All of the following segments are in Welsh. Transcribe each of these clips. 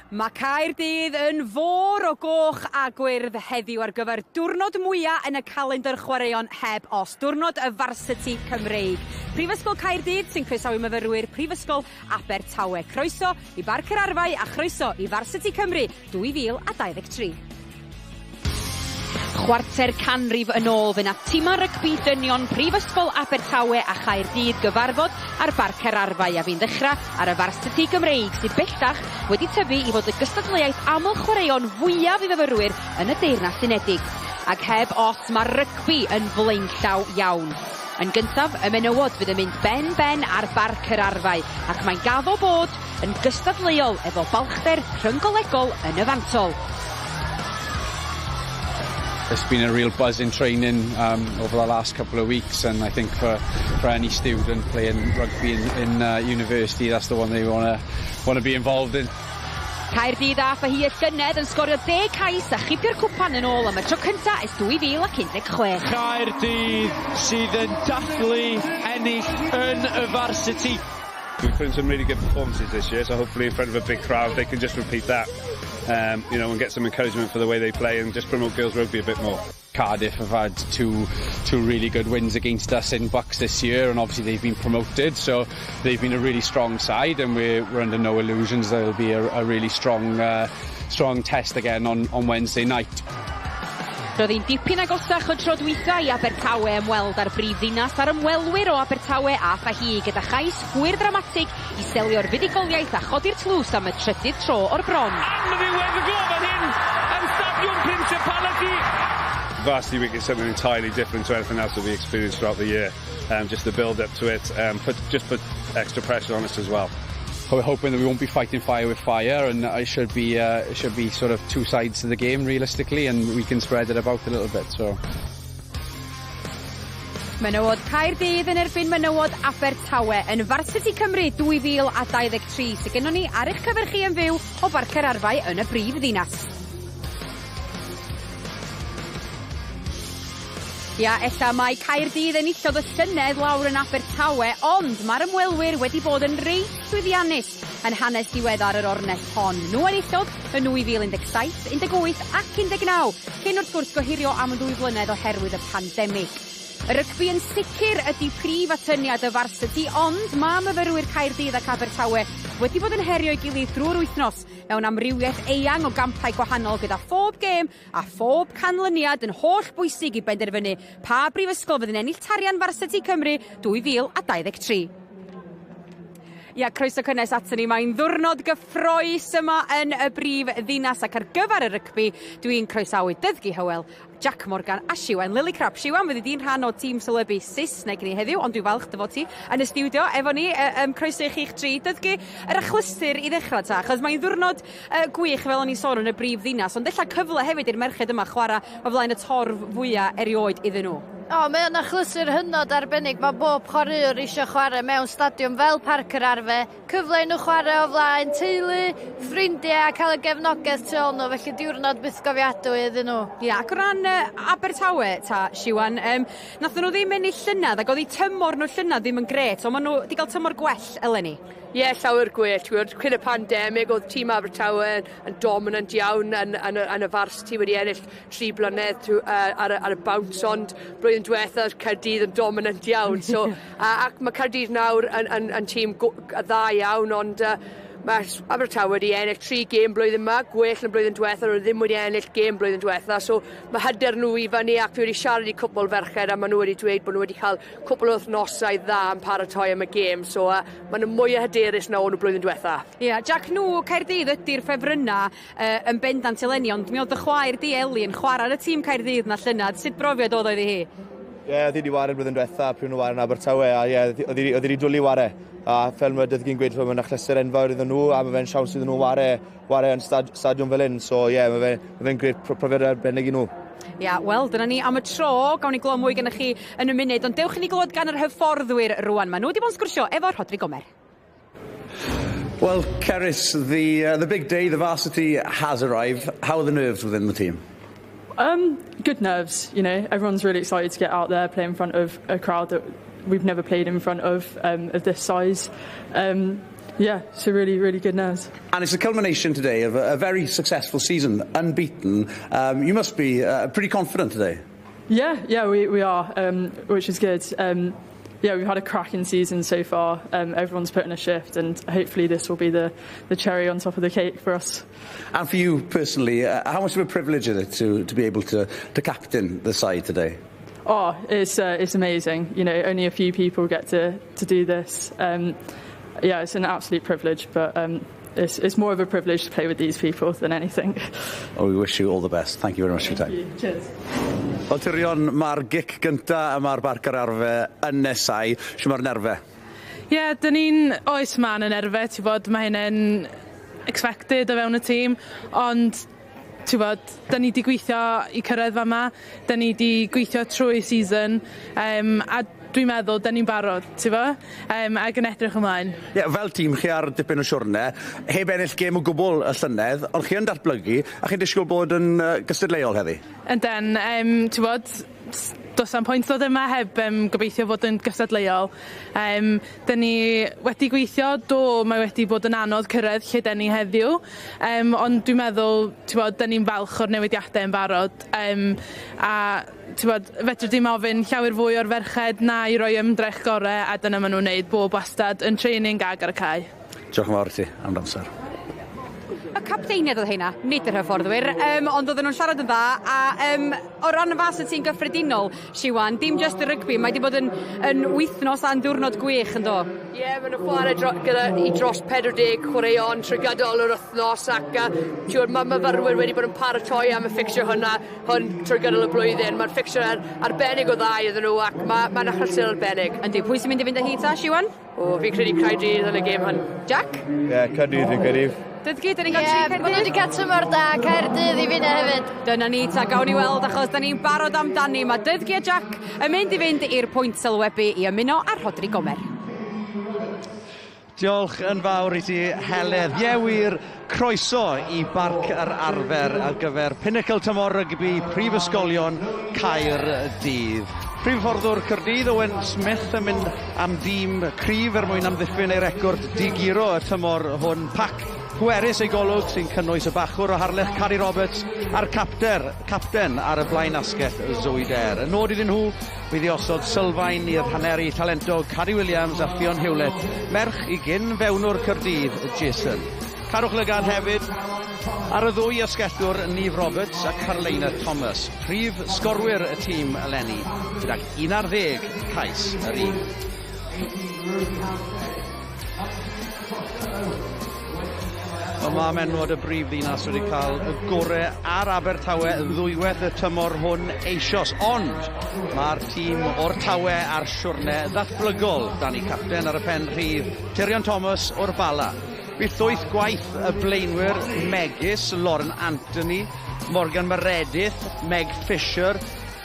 Mae Caerdydd yn fôr o goch a gwyrdd heddiw ar gyfer diwrnod mwya yn y calendr chwaraeon heb os, diwrnod y Varsity Cymreig. Prifysgol Caerdydd sy'n croesawu myfyrwyr Prifysgol Abertawe. Croeso i Barc yr Arfau a chroeso i Varsity Cymru 2023. Chwarter canrif yn ôl fe nath tima rygbi dynion Prifysgol Abertawe a Chaerdydd gyfarfod ar Barc yr Arfau a fu'n ddechrau ar y Varsity Gymreig sydd bellach wedi tyfu i fod y gystadleuaeth aml-chwaraeon fwyaf i fyfyrwyr yn y Deyrnas Unedig. Ac heb os, mae rygbi yn flaenllaw iawn. Yn gyntaf, y menywod fydd yn mynd ben-ben ar Barc yr Arfau, ac mae'n gaddo bod yn gystadleuol efo balchder rhyng-golegol yn y fantol. It's been a real buzz in training over the last couple of weeks, and I think for any student playing rugby in university, that's the one they wanna be involved in. Caerdydd a hi y llynedd yn sgorio 10 cais a chipio'r cwpan yn ôl am y tro cynta ers 2016. Caerdydd sydd yn dathlu ennill yn y Varsity. We've put in some really good performances this year, so hopefully in front of a big crowd they can just repeat that and get some encouragement for the way they play and just promote girls rugby a bit more. Cardiff have had two really good wins against us in BUCS this year, and obviously they've been promoted, so they've been a really strong side, and we're under no illusions there'll be a really strong test again on Wednesday night. Roedd hi'n dipyn agosach o tro dwytha i Abertawe ymweld â'r brif ddinas a'r ymwelwyr o Abertawe a hi gyda chais hwyr dramatig i selio'r fuddugoliaeth a chodi'r tlws am y trydydd tro o'r bron. Am ddiweddglo fan hyn yn Stadiwm Principality. Varsity Week is something entirely different to anything else that we experience throughout the year. Just the build up to it, just put extra pressure on us as well. We're hoping that we won't be fighting fire with fire, and it should be sort of two sides to the game realistically, and we can spread it about a little bit. So. Menywod Caerdydd yn erbyn menywod Abertawe yn Varsity Cymru 2023 sydd gennon ni ar eich cyfer chi yn fyw o Barc yr Arfau yn y brif ddinas. Ia, ella mae Caerdydd enillodd y llynedd lawr yn Abertawe, ond mae'r ymwelwyr wedi bod yn reit llwyddiannus yn hanes diweddar yr ornest hon. Nhw enillodd yn 2017, 18 ac 19, cyn wrth gwrs gohirio am y 2 flynedd oherwydd y pandemig. Y rygbi yn sicr ydy prif atyniad y Varsity, ond mae myfyrwyr Caerdydd ac Abertawe wedi bod yn herio'i gilydd drwy'r wythnos mewn amrywiaeth eang o gampau gwahanol gyda phob gêm a phob canlyniad yn holl bwysig i benderfynu pa brifysgol fydd yn ennill tarian Varsity Cymru 2023. Ia, croeso cynnes aton ni. Mae'n ddwrnod gyffrous yma yn y brif ddinas ac ar gyfer y rygbi, dwi'n croesawu Dyddgu Hywel, Jack Morgan a Siwan Lillicrap. Siwan, fyddi di'n rhan o tîm sylwebu Saesneg ni heddiw, ond dwi'n falch dy fod ti yn y stiwdio efo ni. Croeso i chi'ch tri. Dyddgu, yr achlysur i ddechrau ta, achos mae'n ddwrnod gwych fel o'n i'n sôn yn y brif ddinas, ond ella cyfle hefyd i'r merched yma chwarae o flaen y torf fwyaf erioed iddyn nhw. O, mae o'n achlysur hynod arbennig. Mae bob chwaraewr eisiau chwarae mewn stadiwm fel Parc yr Arfe. Cyfle i nhw chwarae o flaen teulu, ffrindiau a cael y gefnogaeth tu ôl nhw. Felly diwrnod bythgofiadwy iddyn nhw. Ia, ac o ran Abertawe, ta, Siwan, nathon nhw ddim ennill llynedd, ac oedd eu tymor nhw llynedd ddim yn grêt, ond maen nhw wedi cael tymor gwell eleni. Ie, yeah, llawer gwell. Ti'n cyn y pandemig, oedd tîm Abertawe yn dominant iawn yn y Varsity, wedi ennill 3 blynedd ar y bounce, ond blwyddyn diwethaf Caerdydd yn dominant iawn. So, ac mae Caerdydd nawr yn tîm dda iawn, ond mae Abertawe wedi ennill tri gêm blwyddyn yma, gwell yn blwyddyn diwethaf, nhw ddim wedi ennill gêm blwyddyn diwethaf, so mae hyder nhw i fyny ac fi wedi siarad i cwpl ferched a maen nhw wedi dweud bod nhw wedi cael cwpl o wythnosau dda yn paratoi am y gêm, so maen nhw mwy o hyderus na o'n nhw blwyddyn diwethaf. Ie, yeah, Jack, nhw Caerdydd ydy'r ffefrynna yn bendant eleni, ond mi oedd dy chwaer di Eli yn chwarae ar y tîm Caerdydd na llynedd. Sut brofiad oedd oedd i hi? Ie, yeah, oedd hi wedi ware blwyddyn diwetha, pryd nhw ware yn Abertawe, a ie, yeah, oedd hi wedi dwlu ware. A fel mae Dyddgu'n gweud, mae'n achlysur enfawr iddyn nhw, a mae fe'n siawns iddyn nhw ware yn stadiwm fel hyn. So ie, yeah, mae fe'n ma fe grêt profiad arbennig i nhw. Ia, wel, dyna ni am y tro. Gawn ni glywed mwy gennych chi yn y munud, ond dewch i ni glywed gan yr hyfforddwyr rwan. Maen nhw wedi bod yn sgwrsio efo Rhodri Gomer. Well, Keris, the big day, the Varsity has arrived. How are the nerves within the team? Good nerves. Everyone's really excited to get out there, play in front of a crowd that we've never played in front of this size. Yeah, so really, really good nerves. And it's a culmination today of a very successful season, unbeaten. You must be pretty confident today. Yeah, we are, which is good. Yeah, we've had a cracking season so far. Everyone's put in a shift, and hopefully this will be the cherry on top of the cake for us. And for you personally, how much of a privilege is it to be able to captain the side today? Oh, it's amazing. You know, only a few people get to do this. Yeah, it's an absolute privilege, but it's more of a privilege to play with these people than anything. Oh, we wish you all the best. Thank you very much for your time. Thank you. Cheers. Wel, Tirion, mae'r gic gynta yma ar Barc yr Arfe yn nesau. Shwt mae'r nerfe? Ie, yeah, dyn ni'n oes ma'n y nerfe, ti'n bod, mae hynny'n expected o fewn y tîm, ond ti'n bod, dyn ni 'di gweithio i cyrraedd fama, dyn ni 'di gweithio trwy season, a dwi'n meddwl dyn ni'n barod, ti'n bo? Ac yn edrych ymlaen. Ie, yeah, fel tîm chi ar dipyn o siwrne, heb ennill gêm o gwbl y llynedd, ond chi yn datblygu, a chi'n disgwyl bod yn gystadleuol heddi? Ynden, ti'n bod, does am pwynt ddod yma heb gobeithio fod yn gystadleuol. Dyn ni wedi gweithio, do, mae wedi bod yn anodd cyrraedd lle dyn ni heddiw, ond dwi'n meddwl, ti'n bod, dyn ni'n falch o'r newidiadau yn barod, a ti'n bod, fedri dim ofyn llawer fwy o'r ferched na i roi ymdrech gorau, a dyna maen nhw'n neud bob wastad yn training ag ar y cae. Diolch yn fawr i ti am amser. Y capteiniad oedd heina, nid yr hyfforddwyr, ond oedden nhw'n siarad yn dda, a o ran y varsity yn gyffredinol, Siwan, dim just y rygbi, mae wedi bod yn wythnos a'n diwrnod gwych yn do? Ie, yeah, maen nhw'n chwarae gyda i dros 40 chwaraeon trwy gydol yr wythnos, ac mae myfyrwyr wedi bod yn paratoi am y fixture hwnna hwn trwy gydol y blwyddyn. Mae'r fixture arbennig o dda iddyn nhw, ac mae'n achlysur arbennig. Yndi, pwy sy'n mynd i fynd â hi ta, Siwan? O, fi'n credu Caerdydd yn y gêm hwn. Jack? Ie, yeah, Caerdydd fi'n credu. Dyddgu, dyn ni'n cael tri Caerdydd. Maen nhw wedi cael tymor da, Caerdydd i finne hefyd. Dyna ni, ta gawn ni weld, achos da ni'n barod amdani. Mae Dyddgu a Jack yn mynd i fynd i'r pwynt sylwebu i ymuno â Rhodri Gomer. Diolch yn fawr i ti, Heledd. Ie wir, croeso i Barc yr Arfer ar gyfer Pinnacle Tymor Rygbi Prifysgolion Caerdydd. Prif hyfforddwr Caerdydd, Owen Smith, yn mynd am dîm cryf er mwyn amddiffyn ei record diguro y tymor hwn. Pac pwerus ei golwg sy'n cynnwys y bachwr o Harlech Cadi Roberts a'r capten ar y blaen asgell Zoe Dare. Y nod iddyn nhw fydd i osod sylfaen i'r haneri talentog Cadi Williams a Ffion Hewlett, merch i gyn fewnwr Caerdydd Jason. Cadwch lygad hefyd ar y ddwy asgellwr Neve Roberts a Carolina Thomas, prif sgorwyr y tîm eleni, gydag 11 cais yr un. Ond mae menwod y brif ddinas wedi cael y gorau ar Abertawe ddwywaith y tymor hwn eisoes, ond mae'r tîm o'r Tawe ar siwrne ddatblygol dan ei capten ar y pen rhydd, Tirion Thomas o'r Bala. Bydd llwyth gwaith y blaenwyr megis Lauren Anthony, Morgan Meredith, Meg Fisher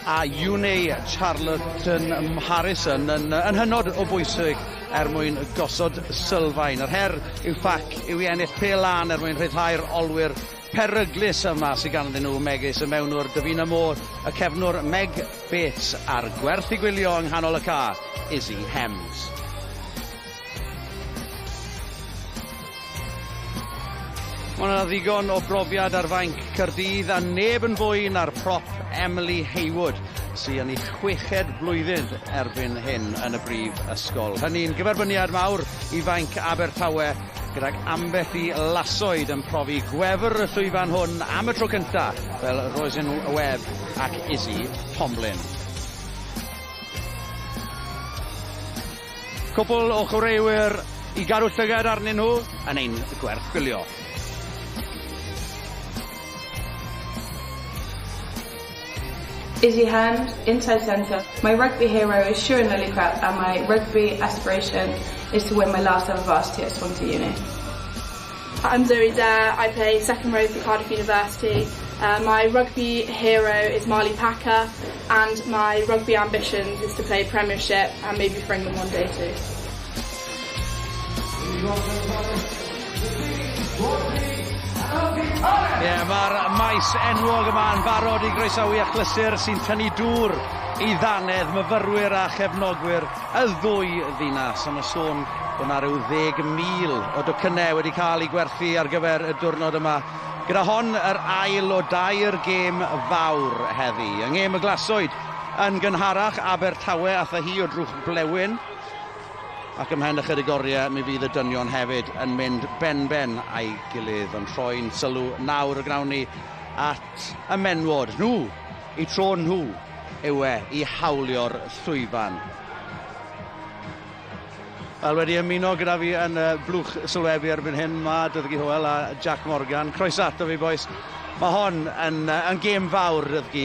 a Une Charlton Harrison yn hynod o bwysig er mwyn gosod sylfaen. Yr her yw ffac yw i ennill pêl lan er mwyn rhyddhau'r olwyr peryglus yma sydd ganddyn nhw megis y mewnwr Davina Moore, y cefnwr Meg Bates a'r gwerth i gwylio yng nghanol y ca, Izzy Hems. Mae yna ddigon o brofiad ar fainc Caerdydd a neb yn fwy na'r prop Emily Haywood sydd yn ei chweched blwyddyn erbyn hyn yn y brif ysgol. Hynny'n gyferbyniad mawr i fainc Abertawe gydag ambell i lasoed yn profi gwefr y llwyfan hwn am y tro cynta fel Roisin Webb ac Izzy Tomlin. Cwpl o chwaraewyr i gadw llygad arnyn nhw yn ein gwerth gwylio. Izzy Hand, inside centre. My rugby hero is Siwan Lillicrap and my rugby aspiration is to win my last ever varsity at Swansea Uni. I'm Zoe Dare, I play second row for Cardiff University. My rugby hero is Marley Packer and my rugby ambitions is to play Premiership and maybe for England one day too. Ie, yeah, mae'r maes enwog yma yn barod i groesawu achlysur sy'n tynnu dŵr i ddanedd myfyrwyr a chefnogwyr y ddwy ddinas. A mae sôn bod 'na ryw 10,000 o docynnau wedi cael eu gwerthu ar gyfer y diwrnod yma. Gyda hon yr ail o dair gêm fawr heddi. Yng ngêm y Glasoed yn gynharach, Abertawe ath â hi o drwch blewyn. Ac ymhen ychydig oriau mi fydd y dynion hefyd yn mynd ben-ben a'i gilydd, ond rhoi'n sylw nawr y gnawn ni at y menwod. Nhw, eu tro nhw yw e i hawlio'r llwyfan. Wel, wedi ymuno gyda fi yn y blwch sylwebu erbyn hyn mae Dyddgu Hywel a Jack Morgan. Croeso ato fi, bois. Mae hon yn, yn gêm fawr, Dyddgu,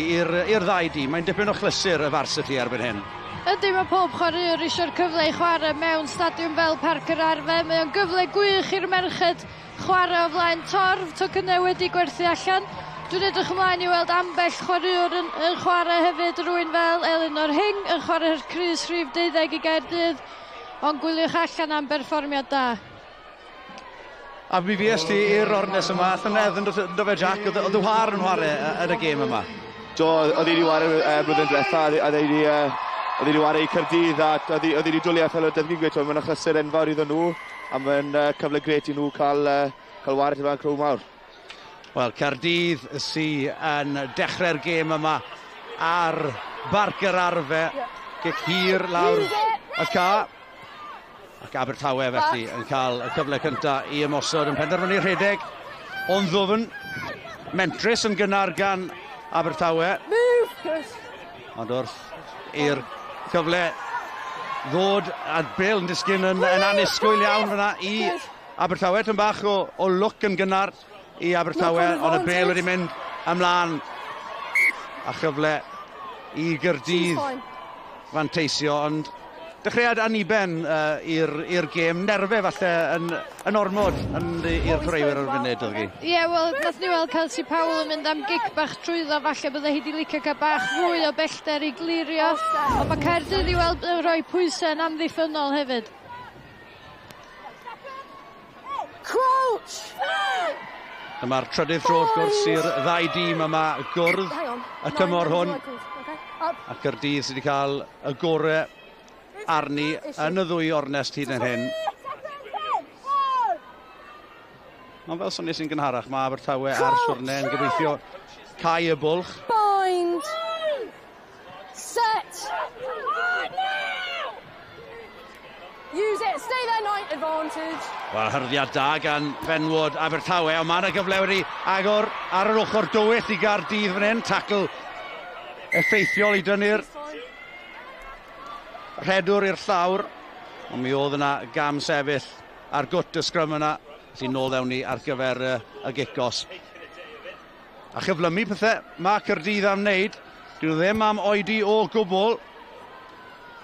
i'r ddau dîm. Mae'n dipyn o chlysur y varsity erbyn hyn. Ydy, mae pob chwaraewr eisiau'r cyfle i chwarae mewn stadiwm fel Parc yr Arfe. Mae o'n gyfle gwych i'r merched chwarae o flaen torf, tocynnau wedi gwerthu allan. Dwi'n edrych ymlaen i weld ambell chwaraewr yn, yn chwarae hefyd, rhywun fel Elinor Hing yn chwarae'r crys rhif 12 i Gaerdydd, ond gwyliwch allan am berfformiad da. A mi fues ti i'r ornes yma, llynedd yn do fe Jack, oedd y war yn chwarae yn y gêm yma? Do, oedd hi wedi chwarae blwyddyn diwetha, oedd hi wedi chwarae i Caerdydd a oedd hi wedi dwlu a fel oedd Dyddgu'n gweud, mae'n achlysur enfawr iddyn nhw a mae'n cyfle grêt i nhw cael, cael wared efo'n creu mawr. Wel, Caerdydd sy yn dechrau'r gêm yma ar Barc yr Arfe. Gic hir lawr y ca. Ac Abertawe felly yn cael y cyfle cyntaf i ymosod yn penderfynu rhedeg o'n ddwfn. Mentrus yn gynnar gan Abertawe. Ond wrth i'r cyfle ddod a bêl yn disgyn yn annisgwyl iawn fyna i Abertawe. Tyn bach o lwc yn gynnar i Abertawe, ond y bêl wedi mynd ymlaen a chyfle i Gaerdydd fanteisio, ond dechreuad aniben i'r gêm, nerfe falle yn ormod i'r chwaraewyr ar y funud, oedd hi? Ie, yeah, wel, nath ni weld Kelsey Powell yn mynd am gic bach trwyddo, falle bydde hi wedi licio cael bach fwy o bellter i glirio, ond mae Caerdydd i weld yn rhoi pwysau yn amddiffynnol hefyd. Crouch! Dyma'r trydydd tro wrth gwrs i'r ddau dîm yma gwrdd y tymor hwn. A Caerdydd sydd wedi cael y gorau arni yn y ddwy ornest hyd yn hyn. Ond fel sonies i'n gynharach, mae Abertawe ar siwrne yn gobeithio cau y bwlch. Bind! Set! Use it, stay there, night advantage. Wel, hyrddiad da gan fenwod Abertawe, ond mae yna gyfle wedi agor ar yr ochr dywyll i Gaerdydd fan hyn. Tacl effeithiol i dynnu'r rhedwr i'r llawr. Ond mi oedd yna gam sefyll ar gwt y sgrym yna. Felly nôl ddewn ni ar gyfer y gic-os. A chyflymu pethau mae Caerdydd am wneud. Dyn nhw ddim am oedi o gwbl.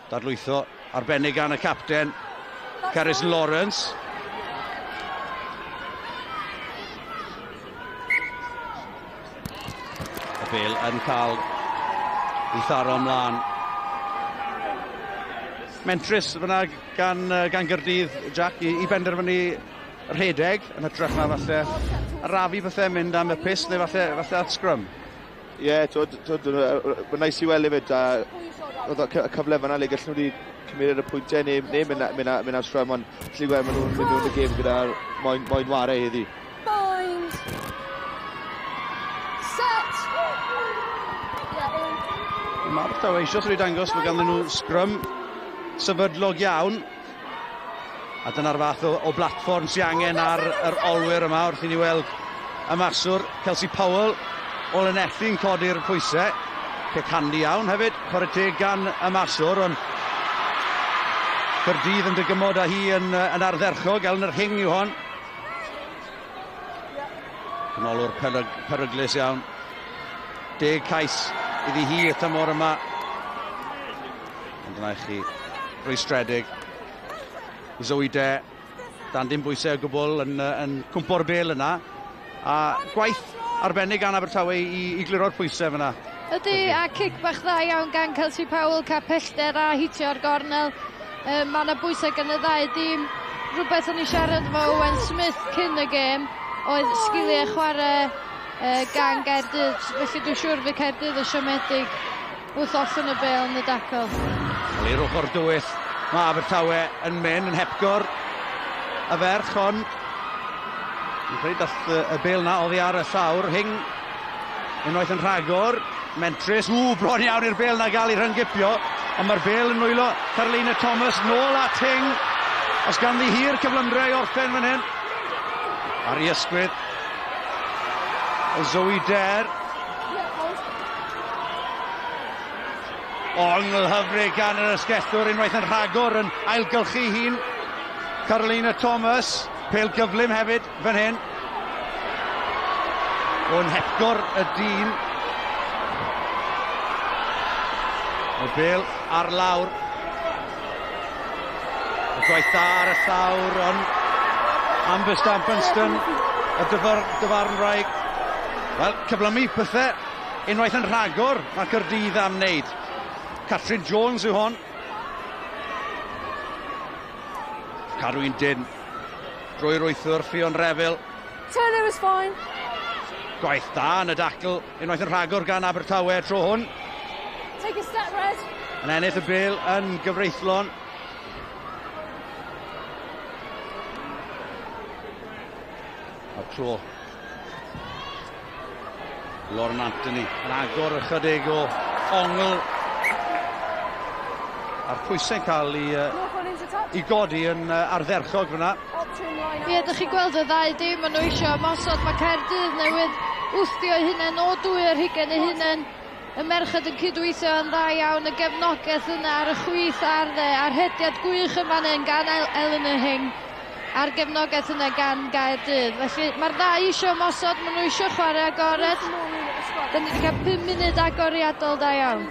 Dadlwytho arbennig gan y capten, Carys Lawrence. Y bêl yn cael ei tharo ymlaen. Mentrus fyna gan Gaerdydd, Jack, i benderfynu rhedeg yn hytrach na falle arafu pethau, mynd am y pyst neu falle at sgrym. Ie, mae'n nice i weld hefyd, oedd y cyfle fyna le gallen nhw wedi cymryd y pwyntiau neu mynd am sgrym, ond gallu gweld maen nhw'n mynd mewn y gêm gyda moyn ware heddi. Bind! Set! Mae Abertawe eisoes wedi dangos bod ganddyn nhw sgrym sefydlog iawn. A dyna'r fath o blatfform sy'n angen ar yr olwyr yma wrth i ni weld y maswr Kelsey Powell o Lanelli'n codi'r pwysau. Cic handi iawn hefyd, chwarae teg gan y maswr, ond Caerdydd yn dygymod â hi yn ardderchog. Eleanor Hing yw hon. Canolwr peryglus iawn. 10 cais iddi hi y tymor yma. Ond dyna i chi rwystredig. Zoe De, dan dim bwysau o gwbl yn cwmpo'r bêl yna. A gwaith arbennig gan Abertawe i gliro'r pwysau fyna. Ydy, a cic bach dda iawn gan Kelsey Powell, cael pellter a hitio'r gornel. Mae yna bwysau gan y ddau dîm. Rhywbeth o'n i siarad efo Owen Smith cyn y gêm oedd sgiliau chwarae gan Gaerdydd. Felly dwi'n siŵr fydd Caerdydd yn siomedig wrth ollwng y bêl yn y dacl. Wel, i'r ochr dywyll, mae Abertawe yn mynd yn hepgor y ferch, ond fi'n credu dath y bêl 'na oddi ar y llawr. Hing unwaith yn rhagor, mentrus, ww, bron iawn i'r bêl 'na gael ei rhyngipio, ond mae'r bêl yn nwylo Carolina Thomas, nôl at Hing, os ganddi hi'r cyflymdra i orffen fan hyn. Ar ei ysgwydd, Zoe Dare. Ongl hyfryd gan yr asgellwr unwaith yn rhagor yn ailgylchu hun. Carolina Thomas, pêl gyflym hefyd fan hyn. O'n hepgor y dyn. Y bêl ar lawr. Y gwaith da ar y llawr, ond Amber Stamp-Bunston, y dyfarnwraig. Wel, cyflymu pethau unwaith yn rhagor mae Caerdydd am wneud. Catrin Jones yw hon. Cadw un dyn drwy'r wythwr, Ffion Refil. Turner was fine. Gwaith da yn y dacl, unwaith yn rhagor gan Abertawe tro hwn. Take a step, Red. Yn ennill y bêl yn gyfreithlon. A'r tro. Lauren Anthony yn agor ychydig o ongl. A'r pwysau'n cael ei godi yn ardderchog fyna. Ie, ydych chi'n gweld y ddau dîm, maen nhw eisiau ymosod. Mae Caerdydd newydd wthio eu hunain o 2 ar eu hunain. Y merched yn cydweithio yn dda iawn, y gefnogaeth yna ar y chwith a'r dde, a'r rhediad gwych yma yn gan Eleanor Hing, a'r gefnogaeth yna gan Gaerdydd. Felly mae'r ddau eisiau ymosod, maen nhw eisiau chwarae agored. Da ni wedi cael 5 munud agoriadol da iawn.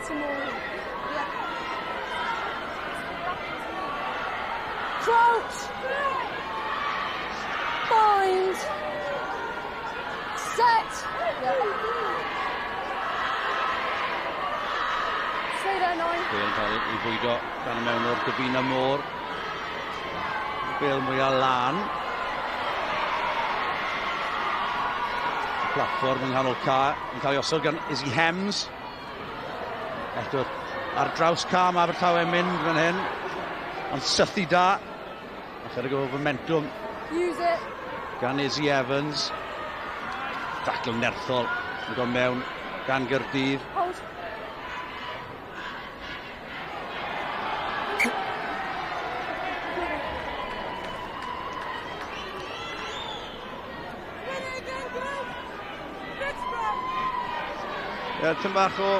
Crouch. Bind. Set. Stay there, nine. Bêl yn cael ei bwydo gan y mewn o'r Gyfuna Môr. Bêl mwyaf lân. Platfform yng nghanol ca yn cael ei osod gan Izzy Hems. Eto ar draws ca mae Abertawe yn mynd fan hyn. Ond sythu da. A chydig o momentum Use it. gan Izzy Evans. Dacl nerthol yn dod mewn gan Gaerdydd. Hold. Ie, tyn bach o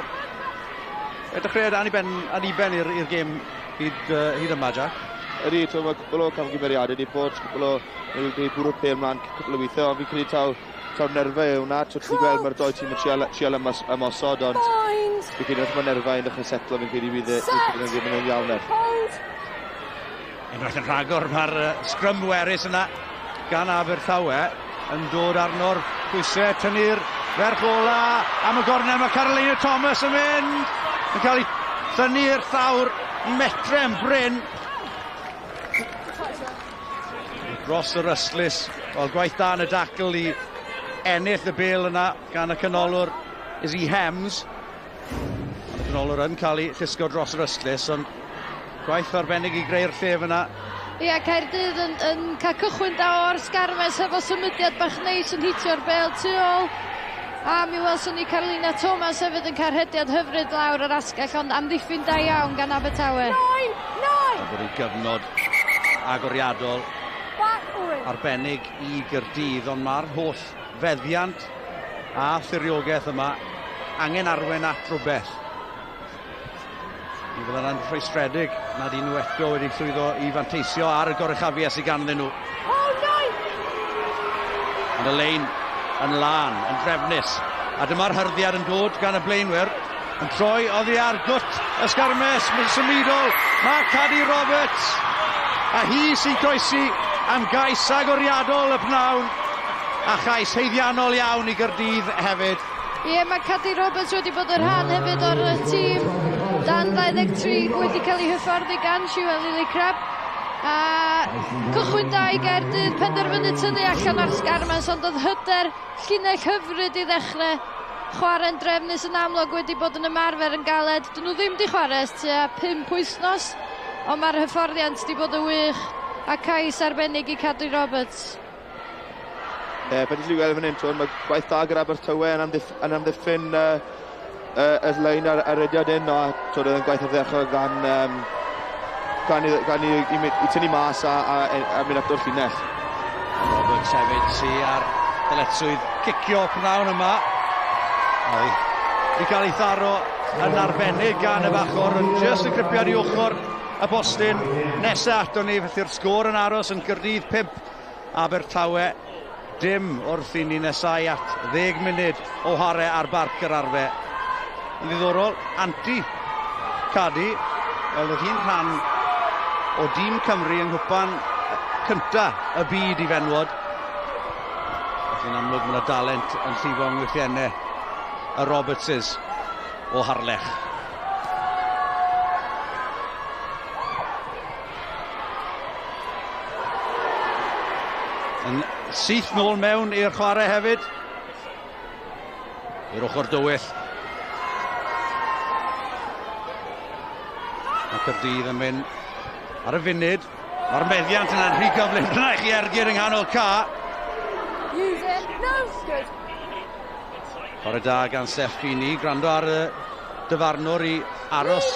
dechreuad aniben i'r gêm hyd yma, Jack. Ydy, so, mae cwpl o camgymeriadau wedi bod, cwpl o wedi bwrw'r pêl mlaen cwpl o weithiau, ond fi'n credu taw nerfau yw hwnna. So, ti'n gweld mae'r doi tîm yn trial ymosod, ond Bind. fi'n credu wrth mae nerfau yn dechrau setlo, fi'n credu fydd Set. y yn iawn er. Hold. Unwaith yn rhagor mae'r sgrym werus yna gan Abertawe yn dod arno'r pwysau, tynnu'r ferch ola am y gornel, mae Carolina Thomas yn mynd, yn cael ei thynnu'r llawr metre'n bryn. Dros yr ystlys, wel, gwaith da yn y dacl i ennill y bêl yna gan y canolwr Izzy Hems. Ond y canolwr yn cael ei llusgo dros yr ystlys, ond gwaith arbennig i greu'r lle fyna. Ia, Caerdydd yn cael cychwyn da o'r sgarmes efo symudiad bach neis yn hitio'r bêl tu ôl. A mi welson ni Carolina Thomas hefyd yn cael rhediad hyfryd lawr yr asgell, ond amddiffyn da iawn gan Abertawe. 9, 9. Bod ei gyfnod agoriadol Back, Owen. arbennig i Gaerdydd, ond mae'r holl feddiant a thiriogaeth yma angen arwain at rhywbeth. Mi fydda'n yna'n rhwystredig nad un nhw eto wedi llwyddo i fanteisio ar y goruchafiaeth sydd ganddyn nhw. Hold, 9. Ond y lein yn lân, yn drefnus. A dyma'r hyrddiad yn dod gan y blaenwyr. Yn troi oddi ar gwt y sgarmes, mae'n symudol. Mae Cadi Roberts. A hi sy'n croesi am gais agoriadol y pnawn. A chais haeddiannol iawn i Gaerdydd hefyd. Ie, mae Cadi Roberts wedi bod yn rhan hefyd o'r tîm dan 23 wedi cael ei hyfforddi gan Siwan Lillicrap. A cychwyn da i Gaerdydd, penderfynu tynnu allan o'r sgarmes, ond oedd hyder llinell hyfryd i ddechrau. Chwarae'n drefnus yn amlwg wedi bod yn ymarfer yn galed. Dyn nhw ddim di chwarae ers tua 5 wythnos, ond mae'r hyfforddiant wedi bod yn wych a cais arbennig i Cadwy Roberts. Ie, beth ti'n gweld fan hyn, tw'n, mae gwaith da gyda Abertawe yn, amddiff, yn amddiffyn y lein ar, ar rediad hyn, a tw'n, oedd yn gwaith ardderchog gan, gan, i, gan i tynnu mas a mynd at o'r llinell. Roberts hefyd sy ar ddyletswydd cicio pnawn yma. Oi, i gael ei tharo yn arbennig gan y bachwr, yn just yn cripiad i ochr y postyn nesaf ato ni, felly'r sgôr yn aros yn Gaerdydd 5, Abertawe dim wrth i ni nesau at 10 munud o hare ar Barc yr Arfe. Yn ddiddorol, Anti Cadi, wel oedd hi'n rhan o dîm Cymru yng nghwpan cynta y byd i fenwod. Felly'n amlwg mae yna dalent yn llifo yng ngwythiennau y Robertses o Harlech. Yn syth nôl mewn i'r chwarae hefyd. I'r ochr dywyll. Mae Caerdydd yn mynd ar y funud. Mae'r meddiant yna'n rhy gyflym. Dyna i chi ergyd yng nghanol ca. Use it. No. Good. Chwarae da gan Steff Feeney. Gwrando ar y dyfarnwr i aros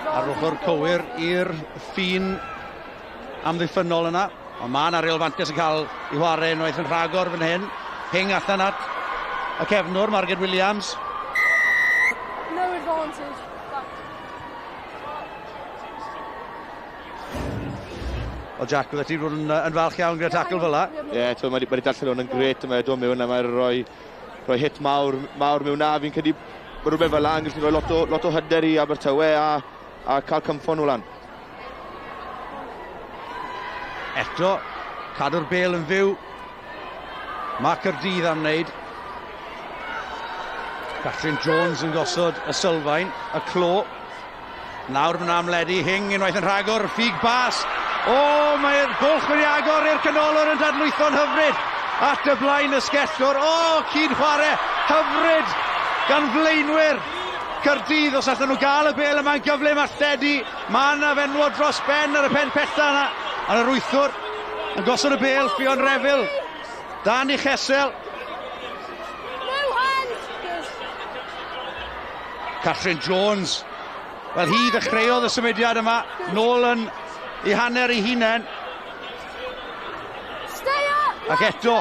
ar ochr cywir i'r ffin amddiffynnol yna. Ond mae yna reol fantes yn cael ei chwarae unwaith yn rhagor fan hyn. Hing allan at y cefnwr, Margaret Williams. No advantage. Back. O Jack, bydde ti bod yn falch iawn gyda tacl fel la. Ie, yeah, mae wedi darllen hwn yn gret, mae dod mewn a mae'n rhoi hit mawr mewn a fi'n credu bod rhywbeth fel la yn gallu rhoi lot o hyder i Abertawe a cael cymffon nhw lan. Eto, cadw'r bel yn fyw. Mae Caerdydd am wneud. Catherine Jones yn gosod y sylfaen, y clo. Nawr mae'n amledu Hing unwaith yn rhagor, ffug bas. O, mae'r bwlch wedi agor i'r canolwr yn dadlwytho'n hyfryd. At y blaen y sgellwr. O, cyd chwarae hyfryd gan flaenwyr Caerdydd. Os allan nhw gael y bel yma'n gyflym a lledu. Mae yna fenwod dros ben ar y pen pella yna. Ar yr wythwr yn gosod y bel, Ffion Refil. Dan i Chesel. No hands. Good. Catherine Jones. Wel, hi ddechreuodd y symudiad yma, nôl yn ei hanner ei hunain. Stay up. Ac eto,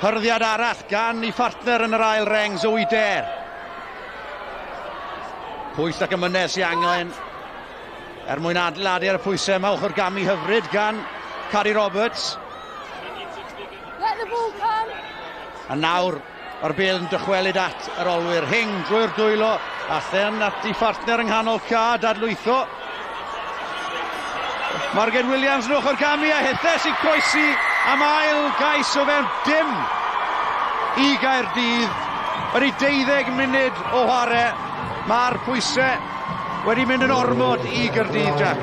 hyrddiad arall gan ei phartner yn yr ail reng, Zoe Dare. Pwyll ac amynedd sy'n angen er mwyn adeiladu ar y pwysau yma, ochr gamu hyfryd gan Carrie Roberts. Let the ball come. A nawr, mae'r bel yn dychwelyd at yr olwyr. Hing drwy'r dwylo, a then at ei phartner yng nghanol ca, dadlwytho. Morgan Williams yn ochr gamu a hithe sy'n croesi am ail gais o fewn dim i Gaerdydd. Wedi 12 munud o chwarae, mae'r pwysau wedi mynd yn ormod i Gaerdydd, Jack.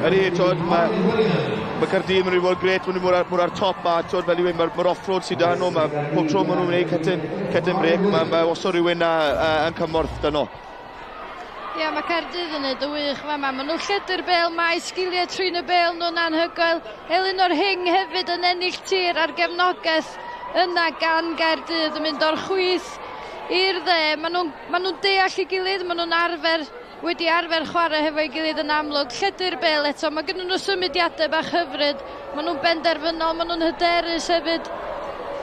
Ydy, twyd, mae Caerdydd, maen nhw wedi bod yn gret, maen nhw wedi ar top a twyd, fel i weud, mae'r offload sydd da nhw, mae pob tro maen nhw'n gwneud cut and break, mae osod rhywun yn cymorth da nhw. Ie, yeah, mae Caerdydd yn neud y wych fama. Maen nhw'n lledu'r bel, mae sgiliau trin y bel nhw'n anhygoel. Elinor Hing hefyd yn ennill tir ar gefnogaeth yna gan Gaerdydd yn mynd o'r chwith i'r dde. Maen nhw'n ma nhw deall ei gilydd, maen nhw'n wedi arfer chwarae hefo'i gilydd yn amlwg. Lledu'r bel eto, mae gynnu nhw symudiadau bach hyfryd. Maen nhw'n benderfynol, maen nhw'n hyderus hefyd.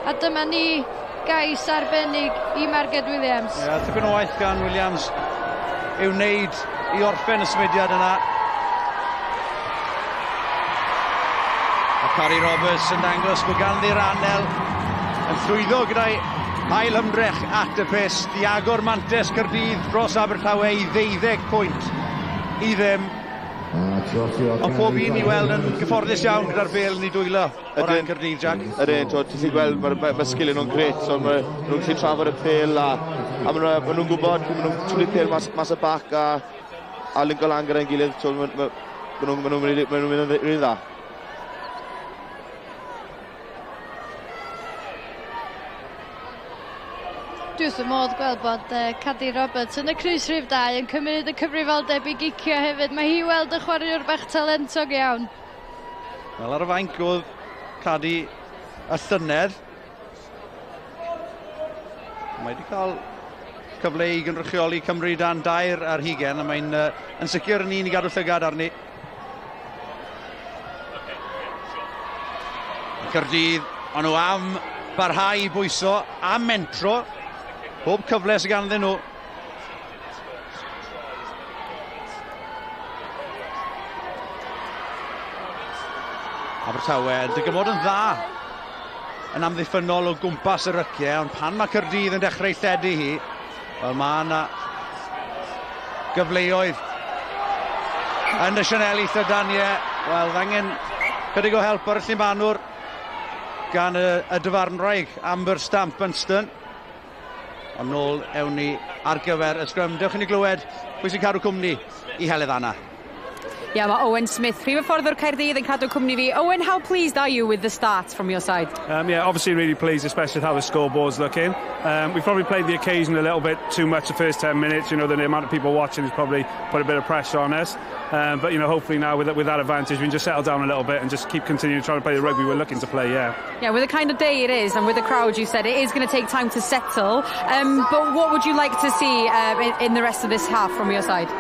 A dyma ni gais arbennig i Marged Williams. Ie, yeah, tipyn o waith gan Williams i'w wneud i orffen y symudiad yna. A Carrie Roberts yn dangos bod ganddi'r anel yn llwyddo gyda'i ail ymdrech at y pyst i agor mantes Caerdydd dros Abertawe i 12 pwynt i ddim. Ond pob un i weld yn gyfforddus iawn gyda'r bel yn ei dwylo o ran Caerdydd, Jack. Ydyn, ti'n gallu gweld, mae sgiliau nhw'n gret, so mae nhw'n gallu trafod y pel a ma nhw'n gwybod pryd maen nhw'n twlu pel mas y bac a linko lan gyda'n gilydd, so ma nhw'n mynd yn rili dda. Dwi wrth fy modd gweld bod Cadi Roberts yn y crys rhif 2 yn cymryd y cyfrifoldeb i gicio hefyd. Mae hi weld y chwaraewr bach talentog iawn. Wel, ar y fainc oedd Cadi y llynedd. Mae wedi cael cyfle i gynrychioli Cymru dan 23, a mae'n yn sicr yn un i gadw llygad arni. Caerdydd, ond nhw am barhau i bwyso, am mentro, pob cyfle sydd ganddyn nhw. Abertawe yn dygymod yn dda yn amddiffynnol o gwmpas y ryciau, ond pan mae Caerdydd yn dechrau lledu hi, wel mae yna gyfleoedd yn y sianeli llydaniau. Wel, angen chydig o help ar y llumanwr gan y dyfarnwraig Amber Stamp Bunston. Ond nôl ewn ni ar gyfer y sgrym. Dewch i ni glywed pwy sy'n cadw cwmni i Heledd Anna. Ie, yeah, mae Owen Smith, prif hyfforddwr Caerdydd, yn cadw cwmni fi. Owen, how pleased are you with the start from your side? Yeah, obviously really pleased, especially with how the scoreboard's looking. We've probably played the occasion a little bit too much the first 10 minutes. The amount of people watching has probably put a bit of pressure on us. But hopefully now with that advantage, we can just settle down a little bit and just keep continuing trying to play the rugby we're looking to play, yeah. Yeah, with the kind of day it is and with the crowd, you said, it is going to take time to settle. But what would you like to see in the rest of this half from your side?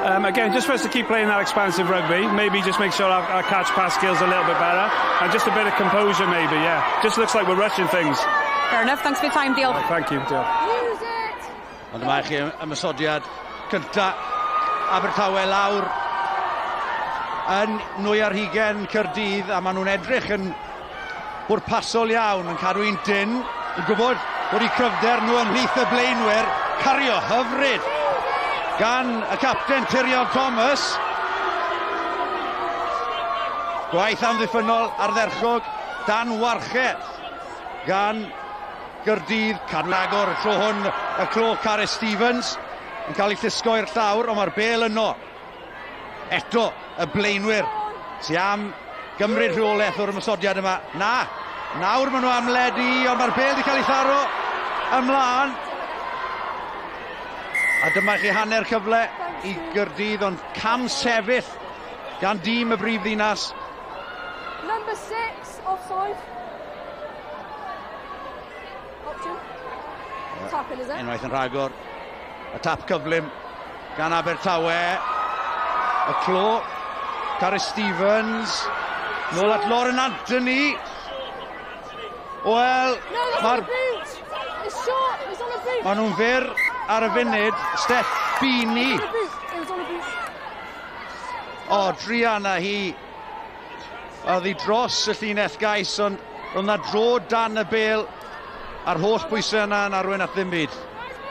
Again, just for us to keep playing that expansive rugby, maybe just make sure our catch pass skills are a little bit better, and just a bit of composure maybe, yeah. Just looks like we're rushing things. Fair enough, thanks for your time, diolch. Thank you, diolch. Use it! Ond dyma chi ymosodiad cynta Abertawe lawr yn 22 Caerdydd, a maen nhw'n edrych yn bwrpasol iawn, yn cadw un dyn, yn gwybod bod eu cryfder nhw ymhlith y blaenwyr, cario hyfryd gan y capten Tirion Thomas. Gwaith amddiffynnol ardderchog dan warche gan Gaerdydd. Cadw agor y tro hwn y clo Carys Stevens yn cael ei llusgo i'r llawr, ond mae'r bel yno. Eto y blaenwyr sy'n am gymryd rheolaeth o'r ymosodiad yma. Na, nawr maen nhw am ledu, ond mae'r bel wedi cael ei tharo ymlaen. A dyma chi hanner cyfle i Gaerdydd, ond cam sefyll gan dîm y brif ddinas. Number 6, offside. Option. Tap in, is it? Unwaith yn rhagor, y tap cyflym gan Abertawe. Y clo, Carys Stevens, nôl at Lauren Anthony. Wel, No, that's on a boot. It's short. It's on a boot. Maen nhw'n fyr ar y funud. Steph Bini. It was on a boot. O, druan â hi. Oedd hi dros y llinell gais, ond roedd yna dro dan y bel a'r holl bwysau yna yn arwain at ddim byd.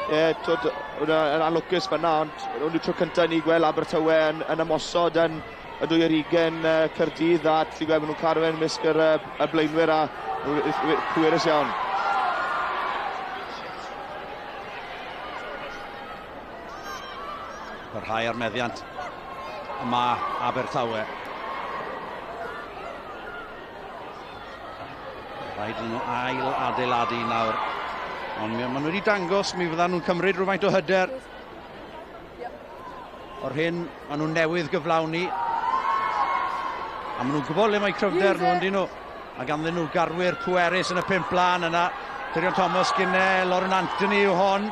Ie, yeah, yn anlwcus fyna, ond hwn yw'r tro cyntaf ni gweld Abertawe yn ymosod yn y 22 Caerdydd, a ti'n gweld maen nhw'n cadw e'n mysg y blaenwyr a pwerus iawn. Parhau ar meddiant yma Abertawe. Rhaid iddyn nhw ail adeiladu nawr. Ond maen nhw wedi dangos mi fyddan nhw'n cymryd rhywfaint o hyder o'r hyn maen nhw newydd gyflawni. A maen nhw'n gwybod le mae cryfder nhw, yndyn nhw. A ganddyn nhw garwyr pwerus yn y pump blaen yna. Tyrion Thomas gynne, Lauren Anthony yw hon.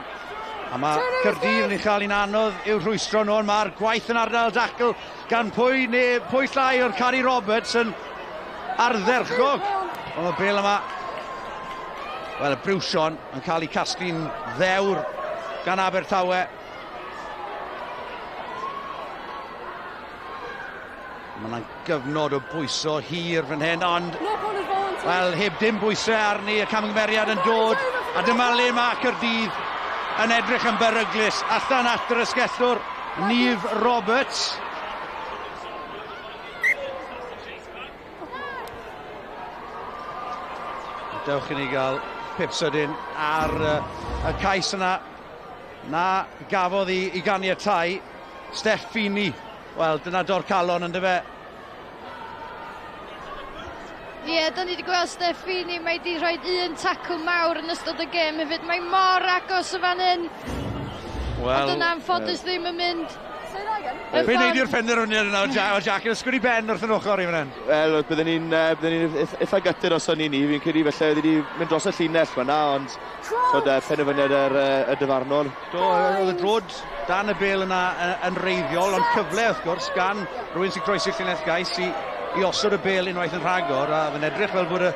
A mae Caerdydd yn ei chael hi'n anodd i'w rhwystro nhw, ond mae'r gwaith yn ardal dacl gan pwy neu pwy llai o'r Cari Roberts yn ardderchog. Ond mae bel yma, wel, y briwsion yn cael ei casglu'n ddewr gan Abertawe. Mae yna'n gyfnod o bwyso hir fan hyn, ond wel, heb dim bwysau arni, y camgymeriad yn dod, a dyma le mae Caerdydd yn edrych yn beryglus. Allan at yr ysgellwr, Neve Roberts. Dewch i ni gael pip sydyn ar y cais yna na gafodd i ganiatáu. Steph Feeney, wel, dyna dor calon yn dyfe. Ie, yeah, da ni wedi gweld Steffini, mae wedi rhoi un tacl mawr yn ystod y gêm hefyd. Mae mor agos y fan hyn. Wel, Ond yn anffodus ddim yn mynd. Be wneud i'r penderfyniad yna o Jack yn ysgwyd i ben wrth yn ochr i fan hyn? Wel, bydden ni'n eitha gytur os o'n i'n ni. Fi'n credu felly wedi mynd dros y llinell fyna, ond twyd, penderfyniad y dyfarnwr. Do, oedd y drod dan y bel yna yn reiddiol, ond cyfle wrth gwrs gan rhywun sy'n croesi'r llinell gais i osod y bel unwaith yn rhagor, a fe'n edrych fel bod y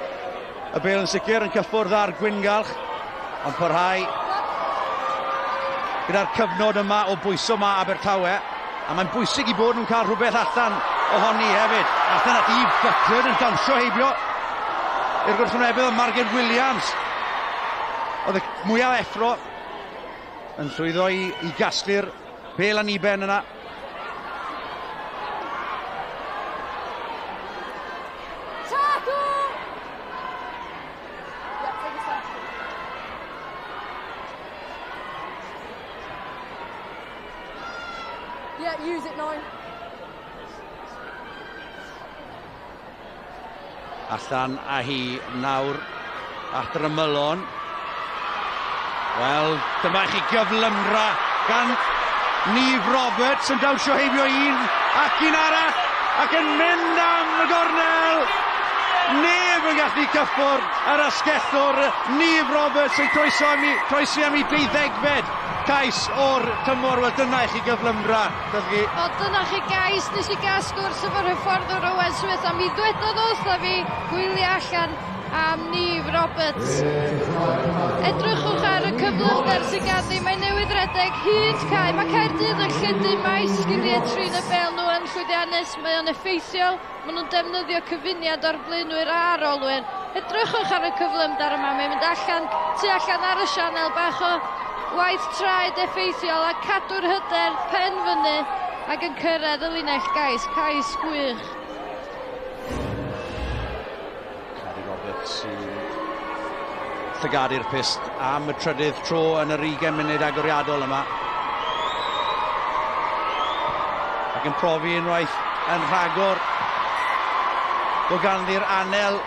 bel yn sicr yn cyffwrdd ar Gwyngalch, ond parhau gyda'r cyfnod yma o bwyso ma Abertawe, a mae'n bwysig i bod nhw'n cael rhywbeth allan ohoni hefyd. Allan at Eve Butler yn dawnsio heibio i'r gwrthwynebydd o Margaret Williams. Oedd y mwyaf effro yn llwyddo i gasglu'r bel aniben yna. Yeah, use it, 9. Allan a hi nawr at yr ymylon. Wel, dyma chi gyflymdra gan Neve Roberts yn dawnsio heibio un ac un arall ac yn mynd am y gornel. Neb yn gallu cyffwrdd yr asgellwr. Neve Roberts yn croesi am ei 12fed cais o'r tymor. Wel, dyna i chi gyflymdra, Dyddgu. O, dyna chi gais. Nes i gael sgwrs efo'r hyfforddwr Owen Smith, a mi ddwedodd wrtha fi gwylio allan am Neve Roberts. Edrychwch ar y cyflymder sy'n ganddi. Mae newydd redeg hyd cae. Mae Caerdydd yn lledu maes sgiliau trin y bel nhw yn llwyddiannus. Mae o'n effeithiol. Maen nhw'n defnyddio cyfuniad o'r blaenwyr a'r olwyr. Edrychwch ar y cyflymder yma. Mae'n mynd allan, tu allan ar y sianel bach o waith traed effeithiol a cadw'r hyder pen fyny ac yn cyrraedd y linell gais. Cais gwych. Cadi Roberts sy'n llygadu'r pyst am y trydydd tro yn yr 20 munud agoriadol yma. Ac yn profi unwaith yn rhagor bod ganddi'r anel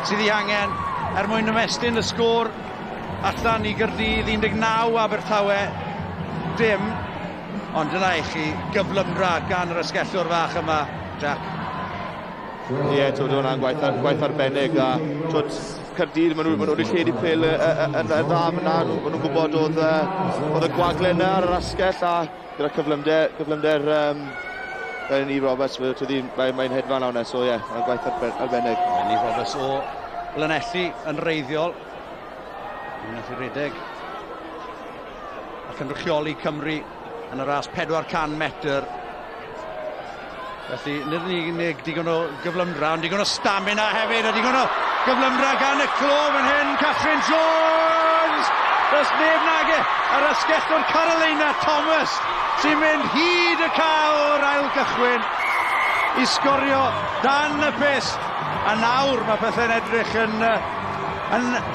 sydd ei angen er mwyn ymestyn y sgôr allan i Gaerdydd. 19 Abertawe dim, ond dyna i chi gyflymdra gan yr asgellwr fach yma, Jack. Ie, yeah, twyd, hwnna'n gwaith arbennig, a twyd, Caerdydd, maen nhw wedi lledu pel yn dda fyna, maen nhw'n gwybod oedd y gwagle yna ar yr asgell, a gyda cyflymder Neve Roberts, mae'n hedfan nawr, so ie, yeah, mae'n gwaith arbennig. Neve Roberts o Lanelli yn reiddiol. Mae'n gallu redeg a cynrychioli Cymru yn y ras 400 metr. Felly, nid yn unig digon o gyflymdra, ond digon o stamina hefyd, a digon o gyflymdra gan y clo fan hyn, Catherine Jones! Does neb nage, yr asgellwr Carolina Thomas sy'n mynd hyd y cae o'r ail gychwyn i sgorio dan y pyst. A nawr mae pethau'n edrych yn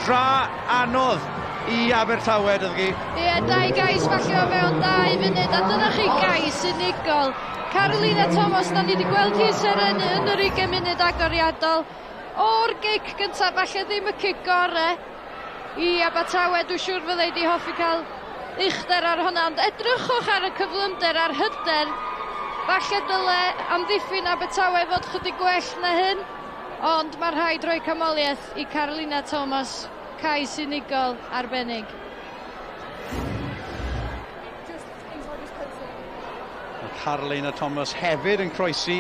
dra anodd i Abertawe, Dyddgu. Ie, 2 gais falle o fewn 2 munud, a dyna chi gais unigol. Carolina Thomas, da ni wedi gweld hi seren yn yr 20 munud agoriadol. O'r gic gyntaf, falle ddim y cic gore i Abertawe, dwi'n siŵr fyddai wedi hoffi cael uchder ar hwnna, ond edrychwch ar y cyflymder a'r hyder. Falle dyle amddiffyn Abertawe fod chydig gwell na hyn, ond mae rhaid rhoi camoliaeth i Carolina Thomas, cais unigol arbennig. Carolina Thomas hefyd yn croesi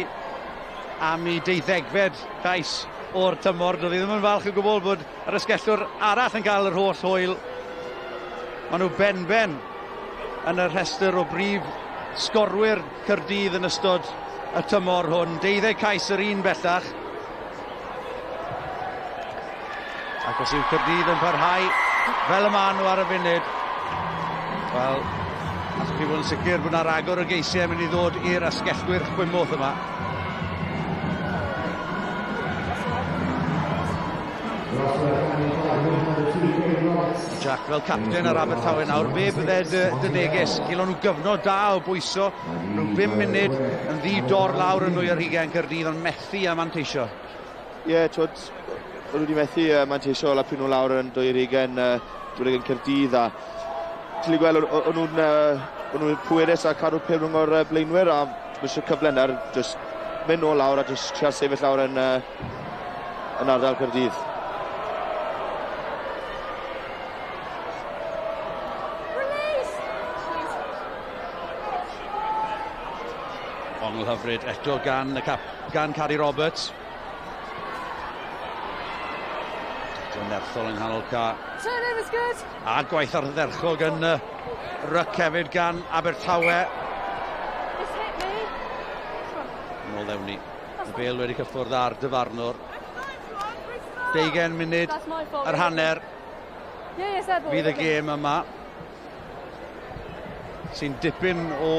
am ei 12fed cais o'r tymor. Doedd hi ddim yn falch o gwbl bod yr asgellwr arall yn cael yr holl hwyl. Maen nhw ben-ben yn y rhestr o brif sgorwyr Caerdydd yn ystod y tymor hwn. 12 cais yr un bellach. Ac os yw Caerdydd yn parhau fel y maen nhw ar y funud, wel, allwch chi fod yn sicr bod yna ragor o geisiau yn mynd i ddod i'r asgellwyr chwimoth yma. Jack, fel capten ar Abertawe nawr, be bydde dy neges? Gilon nhw gyfnod da o bwyso, rhyw 5 munud yn ddi-dor lawr yn 2 ar 20 Caerdydd, ond methu a manteisio. Ie, twyd, o'n nhw wedi methu manteisio ola pryd nhw lawr yn 2-20, 2-20 Caerdydd a ti'n gweld o'n nhw'n pwerus a cadw'r pêl rhwng o'r blaenwyr a mae eisiau cyfle nawr, jyst mynd nôl lawr a jyst trio sefyll lawr yn ardal Caerdydd. Ongl hyfryd eto gan y cap, gan Cadi Roberts. Eto nerthol yng nghanol ca. Turnover's good. A gwaith ardderchog yn ryc hefyd gan Abertawe. It's hit me. Nôl ddewn ni. Y bêl wedi cyffwrdd ar dyfarnwr. 20 munud yr hanner. Fydd y gêm yma. Sy'n dipyn o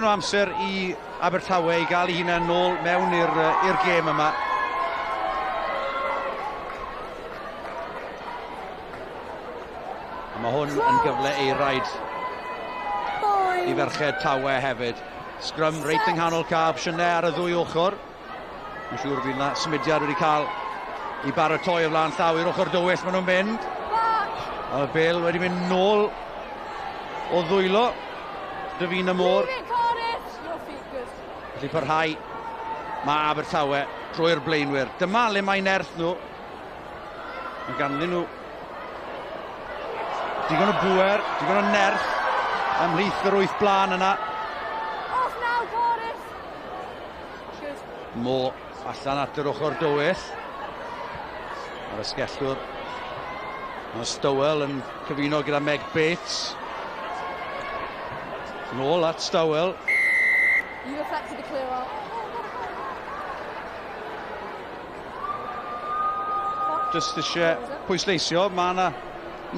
amser i Abertawe i gael ei hunan nôl mewn i'r gêm yma. A mae hwn yn gyfle eiraid i ferched Tawe hefyd. Sgrym reit yng nghanol ca, opsiynau ar y ddwy ochr. Mae'n siŵr fydd yna symudiad wedi cael i baratoi o flaen llaw i'r ochr dywyll maen nhw'n mynd. A y bêl wedi mynd nôl o ddwylo Davina Moore. Felly parhau mae Abertawe drwy'r blaenwyr. Dyma le mae nerth nhw. Mae ganddyn nhw digon o bŵer, digon o nerth ymhlith yr 8 blaen yna. Off now, Cardiff. Mo allan at yr ochr dywyll. Mae'r ysgellwr. Mae Stowell yn cyfuno gyda Meg Bates. Nôl at Stowell. You affected the clear out. Just eisiau pwysleisio, mae yna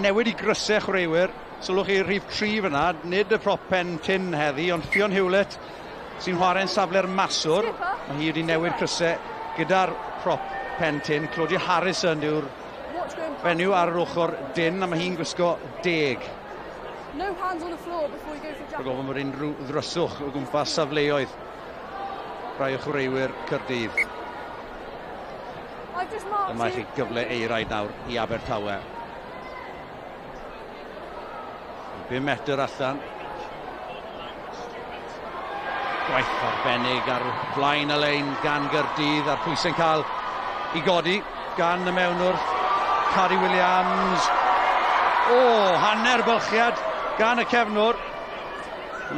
newid i grysau chwaraewyr. Sylwch chi rhif 3 fyna, nid y prop pen tyn heddi, ond Ffion Hewlett sy'n chwarae'n safle'r maswr. Mae hi wedi newid crysau gyda'r prop pen tyn. Claudia Harrison yw'r fenyw ar yr ochr dyn, a mae hi'n gwisgo 10. No hands on the floor before you go for jack. Rhaid gofyn bod unrhyw ddryswch o gwmpas safleoedd rhai o chwaraewyr Caerdydd. Dyma i chi gyfle eiraid nawr i Abertawe. 5 metr allan. Gwaith arbennig ar flaen y lein gan Gaerdydd a'r pwysau'n cael i godi gan y mewnwr Carrie Williams. O, hanner bylchiad gan y cefnwr.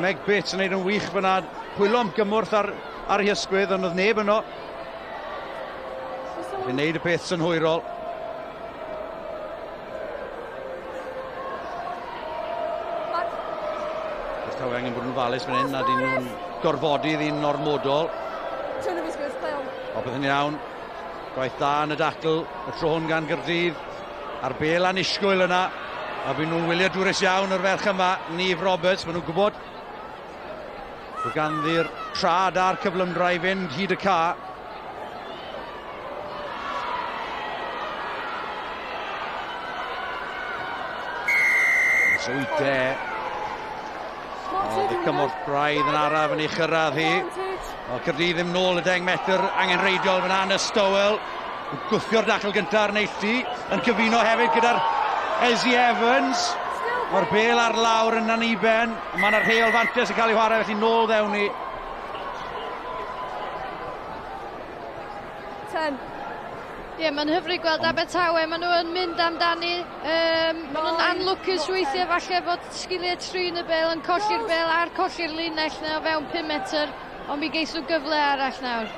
Meg Bates yn neud yn wych fyna. Chwilio am gymorth ar ei hysgwydd, ond oedd neb yno. Yn neud y peth synhwyrol. Abertawe angen bod yn ofalus fan hyn, a dyn nhw'n gorfodi ddyn ormodol. Popeth yn iawn. Gwaith da yn y dacl, y tro hwn gan Gaerdydd. A'r bêl annisgwyl yna. A fy nhw'n wyliadwrus iawn o'r ferch yma, Neve Roberts. Maen nhw'n gwybod bod ganddi'r trad a'r cyflymdra i fynd hyd y ca. Zoe De. Oedd y cymorth braidd yn araf yn ei chyrraedd hi. O, Caerdydd ddim nôl y 10 metr angenrheidiol fan Anna Stowell. Gwthio'r dacl gyntaf ar neilltu. Yn cyfuno hefyd gyda'r Ezzy Evans. Mae'r bêl ar lawr yn aniben. Mae yna rheol fantes yn cael ei chwarae, felly nôl ddewn ni. 10. Ie, mae'n hyfryd gweld Abertawe, maen nhw yn mynd amdani. Maen nhw'n anlwcus weithiau falle bod sgiliau trin y bêl yn colli'r bêl a'r colli'r linell yna o fewn 5 metr, ond mi geis nhw gyfle arall nawr.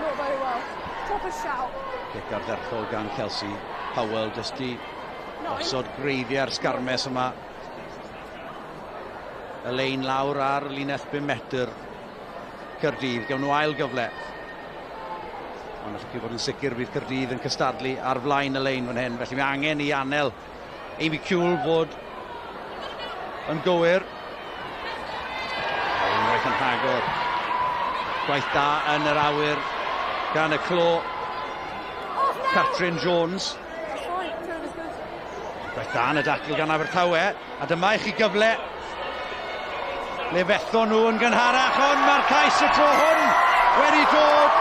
Not very well. Proper shout. Cic ardderchog gan Kelsey Powell, jyst i osod greiddiau'r sgarmes yma. Y lein lawr ar linell 5 metr Caerdydd, gawn nhw ail gyfle. Ond allwch chi fod yn sicr bydd Caerdydd yn cystadlu ar flaen y lein fan hyn. Felly mae angen i anel Amy Cule fod yn gywir. Unwaith yn rhagor. Gwaith da yn yr awyr gan y clo Catrin Jones. Gwaith da yn y dacl gan Abertawe. A dyma i chi gyfle Le fethon nhw yn gynharach, ond mae'r cais y tro hwn wedi dod.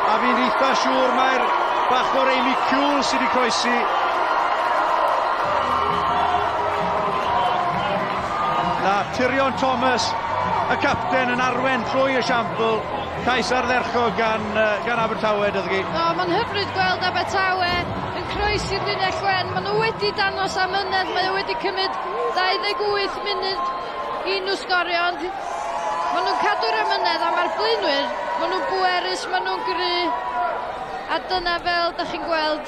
A fi'n eitha siŵr mae'r bachwr Amy Cule sydd wedi croesi. Na, Tyrion Thomas, y capten, yn arwen trwy y siampl. Cais ardderchog gan Abertawe, Dyddgu. O, mae'n hyfryd gweld Abertawe yn croesi'r linell wen. Maen nhw wedi dangos amynedd, mae o wedi cymryd 28 munud i nhw sgorio, ond maen nhw'n cadw'r amynedd a mae'r blaenwyr, maen nhw'n bwerus, maen nhw'n gry, a dyna fel da chi'n gweld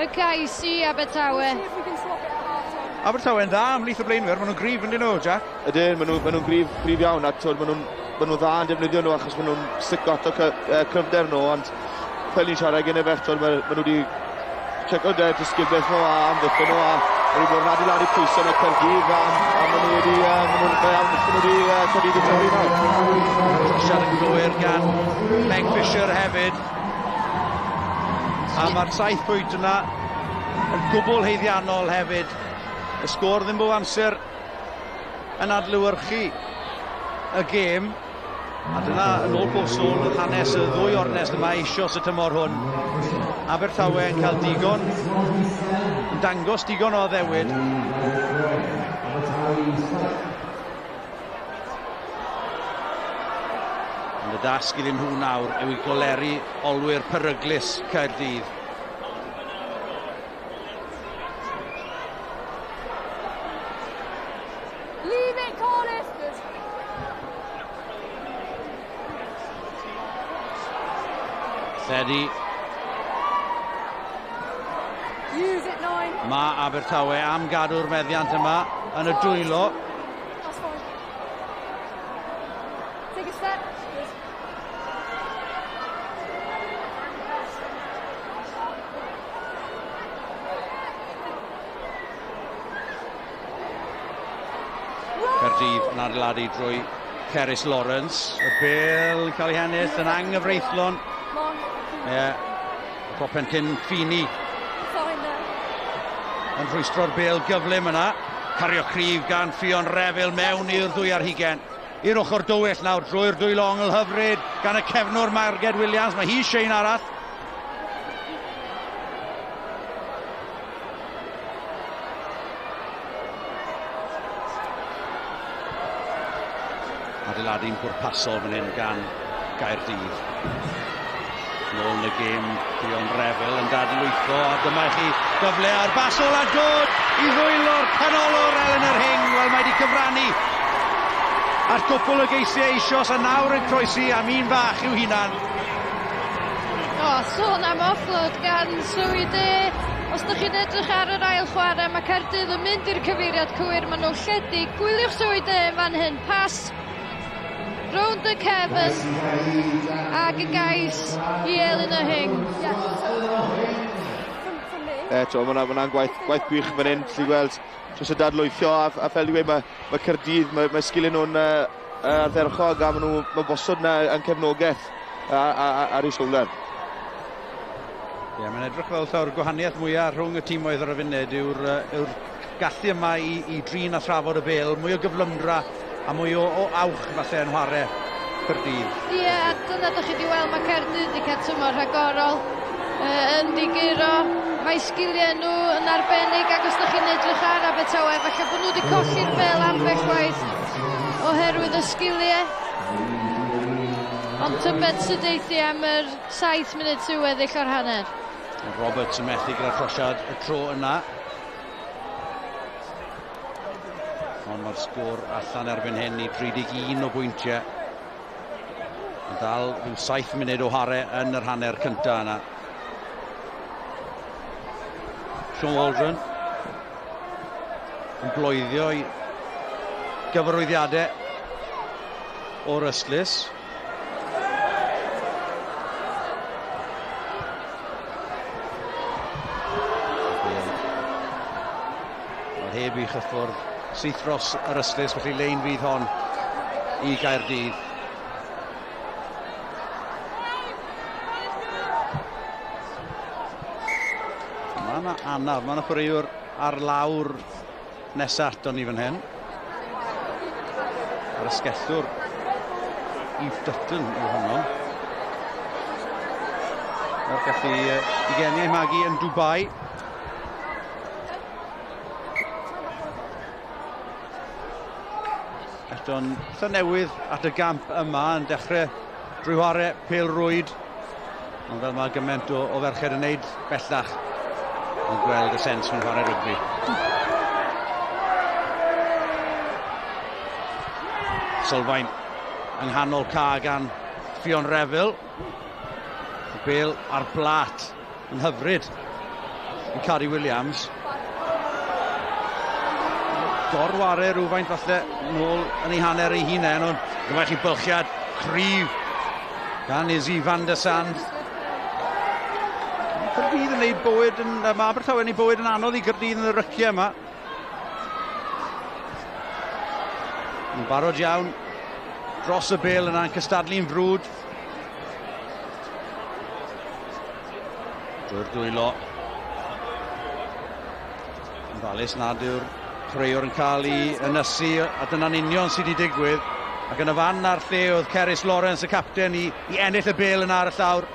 y cais i Abertawe. Abertawe'n dda ymhlith y blaenwyr, maen nhw'n gryf yn dyn nhw, Jack? Ydyn, maen nhw'n gryf iawn, a maen nhw'n dda yn defnyddio nhw achos maen nhw'n stico ato cryfder nhw, ond fel ni'n siarad gyda fe, maen nhw wedi checo disgyblaeth nhw a amddiffyn nhw, a maen nhw wedi bod yn adeiladu pwysau yn y Caerdydd, a maen nhw wedi Caerdydd yn torri nawr. Trosiad yn gywir gan Meg Fisher hefyd. A mae'r 7 pwynt yna yn gwbl haeddiannol hefyd. Y sgôr ddim bob amser yn adlewyrchu y gêm. A dyna yn ôl pob sôn oedd hanes y ddwy ornest yma eisoes y tymor hwn. Abertawe yn cael digon, yn dangos digon o addewid. Ond y dasg iddyn nhw nawr yw i goleri olwyr peryglus Caerdydd. Leave it, Cardiff! Lledu. Use it, 9. Mae Abertawe am gadw'r meddiant yma yn y dwylo. That's fine. Take a step. Good. Caerdydd yn adeiladu drwy Cerys Lawrence. Y bêl yn cael ei hennill yn anghyfreithlon. Ie, Popentin Fini yn rhwystro'r bêl gyflym yna. Cario cryf gan Ffion Refil mewn i'r 22. I'r ochr dywyll nawr drwy'r dwylo ongl hyfryd gan y cefnwr Marged Williams. Mae hi eisiau un arall. Adeiladu'n pwrpasol fan hyn gan Gaerdydd. Nôl yn y gêm, Ffion Refil yn dadlwytho, a dyma chi gyfle ar basol a dod i ddwylo'r canolwr Eleanor Hing. Wel, mae wedi cyfrannu at gwpl o geisiau eisoes, a nawr yn croesi am un fach i'w hunan. O, sôn am offload gan Zoe Day. Os ydych chi'n edrych ar yr ail chwarae, mae Caerdydd yn mynd i'r cyfeiriad cywir, maen nhw'n lledu. Gwyliwch Zoe Day yn fan hyn, pas rownd y cefn ac y gais i Eleanor Hing. Eto, mae hwnna'n gwaith gwych fan hyn, ti'n gweld, jyst y dadlwythio, a fel i weud, mae Caerdydd, mae sgiliau nhw'n ardderchog, a maen nhw'n bosod yna yn cefnogaeth ar eu shoulder. Ie, mae'n edrych fel taw'r gwahaniaeth mwyaf rhwng y timoedd ar y funud yw'r gallu yma i drin a thrafod y bêl, mwy o gyflymdra a mwy o awch falle yn chwarae Caerdydd. Ie, a dyna ydych chi wedi weld, mae Caerdydd wedi cael tymor rhagorol yn diguro. Mae sgiliau nhw yn arbennig, ac os ydych chi'n edrych ar Abertawe, falle bod nhw wedi colli'r bêl ambell waith oherwydd y sgiliau. Ond tybed sydd eithi am yr 7 munud sydd weddill o'r hanner. Roberts yn methu gyda'r trosiad y tro yna. Ond mae'r sgôr allan erbyn hyn i 31 o bwyntiau. Yn dal rhyw 7 munud o hare yn yr hanner cyntaf yna. Sean Waldron yn bloeddio i gyfarwyddiadau o'r ystlys. Mae heb i chyffwrdd syth dros yr ystlys, felly lein fydd hon i Gaerdydd. Mae yna anaf, mae yna chwaraewr ar lawr nesaf aton ni fan hyn. Yr asgellwr Eve Dutton yw honno. Mae'r gallu i geni ei magu yn Dubai. Eto'n eitha newydd at y gamp yma yn dechrau drwy ware pêl rwyd. Ond fel mae gymaint o ferched yn neud bellach yn gweld y sens mewn chwarae rygbi. Sylfaen yng nghanol ca gan Ffion Refil. Y bêl ar blat yn hyfryd i Cari Williams. Gorware rhywfaint falle nôl yn ei hanner ei hunain, ond dyma chi bylchiad cryf gan Izzy van der Sand. Caerdydd yn gwneud bywyd yn... Mae Abertawe yn gwneud bywyd yn anodd i Gaerdydd yn y ryciau yma. Yn barod iawn dros y bêl yna'n cystadlu'n frwd. Drwy'r dwylo. Yn falus nad yw'r chwaraewr yn cael ei ynysu, a dyna'n union sydd wedi digwydd. Ac yn y fan a'r lle oedd Cerys Lawrence, y capten, i ennill y bêl yna ar y llawr.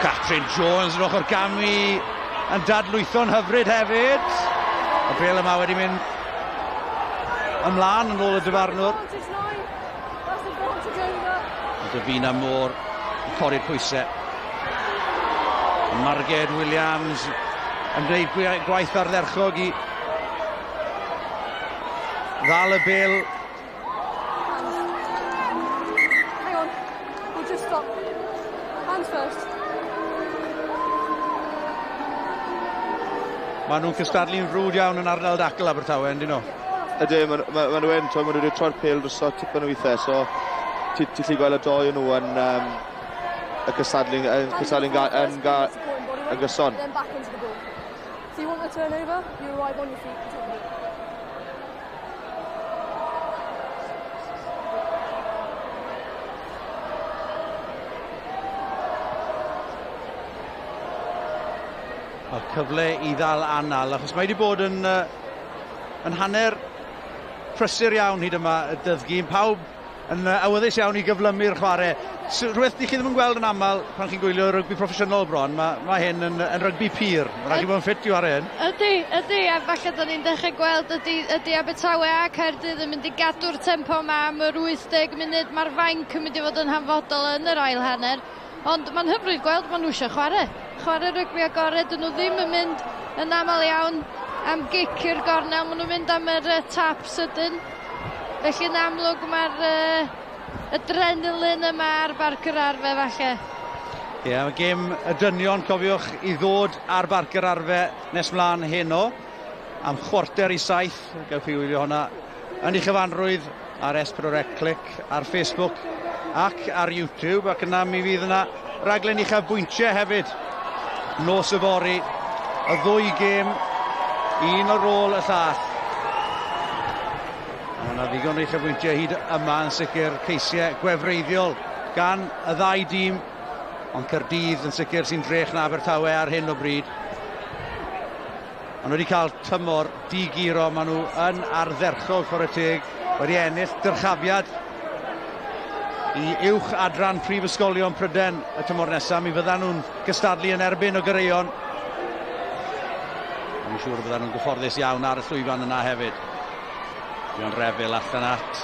Catrin Jones yn ochr gamu yn dadlwytho'n hyfryd hefyd. Y bêl yma wedi mynd ymlaen yn ôl y dyfarnwr. Davina Moore yn codi'r pwysau. Marged Williams yn gwneud gwaith ardderchog i ddal y bêl. Hang on, we'll just stop. Hands first. Maen nhw'n cystadlu'n frwd iawn yn ardal dacl Abertawe, yndyn nhw? Ydyn, ma nhw yn, maen nhw wedi troi'r pêl drosodd tipyn o weithiau, so ti'n gallu gweld y doi nhw yn y cystadlu'n yn gyson. So you want the turnover, you arrive on your feet. Mae'r cyfle i ddal anal, achos mae wedi bod yn hanner prysur iawn hyd yma y dyddgu. Pawb yn awyddus iawn i gyflymu'r chwarae. Rhywbeth chi ddim yn gweld yn aml pan chi'n gwylio rygbi proffesiynol bron, mae hyn yn rygbi pur. Mae'n rhaid i fod yn ffit i chwarae hyn. Ydy, a falle da ni'n dechrau gweld ydy Abertawe a Caerdydd yn mynd i gadw'r tempo yma am yr 80 munud. Mae'r fainc yn mynd i fod yn hanfodol yn yr ail hanner. Ond mae'n hyfryd gweld maen nhw eisiau chwarae. Chwarae rygbi agored, dyn nhw ddim yn mynd yn aml iawn am gic i'r gornel, maen nhw'n mynd am yr tap sydyn. Felly yn amlwg mae'r adrenalin yma ar Barc yr Arfe falle. Ie, mae gêm y dynion, cofiwch, i ddod ar Barc yr Arfe nes mlaen heno am 6:45. Gewch chi wylio hwnna yn ei chyfanrwydd ar S4C Clic, ar Facebook ac ar YouTube, ac yna mi fydd yna raglen uchafbwyntiau hefyd nos yfory, y ddwy gêm, un ar ôl y llall. A mae yna ddigon o uchafbwyntiau hyd yma yn sicr, ceisiau gwefreiddiol gan y ddau dîm, ond Caerdydd yn sicr sy'n drech na Abertawe ar hyn o bryd. Maen nhw wedi cael tymor diguro, maen nhw yn ardderchog chwarae teg, wedi ennill dyrchafiad i uwch adran Prifysgolion Prydain y tymor nesaf. Mi fyddan nhw'n cystadlu yn erbyn o Gyreion. Dwi'n siŵr byddan nhw'n gyfforddus iawn ar y llwyfan yna hefyd. Dion Refil allan at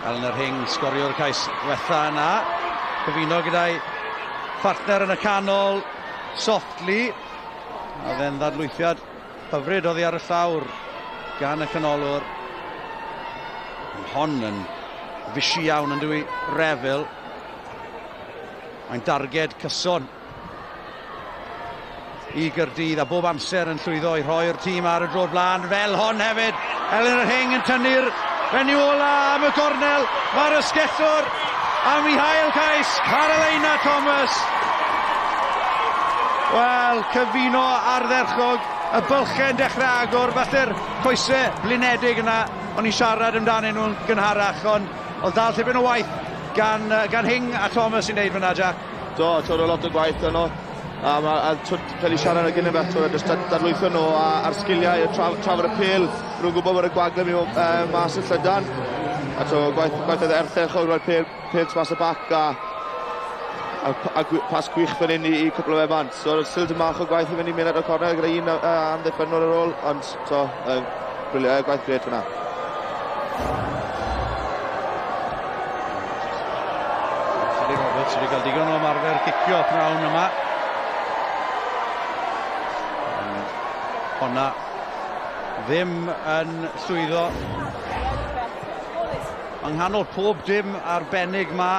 Eleanor Hing, sgorio'r cais wetha yna. Cyfuno gyda'i phartner yn y canol, Softly. A fe'n ddadlwythiad hyfryd oddi ar y llawr gan y canolwr. Hon yn fysi iawn yn dwi, Refil. Mae'n darged cyson i Gaerdydd a bob amser yn llwyddo i rhoi'r tîm ar y dro'r blaen fel hon hefyd. Eleanor Hing yn tynnu'r fenyw ola am y gornel. Mae'r ysgellwr am ei hail cais, Carolina Thomas. Wel, cyfuno ardderchog, y bylchau'n dechrau agor, falle'r coesau blinedig yna, o'n i'n siarad amdanyn nhw'n gynharach, ond oedd dal tipyn o waith gan Hing a Thomas i'n neud fyna, Jack. Do, lot o gwaith yno. A ma' a fel i siarad gyda fe, twyd, jyst dadlwytho nhw a'r sgiliau, trafod y pêl, nhw'n gwybod bod y gwagle mynd mas yn llydan. A to, gwaith oedd erthech o'r roi'r pêl mas y bac a pas gwych fan hyn i cwpl o fe bant. So, still dim bach o gwaith i fynd i mynd ar y cornel gyda un amddiffynnwr ar ôl, ond to, gwaith grêt fyna. Freddie Roberts wedi cael digon o ymarfer cicio pnawn yma. Honna ddim yn llwyddo. Yng nghanol pob dim arbennig ma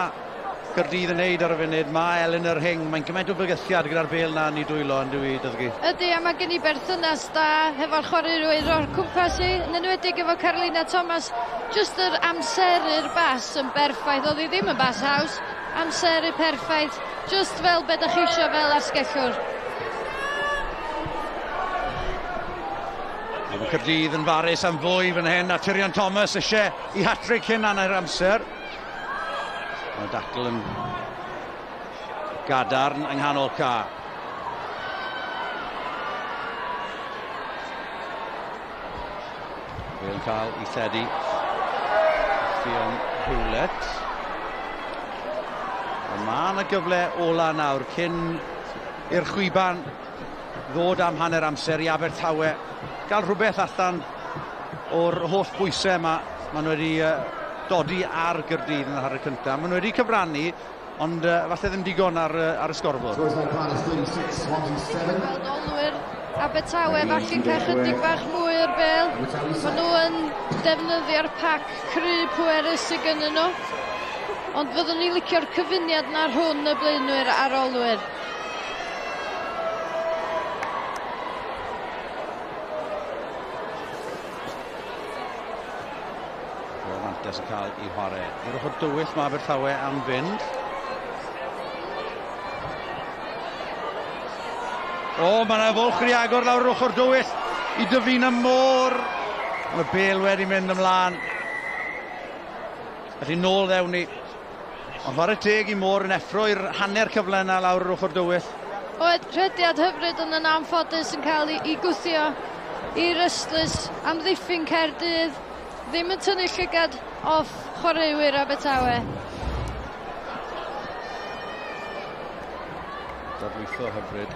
Caerdydd yn neud ar y funud, mae Eleanor Hing, mae'n gymaint o fygythiad gyda'r bêl na yn ei dwylo yn dwi, Dyddgu. Ydy, a mae gen i berthynas da hefo'r chwaraewyr o'r cwmpas i, yn enwedig efo Carolina Thomas. Just yr amseru'r bas yn berffaith, oedd hi ddim yn bas haws, amseru perffaith, just fel be da chi isio fel asgellwr. Mae Caerdydd yn farus am fwy fan hyn, a Tyrion Thomas eisiau i hat-trick hyn hanner amser. Mae dacl yn gadarn yng nghanol ca. Bêl yn cael ei lledu. Ffion Hewlett. Ond mae yna gyfle ola nawr cyn i'r chwiban ddod am hanner amser i Abertawe. Gael rhywbeth allan o'r holl bwysau yma. Maen nhw wedi dodi ar Gaerdydd yn yr hanner cyntaf. Maen nhw wedi cyfrannu, ond falle ddim digon ar y sgorfwrdd. Gweld olwyr Abertawe falle'n cael chydig bach mwy o'r bêl. Maen nhw yn defnyddio'r pac cry pwerus sydd gynnyn nhw. Ond fyddwn ni licio'r cyfuniad na rhwng y blaenwyr a'r olwyr. Yn cael ei chwarae. I'r ochr dywyll mae Abertawe am fynd. O, mae yna fwlch wedi agor lawr yr ochr dywyll i Davina Moore. Mae bêl wedi mynd ymlaen. Felly nôl ddewn ni. Ond chwarae teg i Moore yn effro i'r hanner cyfle yna lawr yr ochr dywyll. Oedd rhediad hyfryd yn yn anffodus yn cael ei gwthio i'r ystlys amddiffyn Caerdydd. Ddim yn tynnu llygad off chwaraewyr Abertawe. Dadlwytho hyfryd.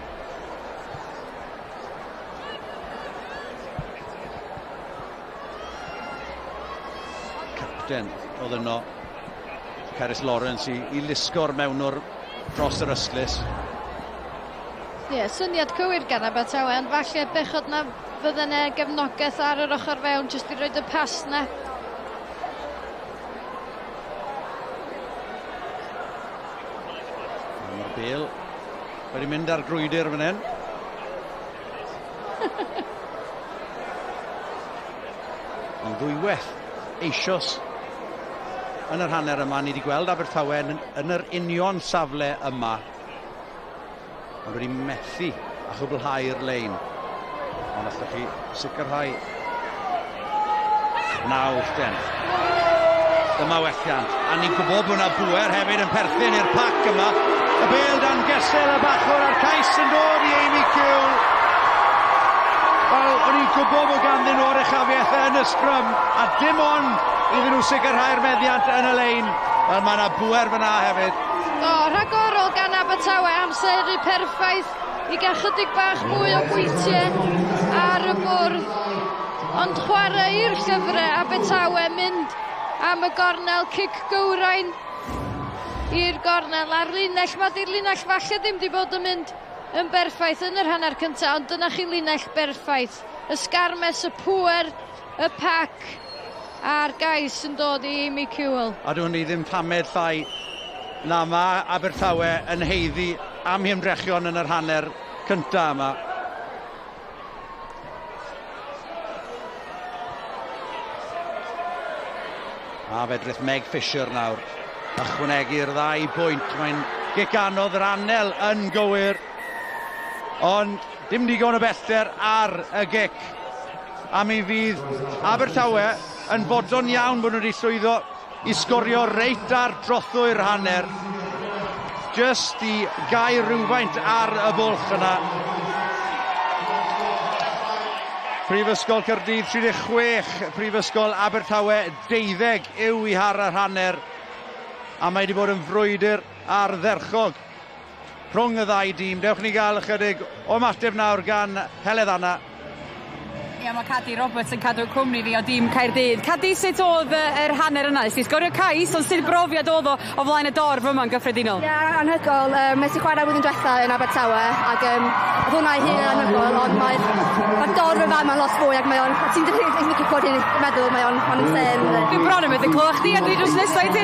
Capten oedd yno, Cerys Lawrence, i lusgo'r mewnwr dros yr ystlys. Ie, yeah, syniad cywir gan Abertawe, ond falle bechod na fydde yna gefnogaeth ar yr ochr fewn jyst i roed y pas na. Mae'r bêl wedi mynd ar grwydr fan hyn. Ond ddwywaith eisoes yn yr hanner yma, ni wedi gweld Abertawe yn yr union safle yma. Ond wedi methu a chwblhau'r lein. Ond allwch chi sicrhau nawr den. Dyma welliant. A ni'n gwybod bod yna bŵer hefyd yn perthyn i'r pac yma. Y bêl dan gesel y bachwr a'r cais yn dod i Amy Cule. Wel, o'n i'n gwybod bod ganddyn nhw oruchafiaeth yn y sgrym, a dim ond iddyn nhw sicrhau'r meddiant yn y lein. Wel, mae yna bŵer fyna hefyd. O, rhagorol gan Abertawe, amseru perffaith i gael chydig bach mwy o bwyntiau ar y bwrdd. Ond chwarae i'r llyfrau Abertawe mynd am y gornel, cic gywrain i'r gornel a'r linell. Mae di'r linell falle ddim wedi bod yn mynd yn berffaith yn yr hanner cyntaf, ond dyna chi linell berffaith. Y sgarmes, y pŵer, y pac a'r gais yn dod i Amy Cewell. A dwi'n ni ddim tamed llai na mae Abertawe yn haeddu am hymdrechion yn yr hanner cyntaf yma. A fedrith Meg Fisher nawr ychwanegu'r ddau bwynt. Mae'n gic anodd, yr anel yn gywir, ond dim digon o bellter ar y gic. A mi fydd Abertawe yn fodlon iawn bod nhw wedi llwyddo i sgorio reit ar drothwy'r hanner. Just i gau rhywfaint ar y bwlch yna. Prifysgol Caerdydd 36, Prifysgol Abertawe 12 yw i har yr hanner. A mae wedi bod yn frwydr ardderchog rhwng y ddau dîm. Dewch ni gael ychydig o ymateb nawr gan Heledd Anna. Ia, mae Cadi Roberts yn cadw cwmni fi o dîm Caerdydd. Cadi, sut oedd yr hanner yna? Nes ti sgorio cais, ond sut brofiad oedd o o flaen y dorf yma'n gyffredinol? Ie, yeah, anhygoel. Nes i chwarae blwyddyn diwetha yn Abertawe, ac oedd hwnna ei hun yn anhygoel, ond mae'r ma dorf yn fama'n lot fwy, ac mae o'n... Ti'n licio clywed hyn, meddwl, mae o'n insane. Dwi'n bron yn methu clywed chdi, a dwi drws nesaf i ti.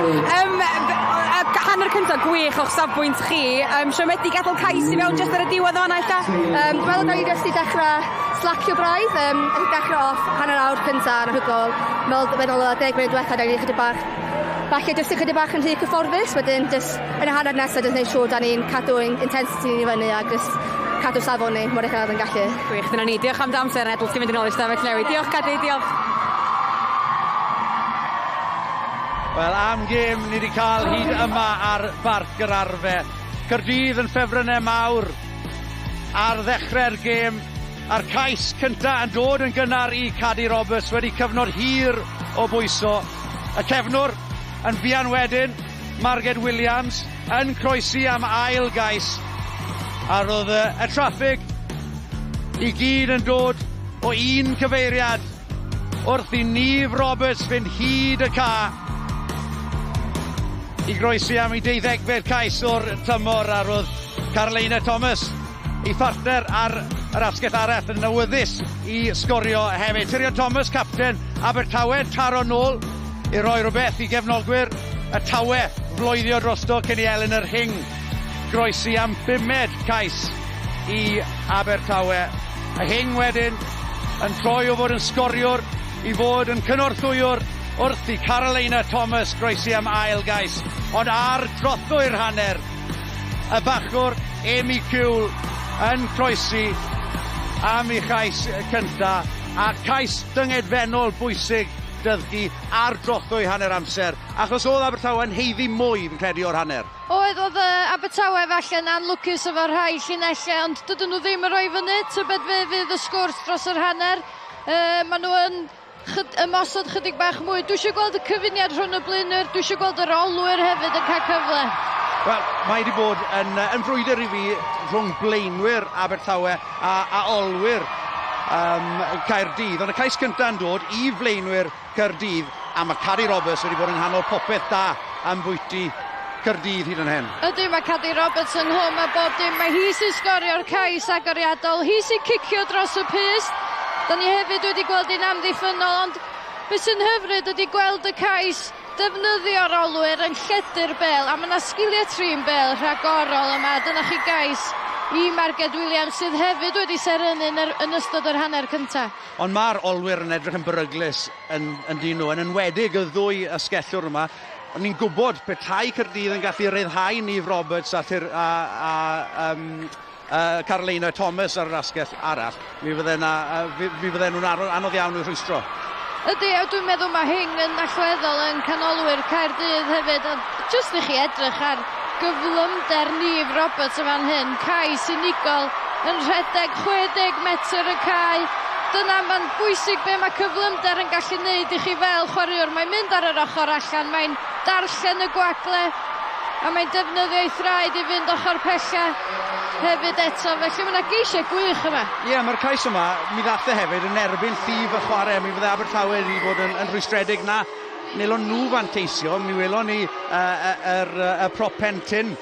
Hanner cyntaf gwych o'ch safbwynt chi. Siomedig gadael cais i fewn jyst ar y diwedd o'na ella? Dwi'n meddwl da ni jyst i dechrau slacio braidd. I dechrau off hanner awr cyntaf anhygoel. Meddwl o 10 munud diwetha da ni chydig bach, falle jyst ychydig bach yn rhy cyfforddus. Wedyn jyst yn y hanner nesaf jyst gwneud siŵr da ni'n cadw intensity ni fyny a jyst cadw safon ni mor uchel yn gallu. Gwych, dyna ni. Diolch am dy amser, Edl, ti'n mynd yn ôl i'r stafell newid. Diolch, Cadi, diolch. Wel, am gêm ni wedi cael hyd yma ar Barc yr Arfe. Caerdydd yn ffefrynnau mawr ar ddechrau'r gêm. A'r cais cynta yn dod yn gynnar i Cadi Roberts wedi cyfnod hir o bwyso. Y cefnwr yn fuan wedyn, Marged Williams, yn croesi am ail gais. A roedd y traffig i gyd yn dod o un cyfeiriad wrth i Neve Roberts fynd hyd y ca i groesi am ei deuddegfed cais o'r tymor, a roedd Carolina Thomas, ei phartner ar yr asgell arall, yn awyddus i sgorio hefyd. Tyrion Thomas, capten Abertawe, taro nôl i roi rhywbeth i gefnogwyr y Tawe floeddio drosto cyn i Eleanor Hing groesi am bumed cais i Abertawe. Y Hing wedyn yn troi o fod yn sgoriwr i fod yn cynorthwywr wrth i Carolina Thomas groesi am ail gais. Ond ar drothwy'r hanner, y bachwr Amy Cule yn croesi am ei chais cynta, a cais dyngedfennol bwysig Dyddgu ar drothwy hanner amser, achos oedd Abertawe yn haeddu mwy, fi'n credu, o'r hanner. Oedd Abertawe falle'n anlwcus efo rhai llinellau, ond dydyn nhw ddim yn rhoi fyny. Tybed fe fydd y sgwrs dros yr hanner. Maen nhw yn ymosod chydig bach mwy. Dwi eisiau gweld y cyfuniad rhwng y blaenwyr, dwi eisiau gweld yr olwyr hefyd yn cael cyfle. Wel, mae wedi bod yn frwydr i fi rhwng blaenwyr Abertawe a olwyr Caerdydd. Ond y cais cynta'n dod i flaenwyr Caerdydd, a mae Cadi Roberts wedi bod yng nghanol popeth da am bwyty Caerdydd hyd yn hyn. Ydy, mae Cadi Roberts yng nghlwm a bob dim. Mae hi sy'n sgorio'r cais agoriadol, hi sy'n cicio dros y pyst. Da ni hefyd wedi gweld un amddiffynnol, ond beth sy'n hyfryd ydy gweld y cais defnyddio'r olwyr yn lledu'r bel, a mae yna sgiliau trin bel rhagorol yma. Dyna chi gais i Marged Williams sydd hefyd wedi serennu yn ystod yr hanner cyntaf. Ond mae'r olwyr yn edrych yn beryglus yn dyn nhw, yn enwedig y ddwy asgellwr yma. Ond ni'n gwybod petai Caerdydd yn gallu ryddhau Neve Roberts a Carolina Thomas ar yr asgell arall, mi fydden nhw'n anodd iawn i'w rhwystro. Ydy, a dwi'n meddwl mae Hing yn allweddol yn canolwyr Caerdydd hefyd. Jyst i chi edrych ar gyflymder Neve Roberts yn fan hyn, cais unigol yn rhedeg 60 metr y cae. Dyna mae'n bwysig be mae cyflymder yn gallu neud i chi fel chwaraewr. Mae'n mynd ar yr ochr allan, mae'n darllen y gwagle, a mae'n defnyddio ei thraed i fynd ochr pella hefyd eto. Felly mae yna geisiau gwych yma. Ie, yeah, mae'r cais yma, mi ddath e hefyd yn erbyn llif y chwarae. Mi fydde Abertawe wedi bod yn rhwystredig na nelon nhw fanteisio. Mi welon ni y prop pentyn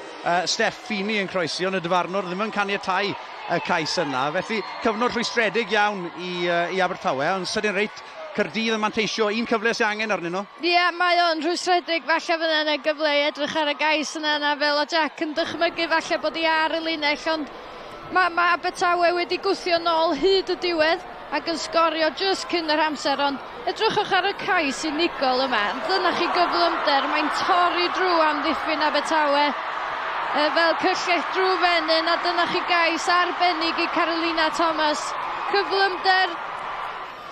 Steff Feeney yn croesi, ond y dyfarnwr ddim yn caniatáu y cais yna. Felly cyfnod rhwystredig iawn i Abertawe, ond sydyn reit Caerdydd yn manteisio, un cyfle sy'n angen arnyn nhw. Ie, yeah, mae o'n rhwystredig. Falle fydde yna gyfle i edrych ar y gais yna fel o Jack yn dychmygu falle bod hi ar y linell, ond mae Abertawe wedi gwthio nôl hyd y diwedd ac yn sgorio jyst cyn yr amser, ond edrychwch ar y cais unigol yma. Dyna chi gyflymder, mae'n torri drwy amddiffyn Abertawe fel cyllell drwy fenyn, a dyna chi gais arbennig i Carolina Thomas. Cyflymder,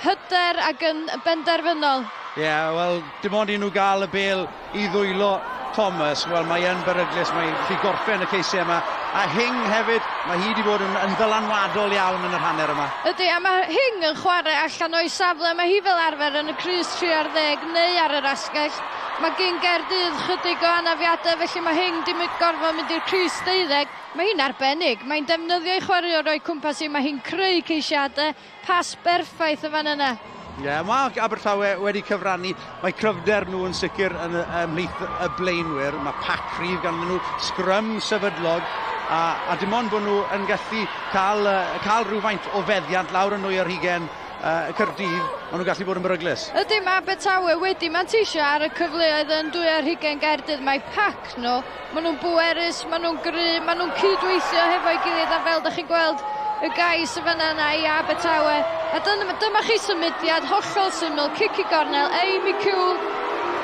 hyder ac yn benderfynol. Ie, yeah, wel, dim ond i nhw gael y bel i ddwylo Thomas, wel mae yn beryglus, mae'n gallu gorffen y ceisiau yma. A Hing hefyd, mae hi wedi bod yn ddylanwadol iawn yn yr hanner yma. Ydy, a mae Hing yn chwarae allan o'i safle. Mae hi fel arfer yn y crys 3 ar 10 neu ar yr asgell. Mae gyn Gaerdydd chydig o anafiadau, felly mae Hing dim yn gorfod mynd i'r crys 12. Mae hi'n arbennig. Mae'n defnyddio ei chwaraewr o'i cwmpas hi. Mae hi'n creu ceisiadau. Pas berffaith y fan yna. Ie, yeah, mae Abertawe wedi cyfrannu. Mae cryfder nhw yn sicr yn ymhlith y blaenwyr. Mae pac cryf ganddyn nhw, sgrym sefydlog, a dim ond bod nhw yn gallu cael rhywfaint o feddiant lawr yn 22 Caerdydd, maen nhw'n gallu bod yn beryglus. Ydy, mae Abertawe wedi manteisio ar y cyfleoedd yn 22 Gaerdydd. Mae pac nhw, maen nhw'n bwerus, maen nhw'n gry, maen nhw'n cydweithio hefo'i gilydd a fel da chi'n gweld y gais y fanna yna i Abertawe. A dyma chi symudiad hollol syml, cic i gornel, Amy Cule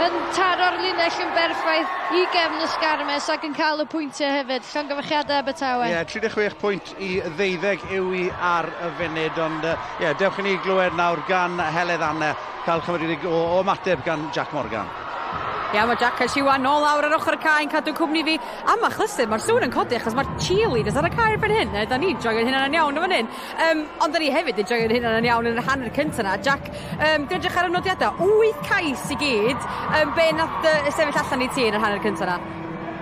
yn taro'r linell yn berffaith i gefn y sgarmes ac yn cael y pwyntiau hefyd. Llongyfarchiadau Abertawe. Ie, yeah, 36 pwynt i 12 yw i ar y funud, ond ie, yeah, dewch i ni glywed nawr gan Heledd Anne, cael chydig o ymateb gan Jack Morgan. Ia, mae Jack a Siwan nôl lawr ar ochr y cae yn cadw cwmni fi. A mae chlysur, mae'r sŵn yn codi achos mae'r cheerleaders ar y cae erbyn hyn. Da ni'n joio'n hynna'n yn iawn yn fan hyn. Ond da ni hefyd yn joio'n hynna'n yn iawn yn yr hanner cyntaf na. Jack, dwi'n edrych ar y nodiadau, 8 cais i gyd. Be nath sefyll allan i ti yn yr hanner cyntaf na?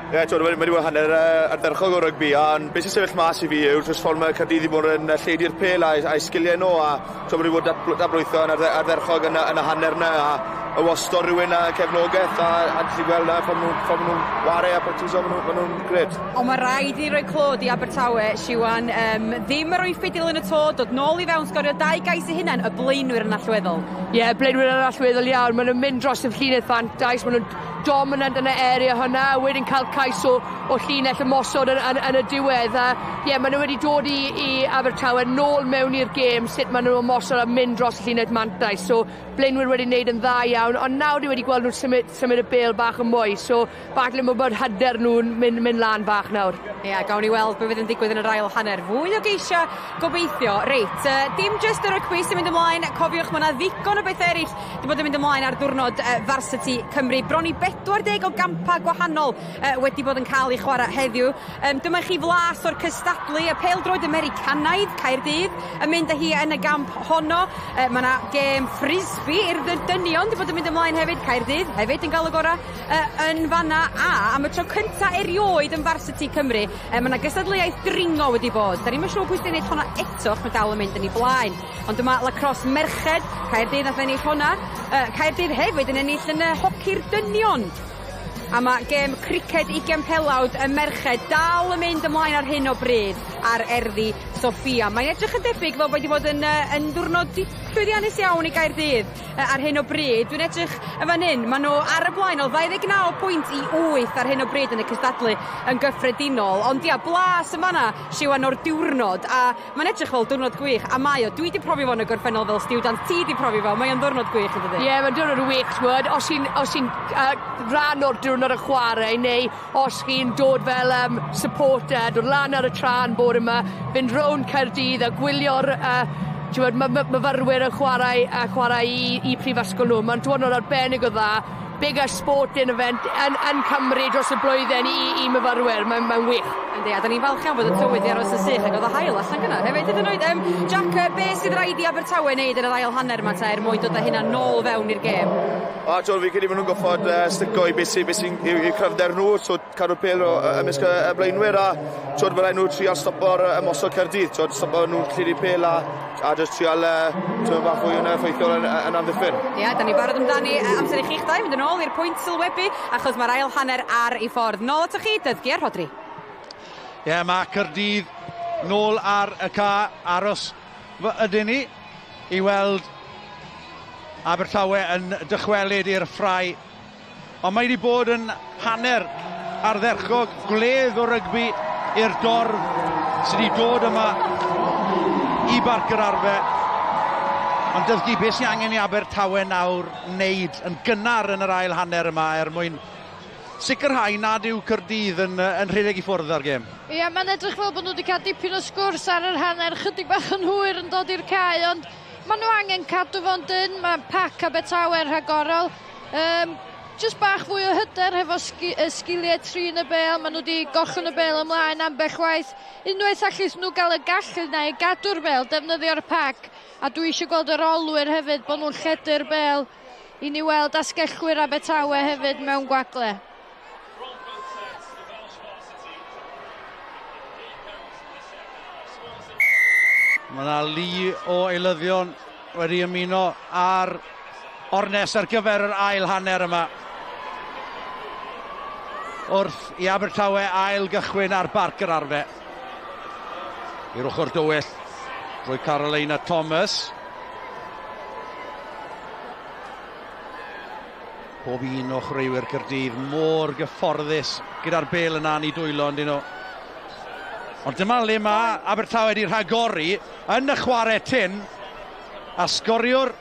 Ie, yeah, mae wedi bod hanner ardderchog o rygbi, a beth sy'n sefyll mas i fi yw'r jyst ffordd mae Caerdydd i bod yn lledu'r pêl a'i sgiliau nhw, a mae wedi bod dadlwytho yn ardderchog yn y hanner yna, a y wastod rhywun a cefnogaeth, a ti'n gweld na ffordd nhw'n ware a practiso, maen nhw'n gret. Ond mae rhaid i roi clod i Abertawe, Siwan, ddim yr wyth dilyn y to, dod nôl i fewn, sgorio dau gais i hunain, y blaenwyr yn allweddol. Ie, yeah, blaenwyr yn allweddol iawn. Maen nhw'n mynd dros y llinell fantais, maen nhw'n dominant yn y area hwnna, wedyn cael cais o llinell ymosod yn y diwedd. A ie, yeah, maen nhw wedi dod i Abertawe nôl mewn i'r gêm, sut maen nhw'n ymosod a mynd dros y llinell mantais. So, blaenwyr wedi wneud yn dda iawn, ond nawr ni wedi gweld nhw'n symud y bêl bach yn mwy, so falle mae bod hyder nhw'n mynd lan bach nawr. Ie, yeah, gawn ni weld beth fydd yn digwydd yn yr ail hanner. Fwy o geisio gobeithio. Reit, dim jyst y rygbi sy'n mynd ymlaen. Cofiwch, mae yna ddigon o beth eraill wedi bod yn mynd ymlaen ar diwrnod Varsity Cymru. Bron i 40 o gampa gwahanol wedi bod yn cael ei chwarae heddiw. Dyma chi flas o'r cystadlu, y pêl-droed Americanaidd, Caerdydd, yn mynd â hi yn y gamp honno. Mae yna gêm frisbee i'r dynion wedi bod yn mynd ymlaen hefyd. Caerdydd hefyd yn gael y gorau yn fanna. A am y tro cynta erioed yn Varsity Cymru, mae yna gystadleuaeth dringo wedi bod. Da ni'n siŵr pwy sy'n ennill hwnna eto, mae dal yn mynd yn ei blaen. Ond dyma lacrosse merched, Caerdydd nath ennill hwnna. Caerdydd hefyd yn ennill yn y hoci'r dynion. A mae gêm criced 20 pelawd y merched dal yn mynd ymlaen ar hyn o bryd ar erddi Soffia. Mae'n edrych yn debyg fel bod wedi bod yn ddiwrnod llwyddiannus iawn i Gaerdydd ar hyn o bryd. Dwi'n edrych yn fan hyn, maen nhw ar y blaen o 29 pwynt i 8 ar hyn o bryd yn y cystadlu yn gyffredinol. Ond ia, blas yn fanna, Siwan, o'r diwrnod, a mae'n edrych fel diwrnod gwych, a mae o, dwi wedi profi fo yn y gorffennol fel student, ti wedi profi fo, mae o'n ddiwrnod gwych yn dydi? Ie, yeah, mae'n diwrnod wych, t'wod, os ti'n rhan o'r diwrnod y chwarae, neu os chi'n dod fel supporter, dod lan ar y tran bore yma, fynd rownd Caerdydd a gwylio'r myfyrwyr yn chwarae i prifysgol nhw. Mae'n diwrnod arbennig o dda, biggest sporting event yn Cymru dros y blwyddyn i myfyrwyr. Mae'n wych. Yndi, a da ni'n falch iawn bod y tywydd i aros yn sych ac oedd y haul allan gyna hefyd hyd yn oed. Jack, be sydd rhaid i Abertawe wneud yn yr ail hanner yma ta er mwyn dod â hynna nôl fewn i'r gêm? O, ti'n fi credu maen nhw'n goffod stico i beth sy'n i'w cryfder nhw, so cadw'r pêl ymysg y blaenwyr a twyd, mae rhaid nhw trial stopo'r ymosod Caerdydd, twyd, stopo nhw'n lledu pêl a just trial twyd, bach fwy yn effeithiol yn amddiffyn. Ie, yeah, da ni barod amdani. Amser i chi'ch dau mynd yn ôl i'r pwynt sylwebu, achos mae'r ail hanner ar ei ffordd. Nôl atoch chi, Dyddgu a Rhodri. Ie, yeah, mae Caerdydd nôl ar y ca, aros ydyn ni i weld Abertawe yn dychwelyd i'r ffrai. Ond mae wedi bod yn hanner ardderchog, gwledd o rygbi i'r dorf sydd wedi dod yma i Barc yr Arfe. Ond Dyddgu, beth sy'n angen i Abertawe nawr wneud yn gynnar yn yr ail hanner yma er mwyn sicrhau nad yw Caerdydd yn rhedeg i ffwrdd ar gêm? Ie, mae'n edrych fel bod nhw wedi cael dipyn o sgwrs ar yr hanner, chydig bach yn hwyr yn dod i'r cae, ond maen nhw angen cadw fo'n dyn, mae pac Abertawe yn rhagorol. Just bach fwy o hyder hefo sgiliau trin y bêl, maen nhw wedi gollwng y bêl ymlaen ambell waith. Unwaith allith nhw gael y gallu yna i gadw'r bêl, defnyddio'r pac, a dwi eisiau gweld yr olwyr hefyd, bod nhw'n lledu'r bêl i ni weld asgellwyr Abertawe hefyd mewn gwagle. Mae yna lu o eilyddion wedi ymuno ar ornes ar gyfer yr ail hanner yma. Wrth i Abertawe ail gychwyn ar Barc yr Arfe. I'r ochr dywyll drwy Carolina Thomas. Pob un o chwaraewyr Caerdydd mor gyfforddus gyda'r bêl yna yn ei dwylo, yndyn nhw. Ond dyma le mae Abertawe wedi rhagori yn y chwarae tyn, a sgoriwr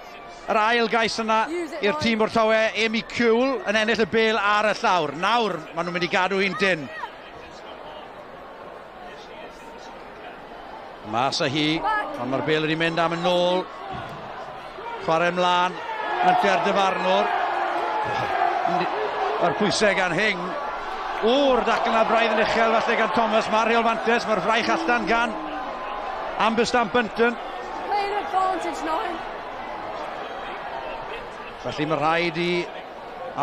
yr ail gais yna i'r tîm Abertawe, Amy Cule, yn ennill y bêl ar y llawr. Nawr maen nhw'n mynd i gadw hi'n dyn. Mas â hi, ond mae'r bêl wedi mynd am yn ôl. Chwarae ymlaen, menter dyfarnwr. Mae'r pwysau gan Hing. O'r dacl yna braidd yn uchel falle gan Thomas. Mae'r rheol fantes, mae'r fraich allan gan Amber Stamp Bunton. Player advantage 9. Felly mae rhaid i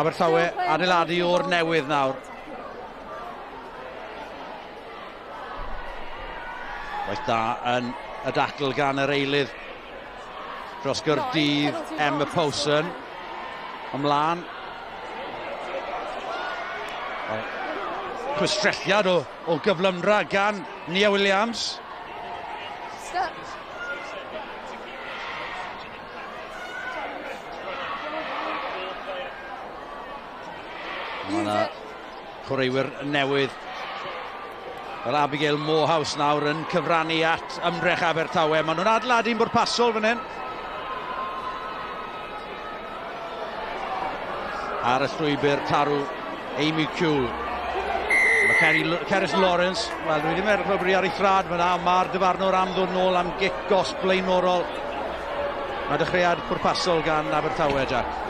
Abertawe adeiladu o'r newydd nawr. Waith da yn y dacl gan yr eilydd dros Gaerdydd, Emma Powson. Ymlaen. Chwistrelliad o gyflymdra gan Nia Williams. Step. Mae yna chwaraewyr newydd fel Abigail Morehouse nawr yn cyfrannu at ymdrech Abertawe. Maen nhw'n adeiladu'n bwrpasol fan hyn. Ar y llwybr tarw Amy Cule. Mae Cerys Lawrence, wel dwi ddim edrych fel bod hi ar ei thrad fyna, mae'r dyfarnwr am ddod nôl am gic gosb blaenorol. Mae dechreuad pwrpasol gan Abertawe, Jack.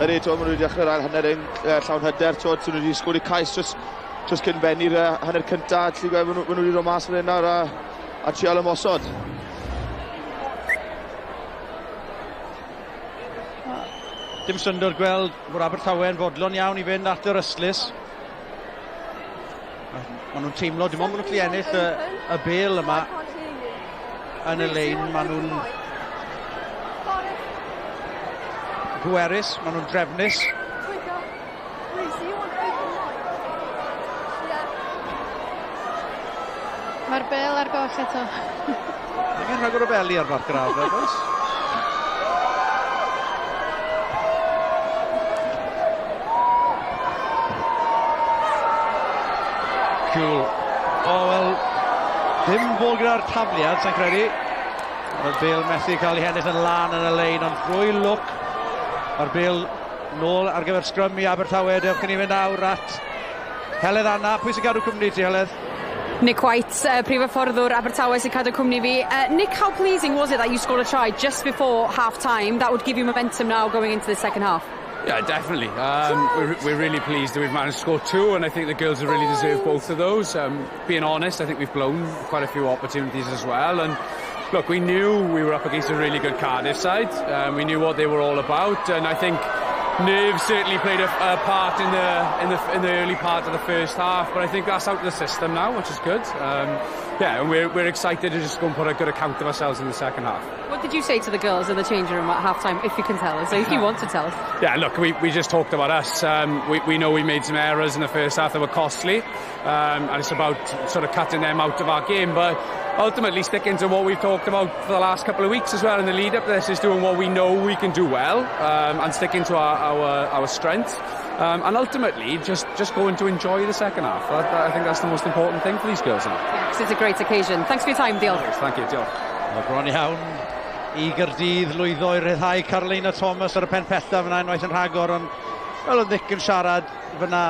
Ydy, maen nhw wedi dechrau'r ail hanner yn llawn hyder, nhw wedi sgori cais just cyn bennu'r hanner cyntaf, ti'n gweld, maen nhw wedi dod mas fan hyn nawr a trial ymosod. Dim syndod gweld bod Abertawe yn fodlon iawn i fynd at yr ystlys. Maen nhw'n teimlo, dim ond maen nhw'n gallu ennill y bêl yma yn y lein, maen nhw'n pwerus, maen nhw'n drefnus. Mae'r bêl ar goll eto. Angen rhagor o beli ar Barc yr Arfe, oes? Cool. O, wel, ddim fod gyda'r tafliad, sa'n credu. Mae'r bêl methu cael ei hennill yn lan yn y lein, ond drwy lwc, mae'r bêl nôl ar gyfer sgrym i Abertawe. Dewch i ni fynd nawr at Heledd Anna. Pwy sy'n gadw cwmni ti, Heledd? Nick White, prif hyfforddwr Abertawe sy'n cadw cwmni fi. Nick, how pleasing was it that you scored a try just before half-time? That would give you momentum now going into the second half. Yeah, definitely. We're really pleased that we've managed to score two, and I think the girls have really deserved both of those. Being honest, I think we've blown quite a few opportunities as well. And look, we knew we were up against a really good Cardiff side. We knew what they were all about, and I think nerves certainly played a part in the early part of the first half, but I think that's out of the system now, which is good. Yeah, and we're excited to just go and put a good account of ourselves in the second half. What did you say to the girls in the changing room at half-time, if you can tell us, or if you want to tell us? Yeah, look, we just talked about us. We know we made some errors in the first half that were costly, and it's about sort of cutting them out of our game, but ultimately sticking to what we've talked about for the last couple of weeks as well in the lead up to this, is doing what we know we can do well, and sticking to our strengths, and ultimately just going to enjoy the second half. I think that's the most important thing for these girls now. Yeah, because it's a great occasion. Thanks for your time, Diolch. Thank you, diolch. Mae bron iawn i Gaerdydd lwyddo i ryddhau Carolina Thomas ar y pen pellaf fyna unwaith yn rhagor, ond fel oedd Nick yn siarad fyna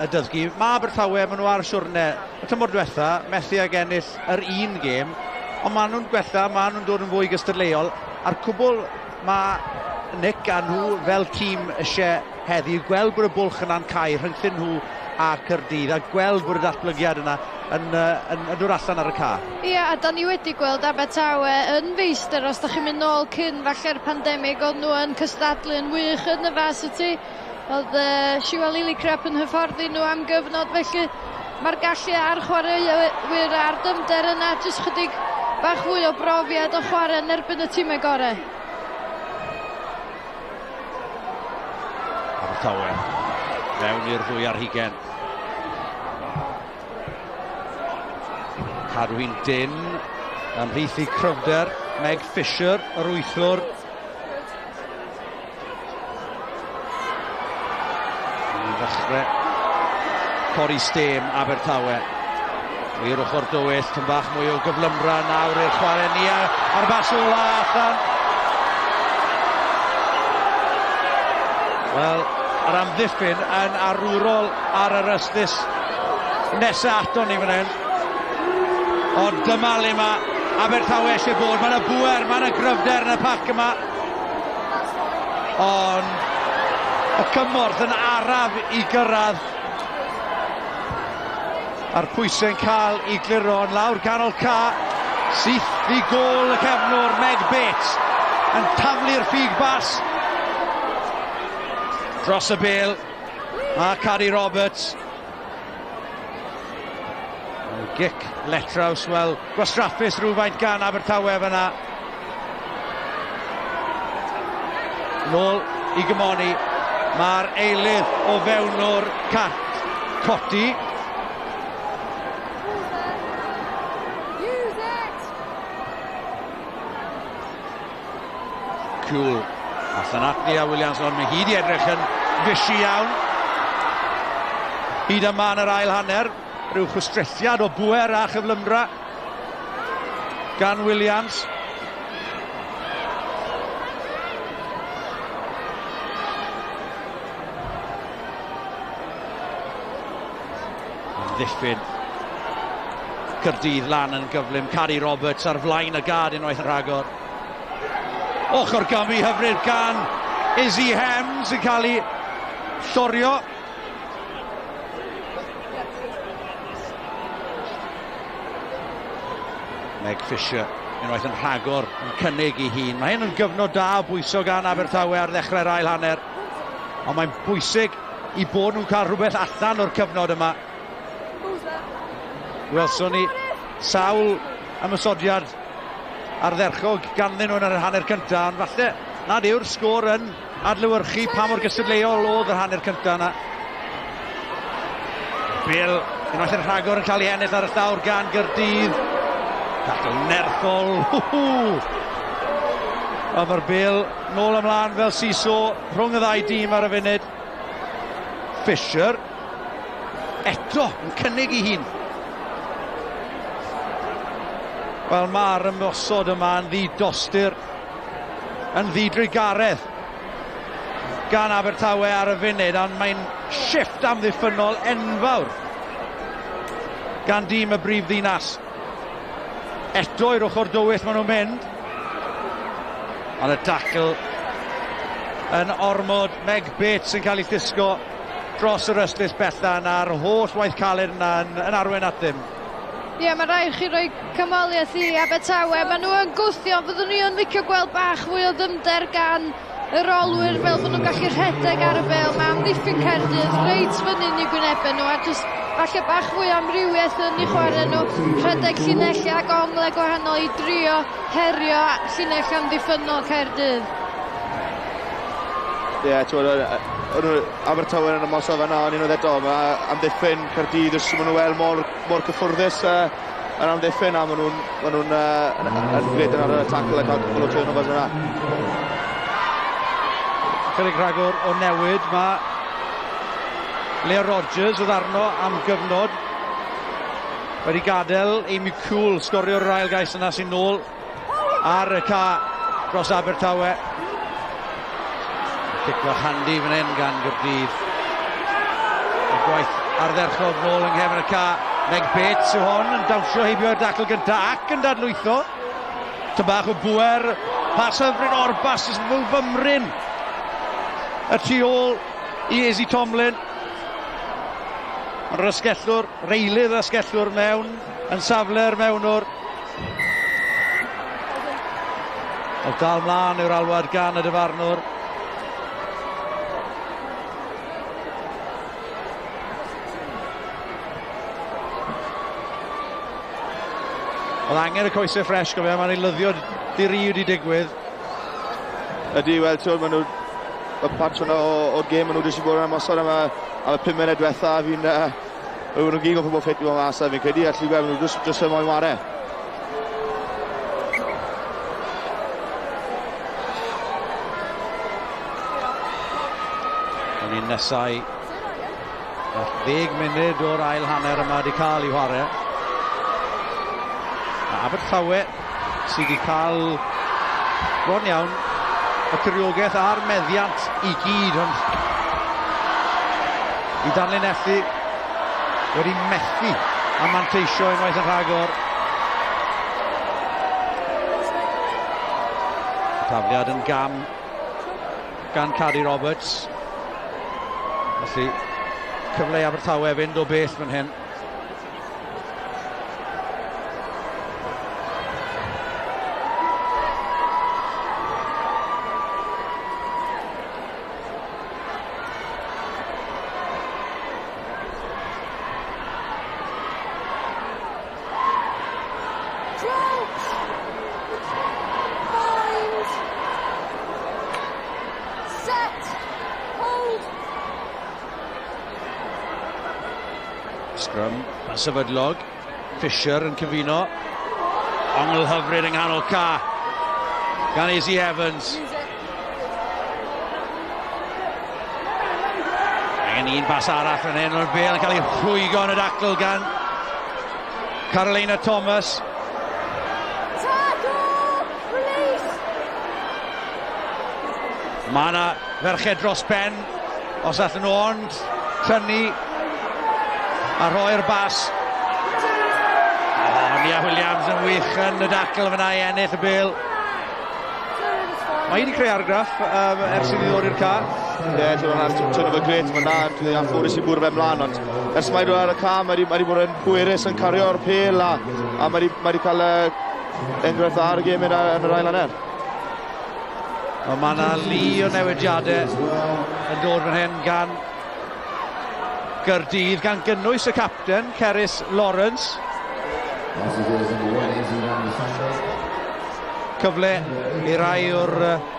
y dysgu, mae Abertawe, maen nhw ar siwrne y tymor diwetha, methu ag ennill yr un gêm, ond maen nhw'n gwella, maen nhw'n dod yn fwy gystadleuol, a'r cwbl mae Nick a nhw fel tîm eisiau heddiw, gweld bod y bwlch yna'n cau rhyngthyn nhw a Caerdydd, a gweld bod y datblygiad yna yn dod allan ar y ca. Ie, a da ni wedi gweld Abertawe yn feistr, os da chi'n mynd nôl cyn falle'r pandemig, oedd nhw yn cystadlu yn wych yn y varsity. Oedd Siwan Lillicrap yn hyfforddi nhw am gyfnod, felly mae'r gallu a'r chwaraewyr a'r dyfnder yna, jyst chydig bach fwy o brofiad o chwarae yn erbyn y tîmau gorau. Abertawe, fewn i'r 22. Cadw hi'n dyn, ymhlith i cryfder, Meg Fisher, yr wythwr. I ddechrau codi stêm Abertawe. I'r ochr dywyll, tyn bach mwy o gyflymra nawr i'r chwarae Nia a'r bas ola allan. Wel, yr amddiffyn yn arwrol ar yr ystlys nesaf ato ni fan hyn. Ond dyma le mae Abertawe eisiau bod. Mae yna bŵer, mae yna gryfder yn y pac yma. Ond y cymorth yn araf i gyrraedd. A'r pwysau'n cael ei gliro yn lawr ganol ca. Syth i gôl y cefnwr Meg Bates yn taflu'r ffug bas. Dros y bêl. A Cadi Roberts. Gic letraws, wel, gwastraffus rhywfaint gan Abertawe fyna. Nôl i gymoni. Mae'r eilydd o fewn o'r cat. Coti. Cool. Allan at Nia Williams, ond mae hi wedi edrych yn fysi iawn. Hyd yma yn yr ail hanner, rhyw chwistrelliad o bŵer a chyflymdra gan Williams. Amddiffyn Caerdydd lan yn gyflym. Cadi Roberts ar flaen y gad unwaith yn rhagor. Ochr gamu hyfryd gan Izzy Hems yn cael ei llorio. Meg Fisher unwaith yn rhagor yn cynnig ei hun. Mae hyn yn gyfnod da o bwyso gan Abertawe ar ddechrau'r ail hanner. Ond mae'n bwysig i bod nhw'n cael rhywbeth allan o'r cyfnod yma. Welson ni sawl ymosodiad ardderchog ganddyn nhw yn yr hanner cyntaf, ond falle nad yw'r sgôr yn adlewyrchu pa mor gystadleuol oedd yr hanner cyntaf yna. Bill, unwaith yn rhagor yn cael ei ennill ar y llawr gan Gaerdydd. Tackle nerthol, hw-hw! A mae'r Bill nôl ymlaen fel seesaw rhwng y ddau dîm ar y funud. Fisher eto yn cynnig ei hun. Wel, mae'r ymosod yma yn ddi-dostur, yn ddi-drugaredd gan Abertawe ar y funud, ond mae'n shifft amddiffynnol enfawr gan dîm y brif ddinas. Eto i'r ochr dywyll maen nhw'n mynd. Ond y tackle yn ormod. Meg Bates yn cael ei llusgo dros yr ystlys bella yna, a'r holl waith caled yna yn arwain at ddim. Ie, yeah, mae rhaid chi roi canmoliaeth i Abertawe. Maen nhw yn gwthio, ond fyddwn ni yn licio gweld bach fwy o ddyfnder gan yr olwyr fel bod nhw'n gallu rhedeg ar y bêl. Mae amddiffyn Caerdydd reit fyny yn eu gwynebau nhw, a jyst falle bach fwy o amrywiaeth yn eu chwarae nhw. Rhedeg llinellau ac onglau gwahanol i drio herio llinell amddiffynnol Caerdydd. Ie, yeah, ti'n Abertawe yn ymosod fan'na, ond unwaith eto, mae amddiffyn Caerdydd, os maen nhw weld mor cyffwrddus yn amddiffyn, a maen nhw'n yn gred yn ar y tackle a cael cwpl o turnovers yna. Chydig rhagor o newid, mae Leo Rogers oedd arno am gyfnod wedi gadael. Amy Cool sgorio'r ail gais yna sy'n nôl ar y ca dros Abertawe. Cic fach handi fan hyn gan Gaerdydd. Y gwaith ardderchog nôl yng nghefn y ca. Meg Bates yw hon yn dawnsio heibio'r dacl gyntaf ac yn dadlwytho. Tyn bach o bwer, pas hyfryd o'r bas fy fymryn y tu ôl i Izzy Tomlin. Mae'r ysgellwr, reilydd ysgellwr mewn, yn safle'r mewnwr. O dal mlaen yw'r alwad gan y dyfarnwr. Oedd angen y coesau ffres, gofio, mae'n eilyddio diri wedi digwydd. Ydy, wel, ti'n maen nhw, y part hwnna o'r gêm, maen nhw wedi bod yn ymosod am y, am y 5 munud diwetha, fi'n, maen nhw'n gyd o pobl ffit i fod mas, a fi'n credu, allu gweld, maen nhw just yn moyn ware. O'n i'n nesau at 10 munud o'r ail hanner yma wedi cael ei chwarae. A Abertawe sydd wedi cael bron iawn y cyriogaeth a'r meddiant i gyd, ond i danlinellu wedi methu a manteisio unwaith yn rhagor. Tafliad yn gam gan Cadi Roberts. Felly cyfle i Abertawe fynd o bell fan hyn. Scrum sefydlog, Fisher yn cyfuno, ongl hyfryd yng nghanol ca gan Izzy Evans. Angen un bas arall yn hyn, o'r bel yn cael ei rhwygo yn y dacl gan Carolina Thomas. Tackle! Release! Mae yna ferched dros ben, os allan nhw ond tynnu a rhoi'r bas. O, Nia Williams yn wych yn y dacl fyna i ennill y bel. Mae hi wedi creu argraff ers iddi ddod i'r ca. Ie, yeah, ti'n turnover grêt, mae'n na, dwi'n anffodus i bwrw fe mlaen, ond ers mae wedi ar y ca, mae wedi bod yn pwerus yn cario'r pel a mae wedi cael enghraifft dda ar y gêm yn yr ail hanner. Ond mae yna lu o newidiadau yn dod fan hyn gan Gaerdydd, gan gynnwys y capten, Cerys Lawrence. Cyfle i rai o'r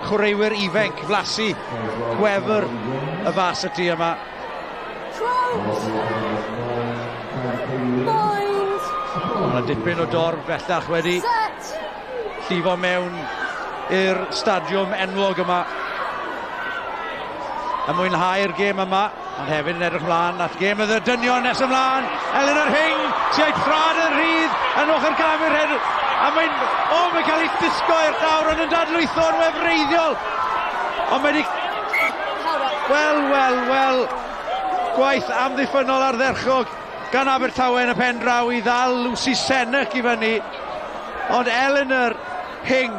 chwaraewyr ifanc flasu gwefr y varsity yma. Mae yna dipyn o dorf bellach wedi llifo mewn i'r stadiwm enwog yma. A mwynhau'r gêm yma, ond hefyd yn edrych mlaen at gêm y dynion nes ymlaen. Eleanor Hing, tuag trad yn rhydd, yn ochr gam i'r hyn. A mae'n, o, mae'n cael ei disgo i'r llawr, ond yn dadlwytho'n wefreiddiol. Ond mae wedi, wel, wel, wel, gwaith amddiffynnol ardderchog gan Abertawe yn y pen draw i ddal Lucy Senec i fyny. Ond Eleanor Hing,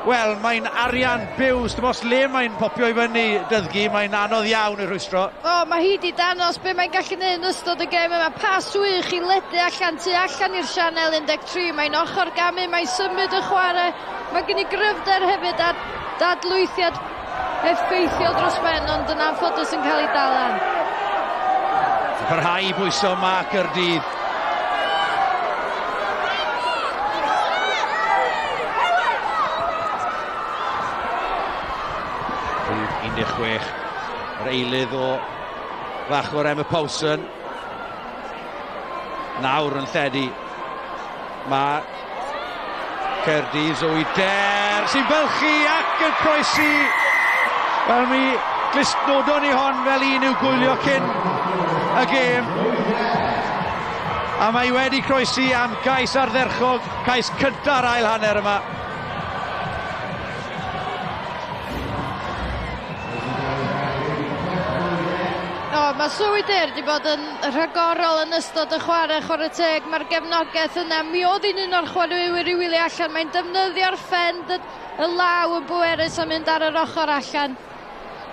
wel, mae'n arian byw, dim os le mae'n popio i fyny Dyddgu, mae'n anodd iawn i'r rhwystro. O, mae hi di danos be mae'n gallu gwneud yn ystod y gêm yma. Pas wych i ledu allan tu allan i'r sianel 13. Mae'n ochr gamu, mae'n symud y chwarae. Mae gen i gryfder hefyd a dadlwythiad effeithiol dros ben, ond yn anffodus yn cael ei dal lan. Parhau i bwyso ma Caerdydd. Rhif 16, yr eilydd o fachwr Emma Paulson. Nawr yn lledu. Mae Caerdydd Zoe Der sy'n bylchu ac yn croesi. Wel, mi glustnodon ni hon fel un i'w gwylio cyn y gêm. A mae wedi croesi am gais ardderchog, cais cynta'r ail hanner yma. O, Mae Zoe Dare wedi bod yn rhagorol yn ystod y chwarae, chwarae teg. Mae'r gefnogaeth yna. Mi oedd hi'n un o'r chwaraewyr i wylio allan. Mae'n defnyddio'r ffend y law yn bwerus a mynd ar yr ochr allan.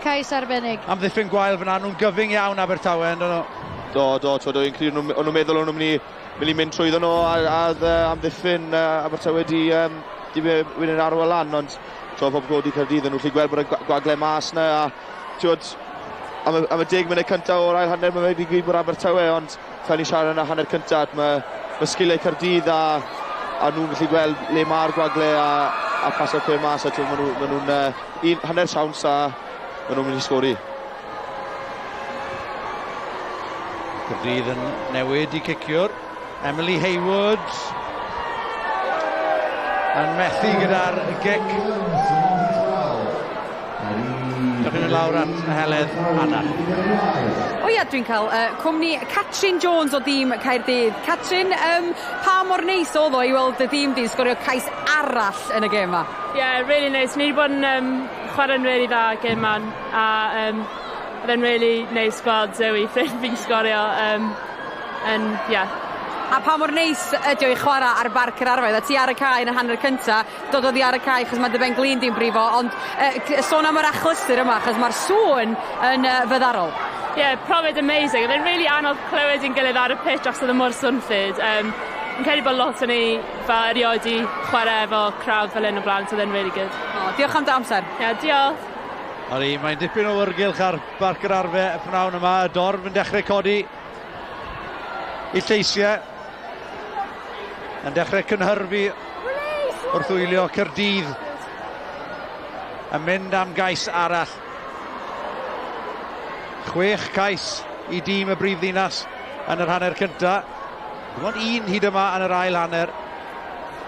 Cais arbennig. Amddiffyn gwael fyna, nhw'n gyfyng iawn Abertawe, ynddo nhw? Do, do, twyd, o'n credu o'n nhw'n meddwl o'n nhw'n mynd i, mynd i mynd trwyddo nhw a, a, a amddiffyn Abertawe di, di mynd yn arwain lan, ond twyd, pob godi Caerdydd, yn nhw'n gallu gweld bod y gwagle mas na, a twyd, am y, am y 10 munud cyntaf o'r ail hanner, mae wedi gwybod bod Abertawe, ond fel ni'n siarad yn y hanner cyntaf, mae, mae sgiliau Caerdydd a, a nhw'n gallu gweld le mae'r gwagle a, a paso'r pêl mas, a twyd, maen nhw'n ma nhw, un hanner siawns a maen nhw'n mynd i sgori. Caerdydd yn newid i ciciwr. Emily Hayward yn methu gyda'r gic. Dewch ni'n mynd lawr at Heledd Anna. O ia, dwi'n cael cwmni Catrin Jones o dîm Caerdydd. Catrin, pa mor neis oedd o i weld y dîm di'n sgorio cais arall yn y gêm yma? Yeah, really nice. Ni wedi bod yn chwarae'n really dda gêm man a oedd e'n really nice gweld Zoe ffrind fi'n sgorio. And, yeah. A pa mor neis ydi o i chwarae ar Barc yr Arfau? A ti ar y cae yn y hanner cynta, dod oddi ar y cae achos mae dy ben glin di'n brifo, ond sôn am yr achlysur yma, achos mae'r sŵn yn fyddarol. Yeah, profiad amazing. Oedd e'n really anodd clywed ein gilydd ar y pitch achos oedd e mor swnllyd. Fi'n credu bod lot o ni fel erioed i chwarae efo crowd fel hyn o blaen, so oedd e'n really good. O, diolch am dy amser. Yeah, diolch. Odi, mae'n dipyn o awyrgylch ar Barc yr Arfe y pnawn yma. Y dorf yn dechrau codi i lleisiau. Yn dechrau cynhyrfu wrth wylio Caerdydd yn mynd am gais arall. 6 cais i dîm y brif ddinas yn yr hanner cyntaf. Dim ond un hyd yma yn yr ail hanner.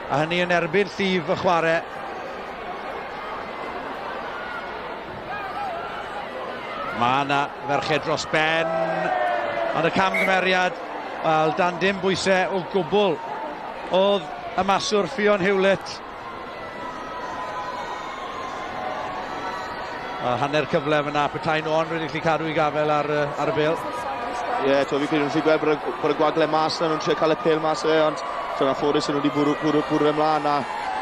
A hynny yn erbyn llif y chwarae. Mae yna ferched dros ben, ond y camgymeriad, wel, dan dim bwysau o gwbl, oedd y maswr Ffion Hewlett. A hanner cyfle fyna, petai nhw ond wedi gallu cadw i gafel ar, ar y bêl. Ie, yeah, fi'n credu nhw'n gallu gweld bod y, bod y gwagle mas na, nhw'n trio cael y pêl mas e, ond ti'n anffodus nhw wedi bwrw, bwrw, bwrw ymlaen a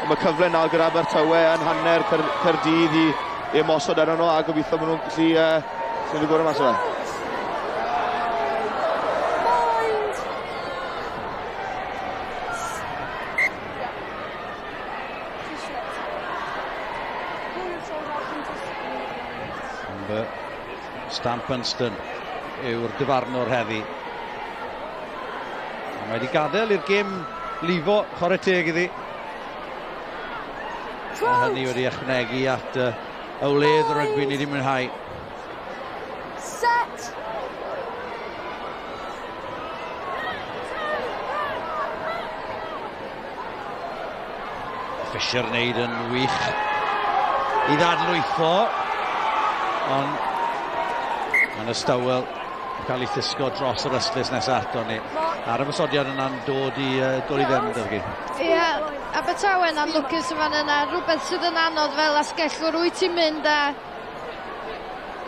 mae cyfle nawr gyda Abertawe yn hanner Caerdydd i, i ymosod arno nhw a gobeithio maen nhw'n gallu symud y gorau mas o fe. Stamp Bunston yw'r dyfarnwr heddi. A mae wedi gadael i'r gêm lifo, chwarae teg iddi. A hynny wedi ychwanegu at y wledd rygbi ni wedi mwynhau. Set! Fisher wneud yn wych i ddadlwytho, ond mae'n ystawel yn cael ei llusgo dros yr ystlys nesaf ato ni. A'r ymosodiad yna'n dod i, dod i ddim, Dyfgu. Ie, yeah, Abertawe yn anlwcus yn fan yna. Rhywbeth sydd yn anodd fel asgellwr, wyt ti'n mynd a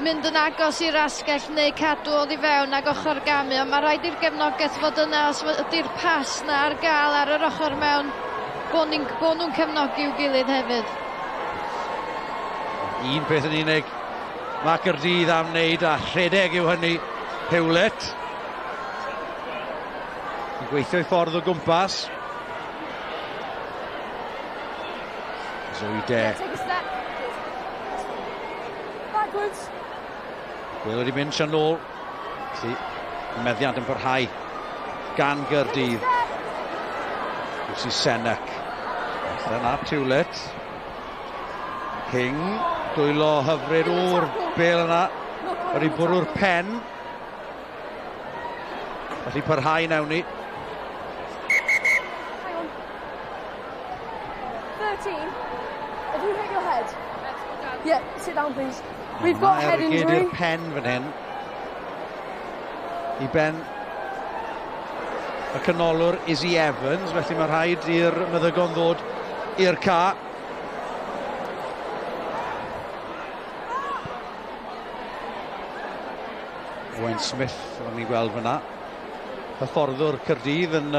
mynd yn agos i'r asgell neu cadw oddi fewn ag ochr gamu, ond mae rhaid i'r gefnogaeth fod yna os ydy'r pas na ar gael ar yr ochr mewn, bod nhw'n cefnogi i'w gilydd hefyd. Un peth yn unig, mae Caerdydd am wneud a rhedeg yw hynny. Hewlett yn gweithio i ffordd o gwmpas. Zoe Dare. Backwards. Wel wedi mynd sian nôl. Felly, y meddiant yn parhau gan Gaerdydd. Lucy Senek. Allan at Hewlett. King, dwylo hyfryd o'r bêl yna. Wedi bwrw'r pen. Felly parhau nawn ni. Hang on. 13. Have you hit your head? Yeah, sit down please. We've got head injury. I'r pen fan hyn. I ben y canolwr Izzy Evans, felly mae rhaid i'r meddygon ddod i'r ca. Owen Smith, o'n i'n gweld fyna. Hyfforddwr Caerdydd yn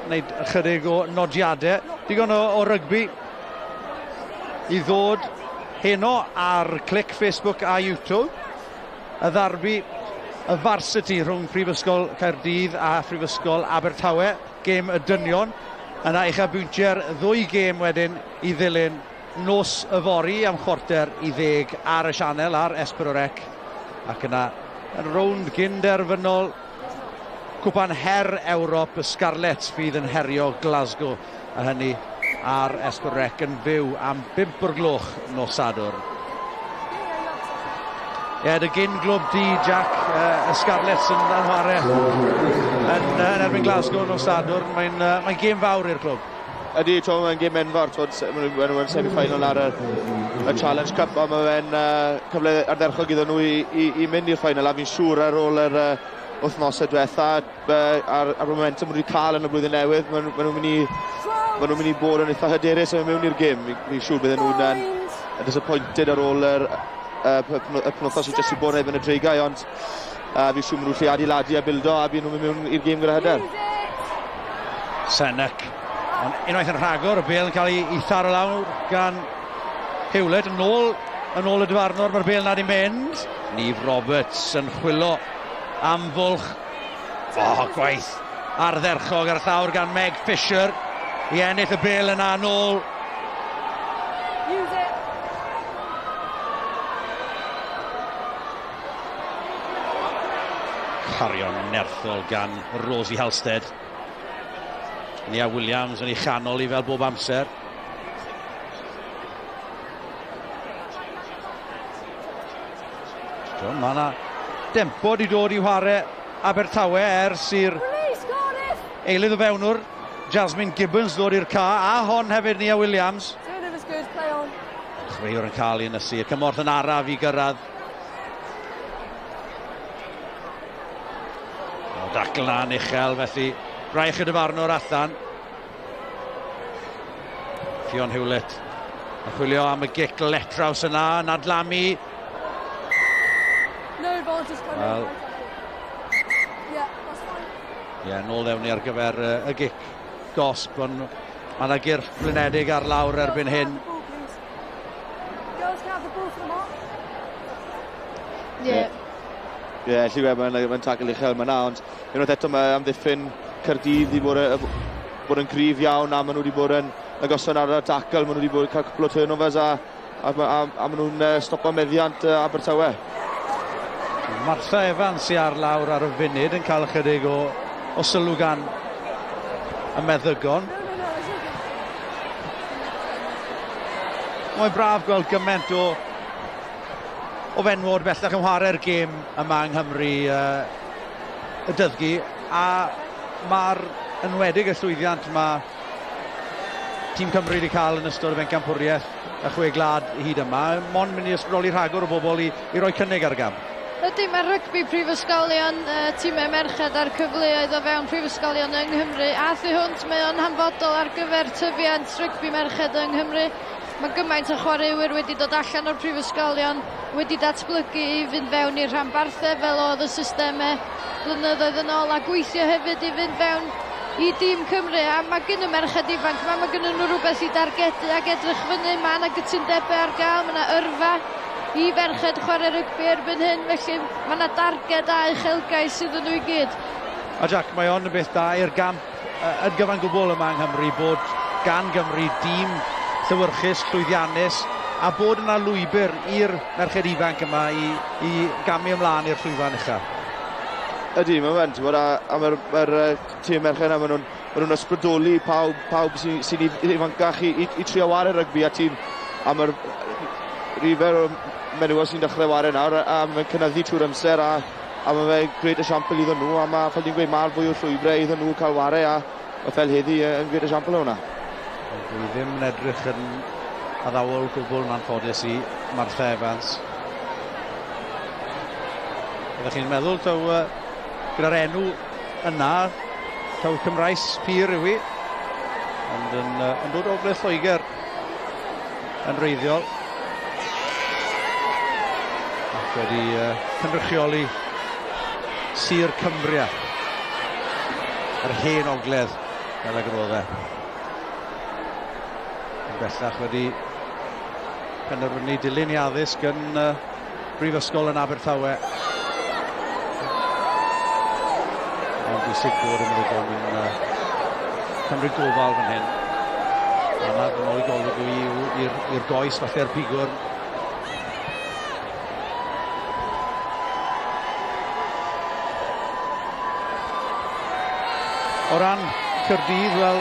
wneud ychydig o nodiadau. Digon o rygbi i ddod heno ar Clic, Facebook a YouTube. Y ddarbi y Varsity rhwng Prifysgol Caerdydd a Phrifysgol Abertawe, gêm y dynion. Yna uchafbwyntiau'r ddwy gêm wedyn i ddilyn nos yfory am 9:45 ar y sianel ar S4C, ac yna yn rownd gynderfynol Cwpan Her Ewrop, y Scarlets fydd yn herio Glasgow, a hynny ar S4C yn fyw am 5 o'r gloch nos Sadwrn. Ie, dy gyn glwb di, Jack, y Scarlets yn chwarae yn erbyn Glasgow nos Sadwrn. Mae'n mae gêm fawr i'r clwb. Ydy, mae'n gêm enfawr, maen nhw'n semi-final ar y Challenge Cup, a mae fe'n cyfle ardderchog iddyn nhw i mynd i'r final, a fi'n siŵr ar ôl yr wythnosau diwetha, a'r momentum maen nhw wedi cael yn y blwyddyn newydd, maen nhw'n mynd i bod yn eitha hyderus yn mewn i'r gêm. Fi'n siŵr bydden nhw'n disappointed ar ôl y penwythnos sydd jyst i bod yn erbyn y Dreigiau, ond fi'n siŵr maen nhw'n lle adeiladu a bildo, a byd nhw'n mynd mewn i'r gêm gyda hyder. Senec. Ond unwaith yn rhagor, y bêl yn cael ei tharo lawr gan Hewlett. Yn ôl y dyfarnwr, mae'r bêl na di mynd. Neve Roberts yn chwilo am fwlch. O, gwaith ardderchog ar y llawr gan Meg Fisher i ennill y bêl yna yn ôl. Use it. Cario nerthol gan Rosie Halstead. Nia Williams yn ei chanol i fel bob amser. John, mae yna dempo di dod i whare Abertawe ers i'r eilydd o fewnwr Jasmine Gibbons ddod i'r ca, a hon hefyd Nia Williams. Chwaraewr yn cael ei ynysu, y cymorth yn araf i gyrraedd. O, dacl na'n uchel, felly braich y dyfarnwr allan. Ffion Hewlett yn chwilio am y gic letraws yna, yn adlamu. No advantage coming. Wel. Yeah, that's fine. Ie, nôl ddewn ni ar gyfer y gic gosb, ond mae yna gyrff blinedig ar lawr erbyn hyn. Girls can have the ball for the mark. Yeah. Ie, yeah, mae'n tacl uchel yma na, ond unwaith eto mae amddiffyn Caerdydd wedi bod yn gryf iawn, a maen nhw wedi bod yn agoson ar y tacl, maen nhw wedi bod yn cael cwpl o turnovers a maen nhw'n stopo meddiant Abertawe. Martha Evans sy ar lawr ar y funud yn cael ychydig o sylw gan y meddygon. Mae'n braf gweld gymaint o fenwod bellach yn chwarae'r gêm yma yng Nghymru y dyddgu, a mae'r enwedig y llwyddiant mae Tîm Cymru wedi cael yn ystod y bencampwriaeth y chwe gwlad hyd yma, mond mynd i ysbrydoli rhagor o bobl i roi cynnig ar y gamp. Ydy, mae rygbi prifysgolion, tîmau merched a'r cyfleoedd o fewn prifysgolion yng Nghymru, a thu hwnt mae o'n hanfodol ar gyfer tyfiant rygbi merched yng Nghymru. Mae gymaint o chwaraewyr wedi dod allan o'r prifysgolion, wedi datblygu i fynd fewn i'r rhanbarthau fel oedd y systemau blynyddoedd yn ôl, a gweithio hefyd i fynd fewn i dîm Cymru. A mae gen y merched ifanc, mae gen nhw rhywbeth i dargedu ac edrych fyny, mae yna gytundebau ar gael, mae yna yrfa i ferched chwarae rygbi erbyn hyn, felly mae yna darged a uchelgais iddyn nhw i gyd. A Jack, mae hon yn beth da i'r gamp yn gyfan gwbl yma yng Nghymru, bod gan Gymru dîm llewyrchus, llwyddiannus, a bod yna lwybr i'r merched ifanc yma i gamu ymlaen i'r llwyfan uchaf. Ydy, mae'n fe'n, ti'n gwbod, a mae'r tîm merched yna, maen nhw'n ysbrydoli pawb sy'n ifancach i trio ware rygbi, a mae'r nifer o menywod sy'n dechrau ware nawr, a mae'n cynyddu trwy'r amser, a mae fe'n grêt esiampl iddyn nhw, a mae, fel ti'n gweud, mae'r fwy o llwybrau iddyn nhw cael ware, a fel heddi yn grêt esiampl o hwnna. Dwi ddim yn edrych yn addawol gwbl yn anffodus i Martha Evans. Ydych chi'n meddwl taw gyda'r enw yna, taw Cymraes pur yw hi, ond yn dod o Ogledd Lloegr yn wreiddiol. Wedi cynrychioli Sir Cumbria. Yr hen ogledd fel ag yr oedd e. Yn bellach wedi penderfynu dilyn i addysg yn Brifysgol yn Abertawe. Ond bwysig bod y meddygon yn cymryd gofal fan hyn. Anaf yn ôl i golwg i'r goes, falle'r pigwrn. O ran Caerdydd, wel,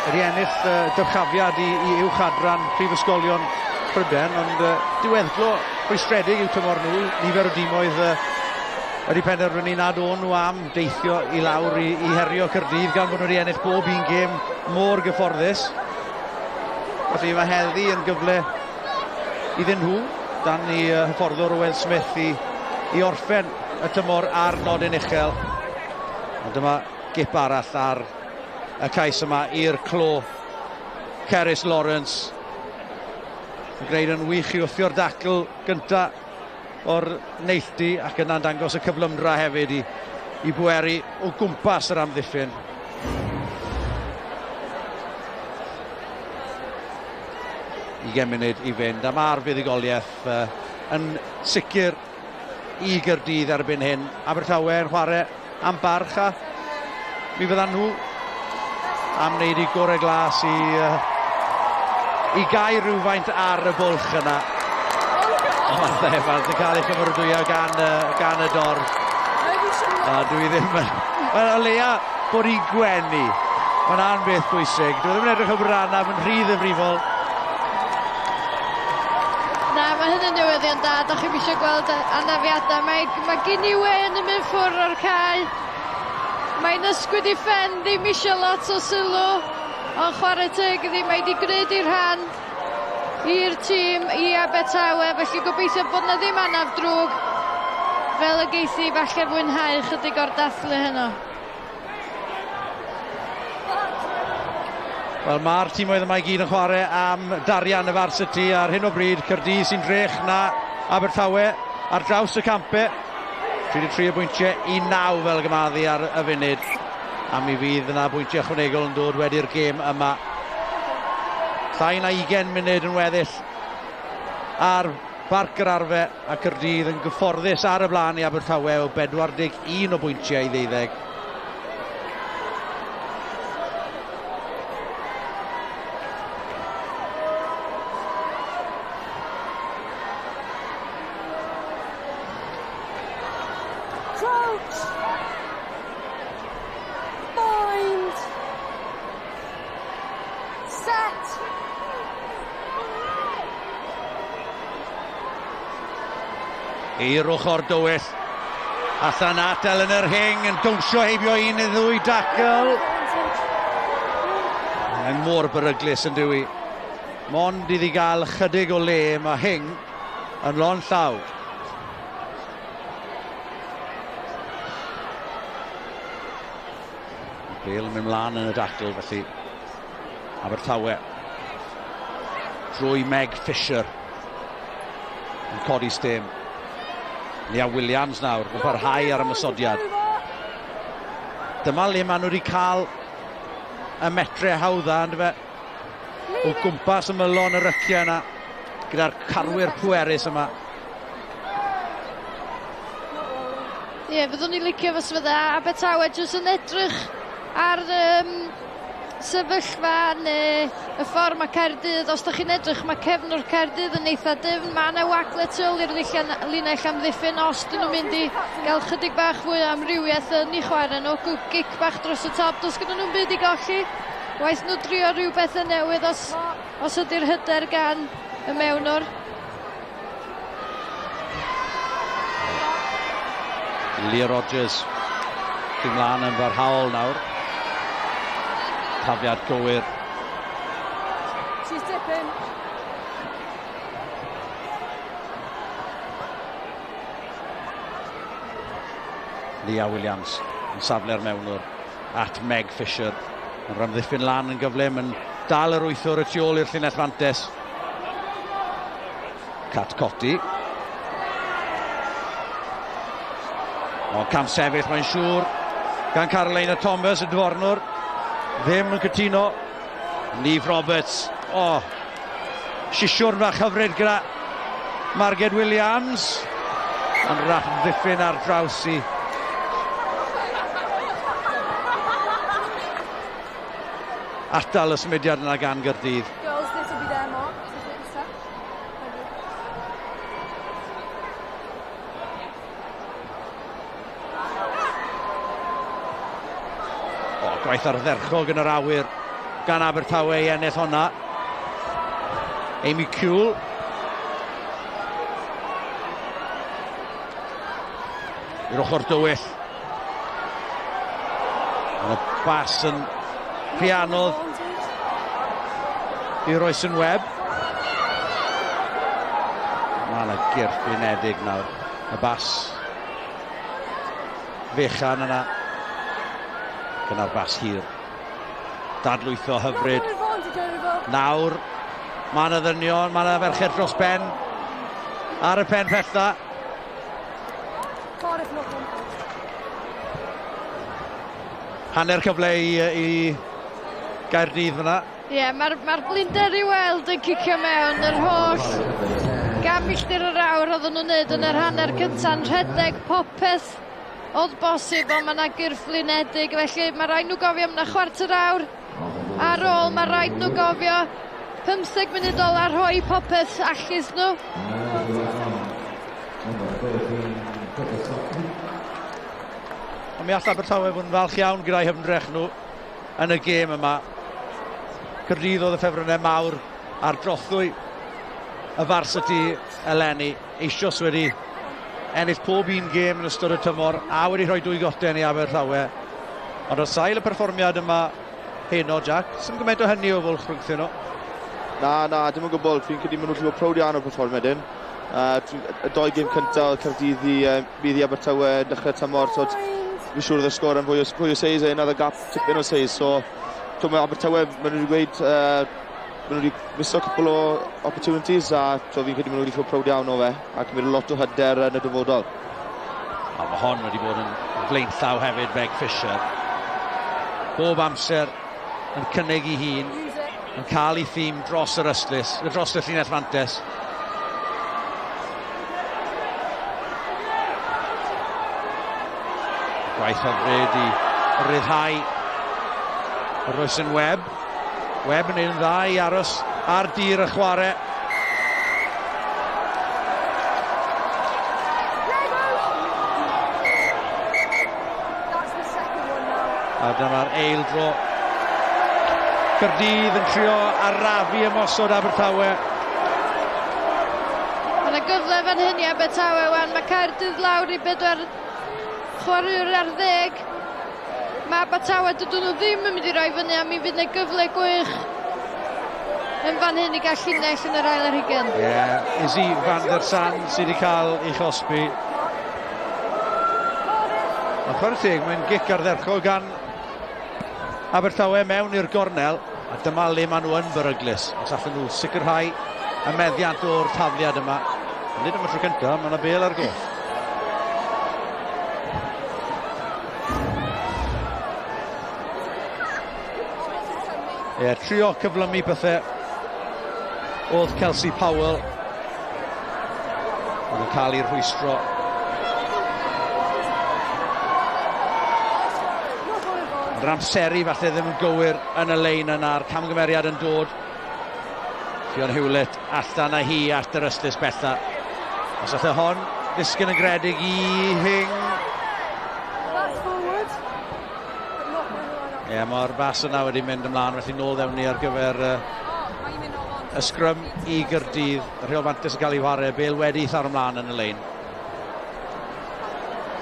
wedi ennill dyrchafiad i uwch adran Prifysgolion Prydain, ond diweddglo rhwystredig yw tymor nhw. Nifer o dimoedd wedi penderfynu nad o'n nhw am deithio i lawr i herio Caerdydd, gan bod nhw wedi ennill bob un gêm mor gyfforddus. Felly mae heddi yn gyfle iddyn nhw, dan i hyfforddwr Owen Smith i orffen y tymor ar nodyn uchel. Ond dyma gip arall ar y cais yma i'r clo. Cerys Lawrence yn gwneud yn wych i wthio'r dacl gynta o'r neilltu ac yna'n dangos y cyflymdra hefyd i bweru o gwmpas yr amddiffyn. 20 munud i fynd, a mae'r fuddugoliaeth yn sicr i Gaerdydd erbyn hyn. Abertawe yn chwarae am barch a mi fyddan nhw am wneud i gorau glas i gau rhywfaint ar y bwlch yna. Martha Evans yn cael ei chymeradwyo gan y dorf. A dwi ddim yn... Wel, o leia bod hi'n gwenu. Mae'n an beth bwysig. Dwi ddim yn edrych o rhan am yn rhy ddifrifol. Na, mae hynny'n newyddion da. Da chi'm eisiau gweld anafiadau. Mae Ginny Wayne yn mynd ffwrdd o'r cae. Mae'n ysgwyd i ffen, ddim eisiau lot o sylw. Ond chwarae teg iddi, mae wedi gwneud ei rhan i'r tîm i Abertawe. Felly gobeithio bod na ddim anaf drwg fel y geithi falle fwynhau chydig o'r dathlu heno. Wel, mae'r tîmoedd yma i gyd yn chwarae am darian y Varsity ar hyn o bryd. Caerdydd sy'n drech na Abertawe ar draws y campe. 33 o bwyntiau i 9 fel gymaddu ar y funud. A mi fydd yna bwyntiau ychwanegol yn dod wedi'r gêm yma. Llai na 20 munud yn weddill ar Barc yr Arfe a Caerdydd yn gyfforddus ar y blaen i Abertawe o 41 o bwyntiau i 12. Crouch. Bind. Set. I'r ochr dywyll. Allan at Eleanor Hing yn dawnsio heibio un neu ddwy dacl. Mae'n mor beryglus yn dywi. Mond iddi gael chydig o le, mae Hing yn lon llaw. Bale yn mynd mlaen yn y dacl, felly Abertawe drwy Meg Fisher yn codi stêm. Nia Williams nawr yn parhau ar ymosodiad. Dyma le maen nhw wedi cael y metre hawdda, yndyfe? O gwmpas ymylon y ryciau yna gyda'r carwyr pwerus yma. Ie, fyddwn ni licio fos fydda Abertawe jyst yn edrych ar sefyllfa neu y ffordd mae Caerdydd, os da chi'n edrych, mae cefnwr Caerdydd yn eitha dyfn, mae yna wagle tu ôl i'r linell amddiffyn os dyn nhw'n mynd i gael chydig bach fwy o amrywiaeth yn eu chwarae nhw, gic bach dros y top, does gyda nhw'n byd i golli. Waeth nhw drio rhywbeth yn newydd os ydy'r hyder gan y mewnwr. Leah Rogers dim mlaen yn farhaol nawr. Tafiad gywir. She's dipping. Leah Williams yn safle'r mewnwr at Meg Fisher. Yn amddiffyn lan yn gyflym, yn dal yr wythwr y tu ôl i'r llinell fantes. Cat Coti. O, cam sefyll mae'n siŵr gan Carolina Thomas, y dyfarnwr. Ddim yn cytuno. Neve Roberts. O, sisiwrn fach hyfryd gyda Marged Williams. Ond raff ddiffyn ar draws i atal y symudiad yna gan Gaerdydd. Girls, this will be their mark. O, gwaith ardderchog yn yr awyr gan Abertawe i ennill honna. Amy Cule. I'r ochr dywyll. Ond y bas yn rhy anodd i Royson Webb. Mae yna gyrff unedig nawr. Y bas fechan yna. Gyda'r bas hir. Dadlwytho hyfryd. Nawr, mae yna ddynion, mae yna ferched dros ben. Ar y pen pella. Hanner cyfle i Gaerdydd fyna. Ie, yeah, mae'r blinder i weld yn cicio mewn yr holl 100 milltir yr awr oedden nhw'n neud yn yr hanner cynta'n rhedeg popeth oedd bosib, ond mae yna gyrff blinedig, felly mae rhaid nhw gofio am yna chwarter awr ar ôl, mae rhaid nhw gofio 15 munud ola rhoi popeth allus nhw. Ond mi all Abertawe fod yn falch iawn gyda'i hymdrech nhw yn y gêm yma. Caerdydd oedd y ffefrynnau mawr ar drothwy y Varsity eleni. Eisoes wedi ennill pob un gêm yn ystod y tymor a wedi rhoi 2 goten i Abertawe. Ond ar sail y perfformiad yma heno, Jack, sy'n gymaint o hynny o fwlch rhwngthyn nhw? Na, dim yn gwbl. Fi'n credu maen nhw'n gallu bod prowd iawn o'r perfformiad hyn. Y 2 gêm cyntaf oedd Caerdydd i Abertawe yn dechrau tymor. So, fi'n siŵr oedd y sgôr yn fwy o seis a un oedd y gap tipyn o seis. So, mae Abertawe, maen nhw wedi gweud, maen nhw wedi miso cwpl o opportunities a so, fi'n credu maen nhw wedi cael prowd iawn o fe a cymryd lot o hyder yn y dyfodol. A mae hon wedi bod yn flaenllaw hefyd, Meg Fisher. Bob amser yn cynnig ei hun, yn cael ei thîm dros yr ystlys, dros y llinell fantes. Gwaith hyfryd i ryddhau Royson Webb. Webb yn un dda i aros ar dir y chwarae. A dyma'r eil dro. Caerdydd yn trio arafu ymosod Abertawe. Mae yna gyfle fan hyn i Abertawe wan. Mae Caerdydd lawr i 4 chwaraewr ar 10. Mae Abertawe, dydyn nhw ddim yn mynd i roi fyny a mi fydd yna gyfle gwych yn fan hyn i gael llinell yn yr ail ar hugain. Ie, Izzy van der Sand sydd wedi cael ei chosbi. Ond chwarae teg, mae'n gic ardderchog gan Abertawe mewn i'r gornel, a dyma le maen nhw yn beryglus. Os allan nhw sicrhau y meddiant o'r tafliad yma. Ond nid am y tro cyntaf, mae yna bêl ar goll. Ie, trio cyflymu pethau oedd Kelsey Powell. Oedd yn cael ei rhwystro. Yr amseru falle ddim yn gywir yn y lein yna'r camgymeriad yn dod. Ffion Hewlett allan â hi at yr ystlys bella. Os allai hon ddisgyn yn gredig i Hing. Ie, mae'r bas yna wedi mynd ymlaen, felly nôl ddewn ni ar gyfer y sgrym i Gaerdydd. Rheol fantes yn cael ei whare, bêl wedi tharo ymlaen yn y lein.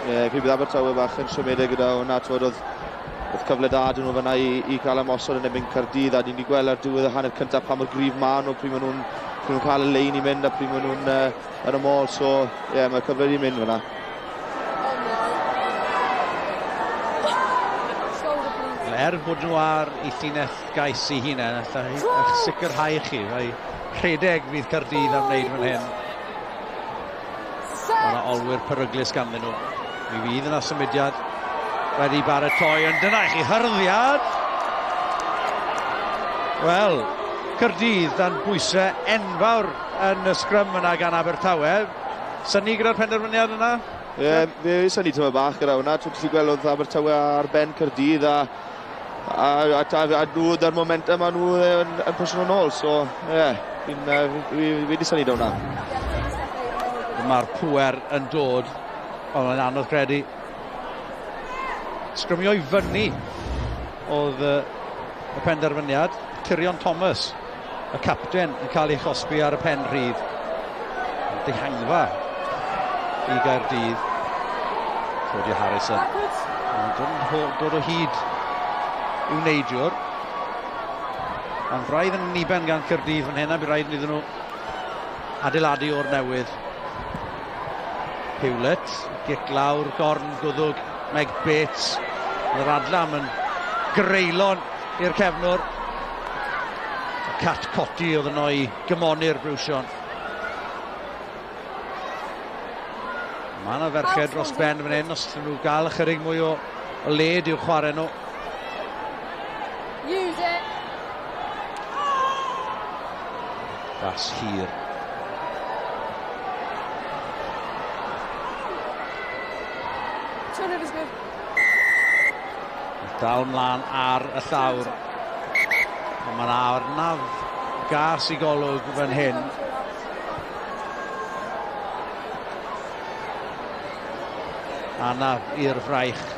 Ie, fi bydd Abertawe bach yn siomedig gyda hwnna, twod, oedd cyfle da dyn nhw fyna i cael ymosod yn erbyn Caerdydd, a ni'n wedi gweld ar diwedd y hanner cyntaf pa mor gryf maen nhw, pryd maen nhw'n cael y lein i mynd a pryd maen nhw'n yn y môl, so ie, mae cyfle i mynd fyna. Er bod nhw ar eu llinell gais eu hunain, allai eich sicrhau chi, mae rhedeg fydd Caerdydd am wneud fan hyn. Mae yna olwyr peryglus ganddyn nhw. Mi fydd yna symudiad wedi baratoi, ond dyna i chi hyrddiad. Wel, Caerdydd dan bwysau enfawr yn y sgrym yna gan Abertawe. Synnu gyda'r penderfyniad yna? Ie, yeah, fe synnu tyma bach gyda hwnna. Ti'n gallu gweld oedd Abertawe ar ben Caerdydd a a, a, a, a nhw da'r momentum a nhw yn, yn pwysio nhw'n ôl. So, ie, yeah, fi'n fi, fi wedi synnu da hwnna. Mae'r pŵer yn dod, ond mae'n anodd credu. Sgrymio i fyny oedd y, y penderfyniad. Tyrion Thomas, y capten, yn cael ei chosbi ar y pen rhydd. Dihangfa i Gaerdydd. Claudia Harrison. Yn dod o hyd i'w neidiwr. Ond braidd yn niben gan Caerdydd fan hyn, a bydd rhaid iddyn nhw adeiladu o'r newydd. Hewlett, gic lawr, gorn, gwddwg, Meg Bates. Yr adlam yn greulon i'r cefnwr. Cat Coti oedd yno i gymoni'r Brwsion. Mae yna ferched dros ben fan hyn, os nhw gael ychydig mwy o, o led i'w chwarae nhw. Use it. Bas hir. Turnover's good. Dal mlaen ar y llawr. Ond mae'n arnaf gas i golwg fan hyn. Anaf i'r fraich.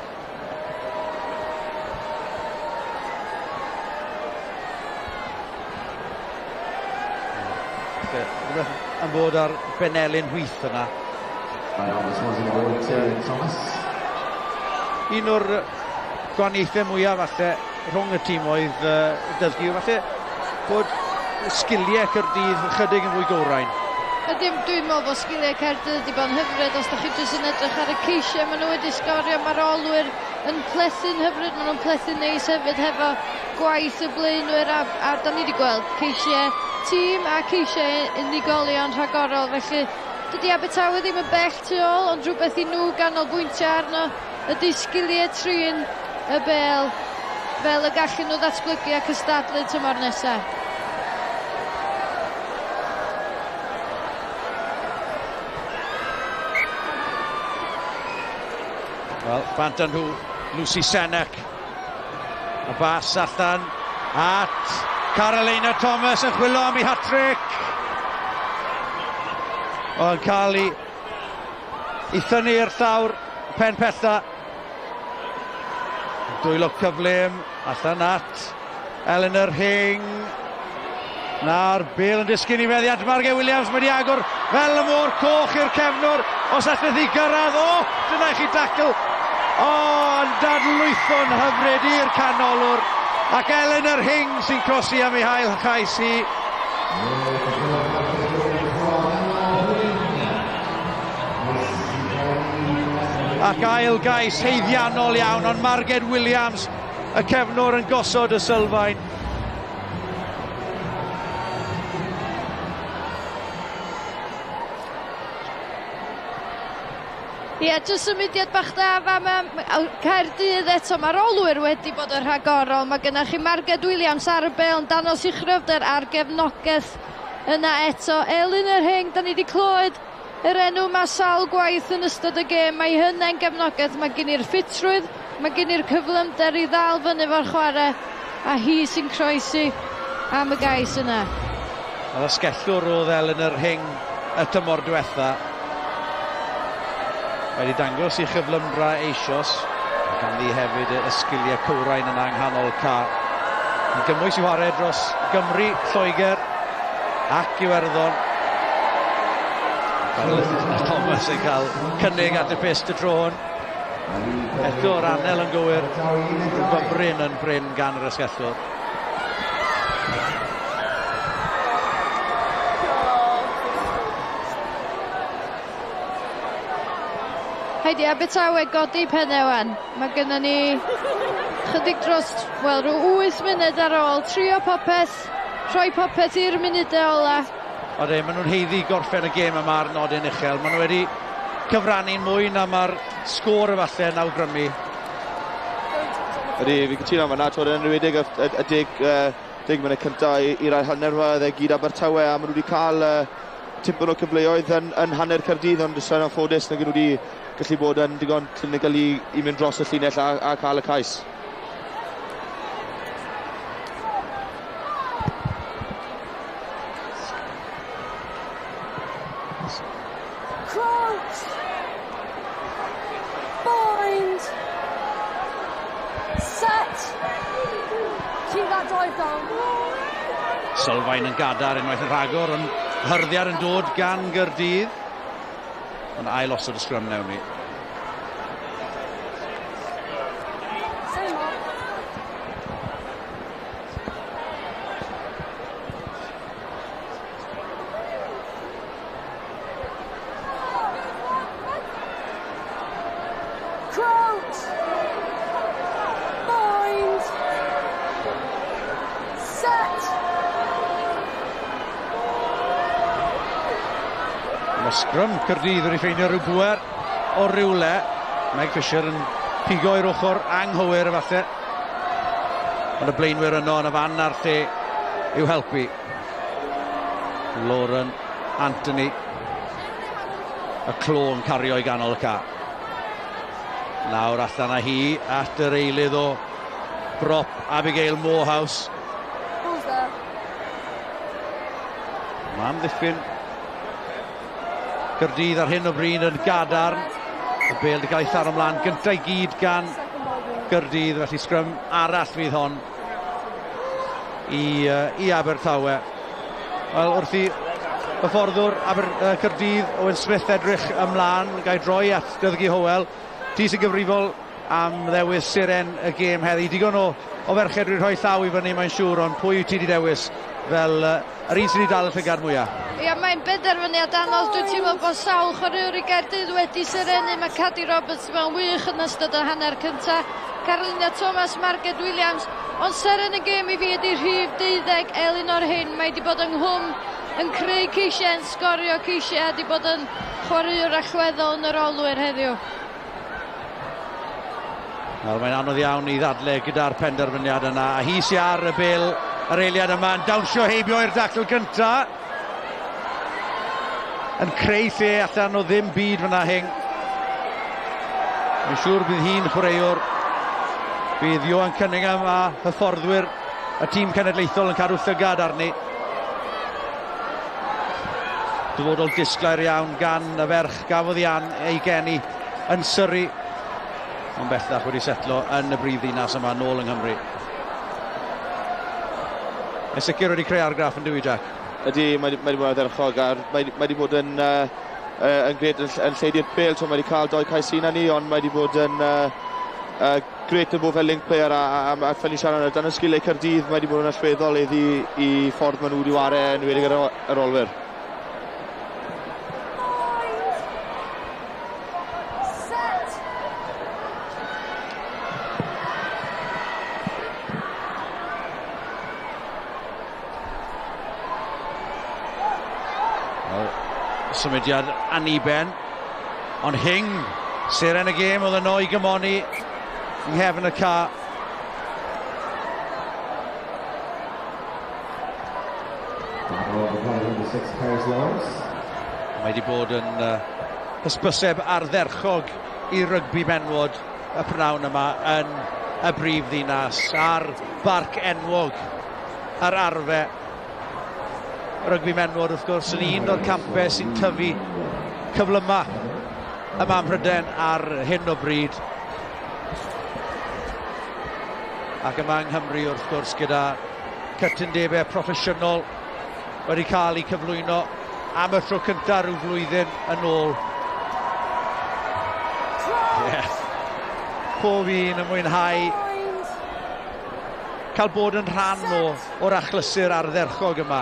Rhywbeth yn bod ar benelin chwith yna. Un o'r gwahaniaethau mwyaf falle rhwng y tîmoedd uh, dysgu, falle bod sgiliau Caerdydd chydig yn fwy gywrain. Ydym, dwi'n meddwl bod sgiliau Caerdydd wedi bod yn hyfryd. Os da chi jyst yn edrych ar y ceisiau maen nhw wedi sgorio, mae'r olwyr yn plethu'n hyfryd, maen nhw'n plethu'n neis hefyd hefo gwaith y blaenwyr a, a da ni wedi gweld ceisiau tîm a ceisiau unigolion rhagorol, felly dydy Abertawe ddim yn bell tu ôl, ond rhywbeth i nhw ganolbwyntio arno ydy sgiliau trin y bêl fel y gallen nhw ddatblygu a cystadlu tymor nesaf. Wel, bant â nhw, Lucy Senek. Y bas allan at Carolina Thomas yn chwilio am ei hat-trick. O'n cael ei, ei thynnu i'r llawr, pen pella. Dwylo cyflym, allan at Eleanor Hing. Na'r bel yn disgyn i feddiant Margaret Williams, mae wedi agor fel y môr coch i'r cefnwr. Os allith hi gyrraedd, o, dyna i chi dacl. O, yn dadlwytho'n hyfryd i'r canolwr. Ac Eleanor Hing sy'n croesi am ei hail chais hi. Ac ail gais haeddiannol iawn, ond Margaret Williams, y cefnwr, yn gosod y sylfaen. Ie, yeah, jyst symudiad bach da fa Caerdydd eto. Mae'r olwyr wedi bod yn rhagorol. Mae gennych chi Margaret Williams ar y bel yn danos i chryfder a'r gefnogaeth yna eto. Elin yr Hing, da ni wedi clywed yr enw yma sawl gwaith yn ystod y gêm. Mae hynny'n gefnogaeth. Mae gen i'r ffitrwydd, mae gen i'r cyflymder i ddal fyny fo'r chwarae, a hi sy'n croesi am y gais yna. Oedd asgellwr oedd Eleanor Hing y tymor diwetha. Wedi dangos i chyflymdra eisoes. A ganddi hefyd y sgiliau cywrain yna yng nghanol ca. Yn gymwys i chwarae dros Gymru, Lloegr ac Iwerddon. Thomas yn cael cynnig at y pyst y tro hwn. Eto'r anel yn gywir. Fymryn yn brin gan yr asgellwr. Heidi Abertawe godi pennau wan. Mae gennym ni chydig dros, wel, rhyw 8 munud ar ôl. Trio popeth, rhoi popeth i'r munudau ola. Ode, maen nhw'n haeddu gorffen y gêm yma ar nodyn uchel. Maen nhw wedi cyfrannu'n mwy na mae'r sgôr efallai yn awgrymu. Ydy, fi'n cytuno fan'na, twod, yn enwedig y, y, y deg, 10 munud cyntaf i'r ail hanner yma, oedd e gyd Abertawe, a maen nhw wedi cael tipyn o cyfleoedd yn hanner Caerdydd, ond yn anffodus nag nhw wedi gallu bod yn digon clinical i mynd dros y llinell a cael y cais. Crouch! Bind! Set! Keep that drive down. Sylfaen yn gadar unwaith yn rhagor, ond hyrddiad yn dod gan Gaerdydd. Ond ail osod y sgrym newn ni. Same mark. Crouch! Bind! Set! Mae sgrym Caerdydd wedi ffeindio rhyw bwer o rywle. Meg Fisher yn pigo i'r ochr anghywir efallai. Ond y blaenwyr yno yn y fan a'r lle i'w helpu. Lauren Anthony. Y clo yn cario i ganol y ca. Nawr allan â hi at yr eilydd o brop Abigail Morehouse. Ball's there. Mae amddiffyn Caerdydd ar hyn o bryd yn gadarn. Y bêl wedi cael ei tharo ymlaen gyntaf i gyd gan Gaerdydd, felly sgrym arall fydd hon i Abertawe. Wel, wrth i hyfforddwr Caerdydd, Owen Smith, edrych ymlaen, gai droi at Dyddgu Howell. Ti sy'n gyfrifol am ddewis seren y gêm heddi. Digon o ferched wedi rhoi llaw i fyny, mae'n siŵr, ond pwy wyt ti wedi dewis fel yr un sydd wedi dal y llygad mwyaf? Ia, mae'n benderfyniad anodd. Dwi'n teimlo bod sawl chwaraewr i Gaerdydd wedi serenu. Mae Cadi Roberts mewn wych yn ystod y hanner cyntaf. Carolina Thomas, Margaret Williams. Ond seren y gêm i fi ydy rhif 12, Elinor Hyn. Mae wedi bod yng nghwm yn creu ceisiau, yn sgorio ceisiau, a wedi bod yn chwaraewr allweddol yn yr olwyr heddiw. Wel, mae'n anodd iawn i ddadle gyda'r penderfyniad yna. A hi sy'n ar y bêl yr eiliad yma yn dawnsio heibio i'r dacl gynta. Yn creu lle allan o ddim byd fyna Hing. Mae'n siŵr bydd hi'n chwaraewr. Bydd Johan Cunningham a hyfforddwyr y tîm cenedlaethol yn cadw llygad arni. Dyfodol disglair iawn gan y ferch gafodd ei ei geni yn Surrey. Ond bellach wedi setlo yn y brif ddinas yma nôl yng Nghymru. Mae'n sicr wedi creu argraff yn dyw, Jack? Ydy, mae wedi bod yn ardderchog a mae wedi bod yn grêt yn lledu'r bêl. So mae wedi cael doi cais un ni, ond mae wedi bod yn grêt yn bod fel link player a fel ni'n siarad dan y sgiliau Caerdydd, mae wedi bod yn allweddol iddi i ffordd maen nhw wedi ware yn enwedig yr olwyr. Bind! Set! Wel, symudiad aniben. Ond Hing, seren y gêm oedd yno i gymoni yng nghefn y ca. Mae wedi bod yn hysbyseb ardderchog i rygbi menwod y prynawn yma yn y brif ddinas ar barc enwog yr Arfe. Rygbi menwod wrth gwrs yn un o'r campau sy'n tyfu cyflyma yma ym Mhrydain ar hyn o bryd. Ac yma yng Nghymru wrth gwrs gyda cytundebau proffesiynol wedi cael eu cyflwyno am y tro cyntaf rhyw flwyddyn yn ôl. Yeah. Pob un yn mwynhau cael bod yn rhan o'r achlysur ardderchog yma.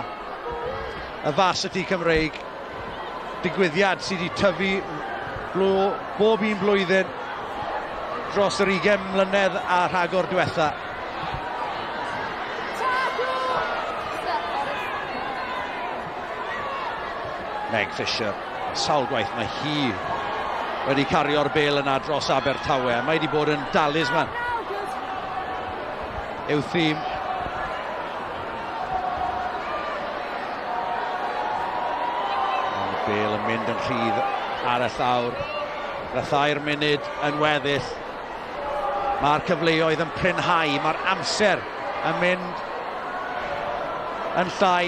Y Varsity Cymreig, digwyddiad sydd wedi tyfu bob un blwyddyn dros yr 20 mlynedd a rhagor diwetha. Tackle! Step, Cardiff. Meg Fisher, sawl gwaith mae hi wedi cario'r bel yna dros Abertawe. Mae wedi bod yn dalisman i'w thîm. Ond y bel yn mynd yn rhydd ar y llawr. Gyda 3 munud yn weddill. Mae'r cyfleoedd yn prinhau, mae'r amser yn mynd yn llai.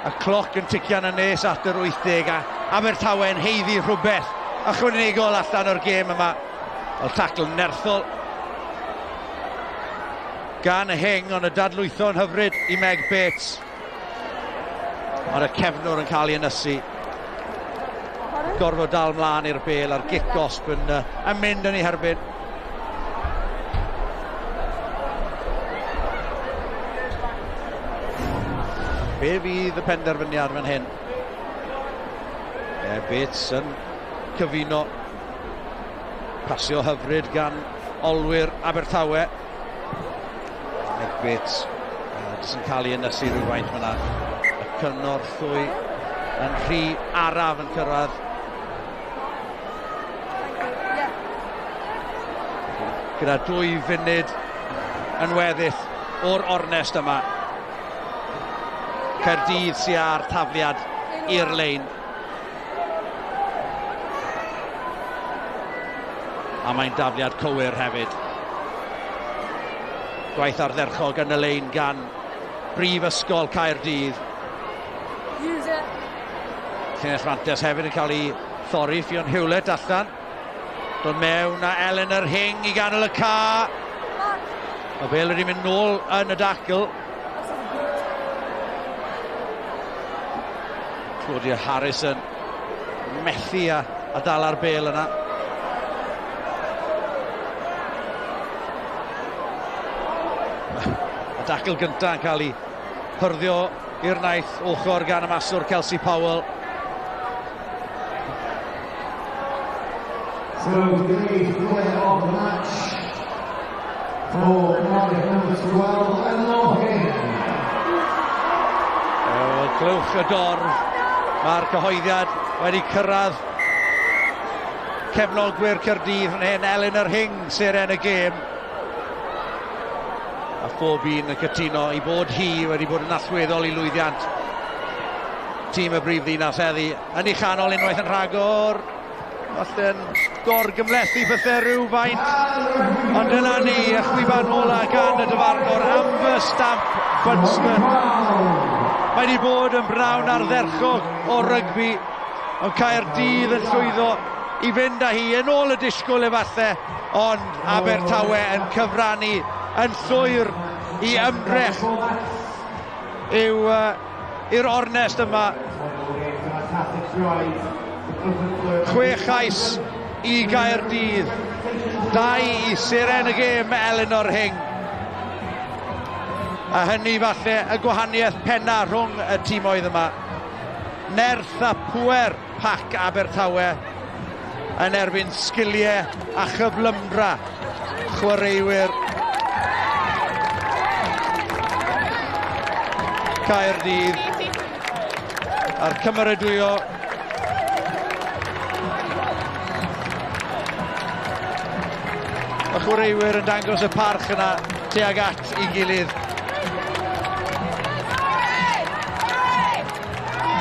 Y cloc yn tician yn nes at yr 80 a Abertawe yn haeddu rhywbeth ychwanegol allan o'r gêm yma. Wel, tacl nerthol gan y Hing, ond y dadlwytho'n hyfryd i Meg Bates. Ond y cefnwr yn cael ei ynysu. Gorfod dal mlaen i'r bel a'r gic gosb yn mynd yn ei herbyn. Be fydd y penderfyniad fan hyn? Bates yn cyfuno pasio hyfryd gan olwyr Abertawe. Meg Bates jyst yn cael ei ynysu rhywfaint fyna. Y cynorthwy yn rhy araf yn cyrraedd. Gyda 2 funud yn weddill o'r ornest yma. Caerdydd sy'n ar tafliad i'r lein. A mae'n dafliad cywir hefyd. Gwaith ardderchog yn y lein gan Brifysgol Caerdydd. Llinell Fantes hefyd yn cael ei thorri. Ffion Hewlett allan. Dod mewn a Eleanor Hing i ganol y ca. Mae bel wedi mynd nôl yn y dacl. Claudia Harrison methu a dal ar bel yna. Y dacl gyntaf yn cael ei hyrddio i'r naill ochr gan y maswr Kelsey Powell. So the player of the match for Cardiff number 12, Eleanor Hing. Wel, clywch y dorf. Mae'r cyhoeddiad wedi cyrraedd cefnogwyr Caerdydd fan hyn. Eleanor Hing, seren y gêm. A phob un yn cytuno i bod hi wedi bod yn allweddol i lwyddiant tîm y brif ddinas heddi. Yn ei chanol unwaith yn rhagor. Falle'n gorgymhlethu pethau rhywfaint. Ond dyna ni, y chwiban ola gan y dyfarnwr Amber Stamp Bunston. Mae wedi bod yn brawn ardderchog o rygbi, ond Caerdydd yn llwyddo i fynd â hi yn ôl y disgwyl efallai, ond Abertawe yn cyfrannu yn llwyr i ymdrech i'r ornest yma. 6 chais i Gaerdydd, 2 i seren y gêm Eleanor Hing. A hynny falle y gwahaniaeth penna rhwng y tîmoedd yma. Nerth a pŵer pac Abertawe yn erbyn sgiliau a chyflymdra chwaraewyr Caerdydd. A'r cymeradwyo y chwaraewyr yn dangos y parch yna tuag at ei gilydd.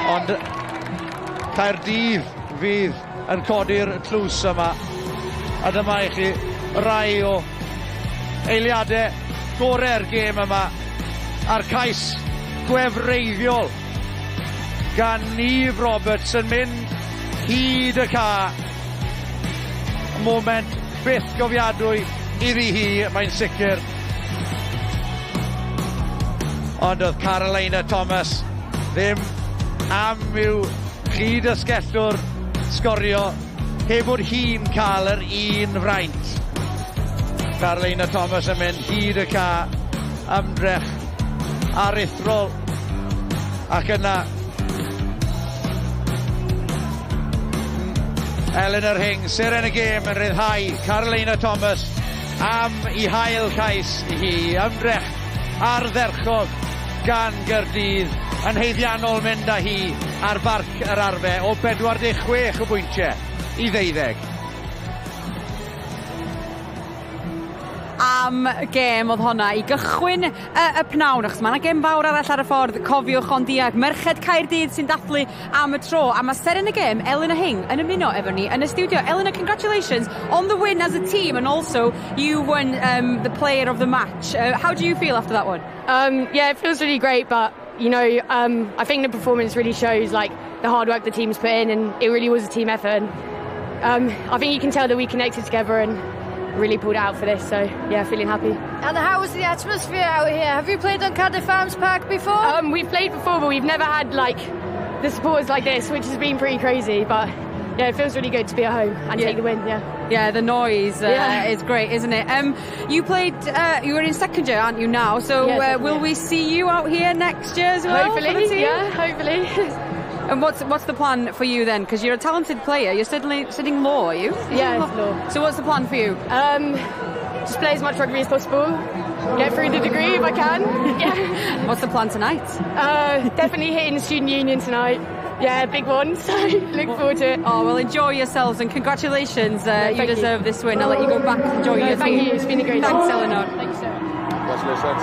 Ond Caerdydd fydd yn codi'r tlws yma. A dyma i chi rai o eiliadau gorau'r gêm yma. A'r cais gwefreiddiol gan Neve Roberts yn mynd hyd y ca. Moment byth gofiadwy iddi hi, mae'n sicr. Ond oedd Carolina Thomas ddim am i'w chyd-ysgellwr sgorio heb bod hi'n cael yr un fraint. Carolina Thomas yn mynd hyd y ca, ymdrech aruthrol, ac yna Eleanor Hing, seren y gêm, yn rhyddhau Carolina Thomas am i hail cais hi. Ymdrech ardderchog gan Gaerdydd yn haeddiannol mynd â hi ar Barc yr Arfe o 46 o bwyntiau i 12. Am gêm oedd honna i gychwyn y pnawn, achos mae yna gêm fawr arall ar y ffordd, cofiwch, ond ia, Merched Caerdydd sy'n dathlu am y tro, a mae seren y gêm, Eleanor Hing, yn ymuno efo ni yn y studio. Eleanor, congratulations on the win as a team, and also you won the player of the match. How do you feel after that one? Yeah, it feels really great, but I think the performance really shows like the hard work the team's put in, and it really was a team effort. And I think you can tell that we connected together and really pulled out for this. So yeah, feeling happy. And how was the atmosphere out here? Have you played on Cardiff Arms Park before? We've played before, but we've never had like the supporters like this, which has been pretty crazy. But yeah, it feels really good to be at home and take the win. Yeah. Yeah, the noise is great, isn't it? You played. You were in second year, aren't you now? So Yeah, second will year. we see you out here next year as well for the Hopefully, team? yeah, hopefully. And what's the plan for you then? Because you're a talented player. You're certainly studying law, are you? Yeah, it's law. So what's the plan for you? Just play as much rugby as possible. Get through the degree if I can. Yeah. What's the plan tonight? Definitely hitting the student union tonight. Yeah, big one. So look forward to it. Oh, well, enjoy yourselves and congratulations. No, You thank you. deserve this win. I'll let you go back and enjoy No, your thank team. you. It's been a great Thanks, day. Eleanor. Thank you so much. Congratulations.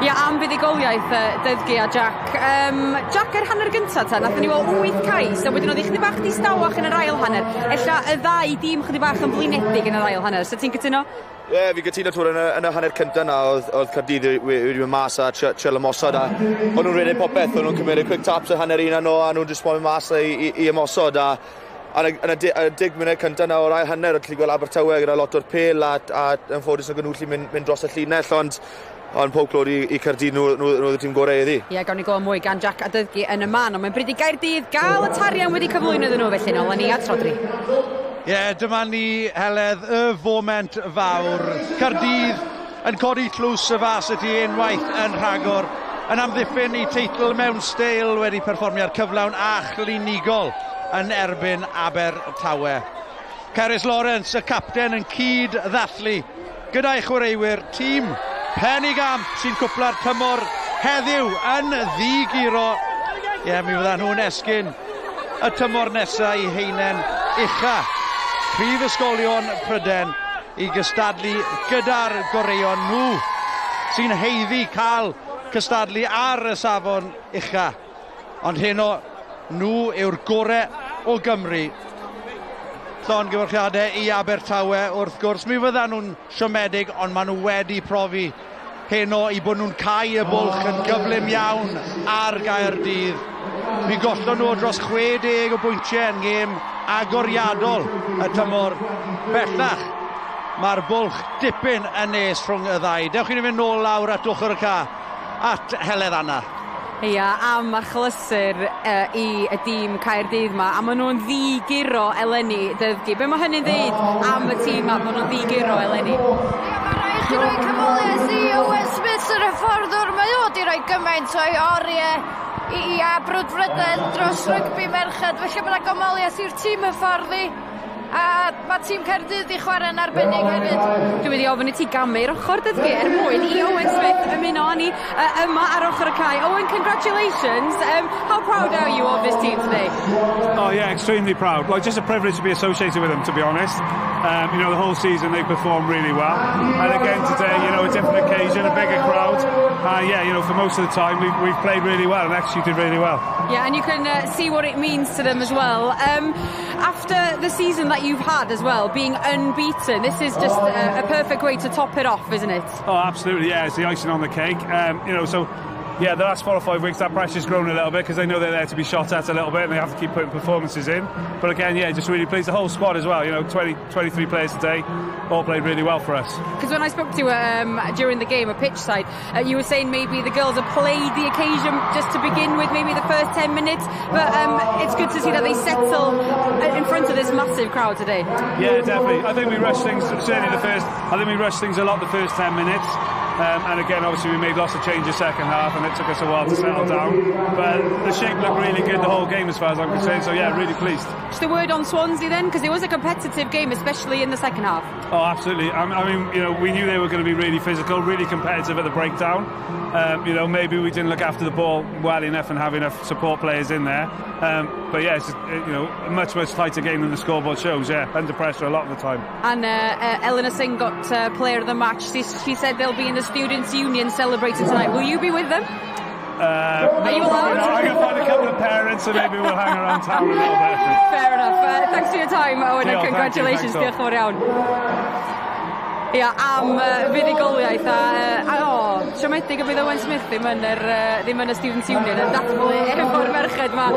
Ia, am fuddugoliaeth Dyddgu a Jack. Jack, yr hanner gyntaf ta, nathon ni weld wyth cais, a wedyn oedd hi chydig bach distawach yn yr ail hanner. Ella y ddau dîm chydig bach yn blinedig yn yr ail hanner. So ti'n cytuno? Ie, yeah, fi gytuno twr yn y hanner cyntaf na, oedd Caerdydd wedi mynd mas a trio ymosod a o'n nhw'n rhedeg popeth, o'n nhw'n cymryd quick taps y hanner un nhw a nhw'n jyst moyn mas i ymosod a yn y 10 munud cyntaf na o'r ail hanner, oedd gallu gweld Abertawe gyda lot o'r pel a yn ffodus nhw'n gallu mynd dros y llinell, ond pob clod i Caerdydd, nhw oedd y tîm gorau iddi. Ie, gawn ni glywed mwy gan Jack a Dyddgu yn y man, ond mae'n bryd i Gaerdydd gael y tarian wedi cyflwyno iddyn nhw, felly nôl â ni at Rodri. Ie, yeah, dyma ni, Heledd, y foment fawr. Caerdydd yn codi tlws y Varsity unwaith yn rhagor, yn amddiffyn i teitl mewn steil wedi perfformiad cyflawn a chlinigol yn erbyn Abertawe. Cerys Lawrence, y capten, yn cyd ddathlu gyda'i chwaraewyr, tîm penigamp sy'n cwpla'r tymor heddiw yn ddiguro. Ie, yeah, mi fyddan nhw'n esgyn y tymor nesaf i haenen ucha prifysgolion Prydain i gystadlu gyda'r goreuon, nhw sy'n haeddu cael cystadlu ar y safon ucha. Ond heno, nhw yw'r gorau o Gymru. Llongyfarchiadau i Abertawe wrth gwrs. Mi fyddan nhw'n siomedig, ond maen nhw wedi profi heno i bod nhw'n cau y bwlch yn gyflym iawn ar Gaerdydd. Mi gollon nhw dros 60 o bwyntiau yn gêm agoriadol y tymor. Bellach, mae'r bwlch dipyn yn nes rhwng y ddau. Dewch i ni fynd nôl lawr at ochr y ca, at Heledd Anna. Ia, am achlysur i y dîm Caerdydd ma, a maen nhw'n ddiguro eleni, Dyddgu. Be mae hynny'n dweud am y tîm ma, maen nhw'n ddiguro eleni? Mae rhaid chi roi canmoliaeth i Owen Smith yr hyfforddwr. Mae o wedi rhoi gymaint o'i oriau i a brwdfrydedd dros rygbi merched. Felly mae yna ganmoliaeth i'r tîm hyfforddi. A mae tîm Caerdydd i chwarae'n arbennig hefyd. Dwi'n mynd i ofyn i ti gamu i'r ochr, Dyddgu, er mwyn i Owen Smith ymuno â ni yma ar ochr y cae. Owen, congratulations. How proud are you of this team today? Oh yeah, extremely proud. Like, just a privilege to be associated with them, to be honest. The whole season they performed really well, and again today, a different occasion, a bigger crowd. Yeah, for most of the time we've played really well and executed really well. Yeah, and you can see what it means to them as well. After the season that you've had as well, being unbeaten, this is just a perfect way to top it off, isn't it? Oh, absolutely, yeah, it's the icing on the cake. So yeah, the last 4 or 5 weeks that pressure's grown a little bit because they know they're there to be shot at a little bit and they have to keep putting performances in. But again, yeah, just really pleased. The whole squad as well, 20, 23 players today, all played really well for us. Because when I spoke to you during the game at pitch side, you were saying maybe the girls have played the occasion just to begin with, maybe the first 10 minutes. But it's good to see that they settle in front of this massive crowd today. Yeah, definitely. I think we rushed things, certainly the first, I think we rushed things a lot the first 10 minutes. And again, obviously, we made lots of changes second half, and it took us a while to settle down. But the shape looked really good the whole game, as far as I'm concerned. So yeah, really pleased. Just a word on Swansea then, because it was a competitive game, especially in the second half. Oh, absolutely. I mean, we knew they were going to be really physical, really competitive at the breakdown. Maybe we didn't look after the ball well enough and have enough support players in there. But yeah, it's a much, much tighter game than the scoreboard shows. Yeah, under pressure a lot of the time. And Eleanor Singh got player of the match. She said they'll be in the Students' Union celebrating tonight. Will you be with them? Are you allowed? I'm going to find a couple of parents and maybe we'll hang around town a little bit. Fair enough. Thanks for your time, Owen, and congratulations. Thank you. Diolch yn fawr iawn. Ia, am fuddugoliaeth a o, siomedig y bydd Owen Smith ddim yn y Students' Union yn dathlu efo'r merched 'ma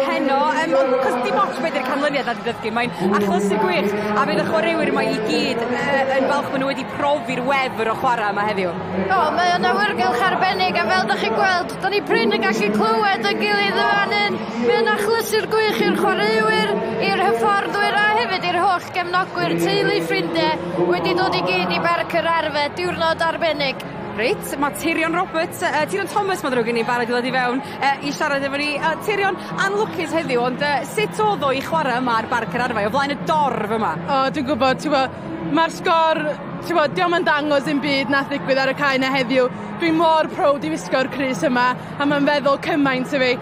heno. Ond 'cos dim ots beth yw'r canlyniad ar ddydd, mae'n achlysur gwych a bydd y chwaraewyr yma i gyd yn falch bod nhw wedi profi'r wefr o chwarae yma heddiw. O, mae o'n awyrgylch arbennig a fel da chi'n gweld, da ni prin yn gallu clywed yn gilydd yn fan hyn. Mae o'n achlysur gwych i'r chwaraewyr, i'r hyfforddwyr a hefyd i'r holl gefnogwyr, teulu, ffrindiau wedi dod i gyd i Barc yr Arfe, diwrnod arbennig. Reit, mae Tirion Roberts, Tirion Thomas mae'n ddrwg gen i, barod i ddod i fewn i siarad efo ni. Tirion, anlwcus heddiw, ond sut oedd o i chwarae yma ar Barc yr Arfau, o flaen y dorf yma? O, dwi'n gwybod, ti'n gwybod, mae'r sgor, ti'n gwybod, dio'm yn dangos dim byd nath ddigwydd ar y cae 'na heddiw. Dwi'n mor proud i wisgo'r crys yma, a mae'n feddwl cymaint i fi.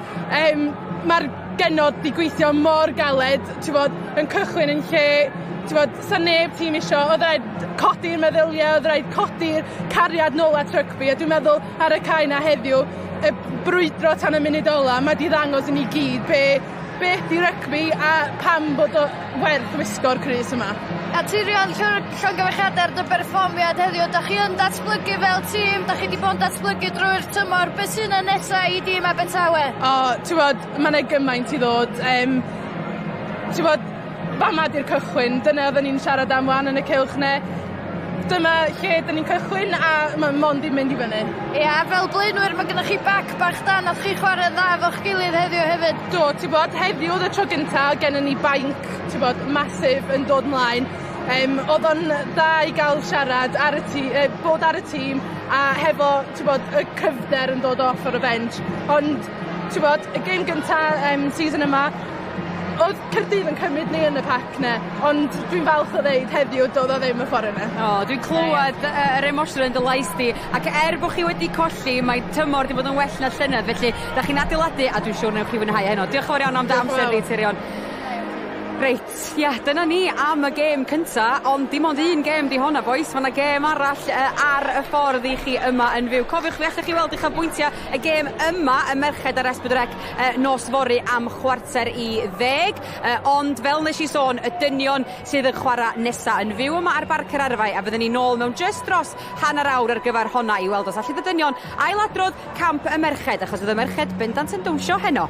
Mae'r genod 'di gweithio mor galed, ti'n gwybod, yn cychwyn yn lle, ti'n gwybod, sa neb tîm isio, oedd rhaid codi'r meddyliau, oedd rhaid codi'r cariad nôl at rygbi, a dwi'n meddwl ar y cae 'na heddiw, y brwydro tan y munud ola, mae 'di ddangos i ni gyd be 'di rygbi a pam bod o werth wisgo'r crys yma. A Tirion, llongyfarchiadau ar dy berfformiad heddiw. Da chi yn datblygu fel tîm, da chi wedi bod yn datblygu drwy'r tymor. Be sy'n y nesaf i dîm Abertawe? O, ti'n gwybod, mae 'na gymaint i ddod. Ti'n gwybod, fama 'di'r cychwyn, dyna oedden ni'n siarad am wan yn y cylch 'ne. Dyma lle 'dyn ni'n cychwyn a mae mond i mynd i fyny. Ia, fel blaenwyr mae gennych chi bac bach da, nath chi chwarae dda efo'ch gilydd heddiw hefyd. Do, ti'n bod, heddiw oedd y tro gynta gennym ni banc, ti'n bod, massive yn dod mlaen. Oedd o'n dda i gael siarad ar y tîm, bod ar y tîm a hefo, ti'n bod, y cryfder yn dod off ar y bench. Ond, ti'n bod, y gêm gynta season yma, oedd Caerdydd yn cymryd ni yn y pac 'ne, ond dwi'n falch o ddeud heddiw doedd o ddim y ffordd yna. O, dwi'n clywed yr emosiwn yn dy lais di, ac er bod chi wedi colli, mae tymor wedi bod yn well na llynedd, felly da chi'n adeiladu a dwi'n siŵr newch chi fwynhau heno. Diolch yn fawr iawn am dy amser di, Tirion. Reit, ia, dyna ni am y gêm cynta, ond dim ond un gêm di honna, bois. Mae yna gêm arall ar y ffordd i chi yma yn fyw. Cofiwch, fe allwch chi weld uchafbwyntiau y gêm yma, y merched ar S4C, nos fory am 9:45. Ond fel nes i sôn, y dynion sydd yn chwarae nesa yn fyw yma ar Barc yr Arfau, a fyddwn ni nôl mewn just dros hanner awr ar gyfer honna i weld os allith y dynion ailadrodd camp y merched, achos fydd y merched bendant yn dawnsio heno.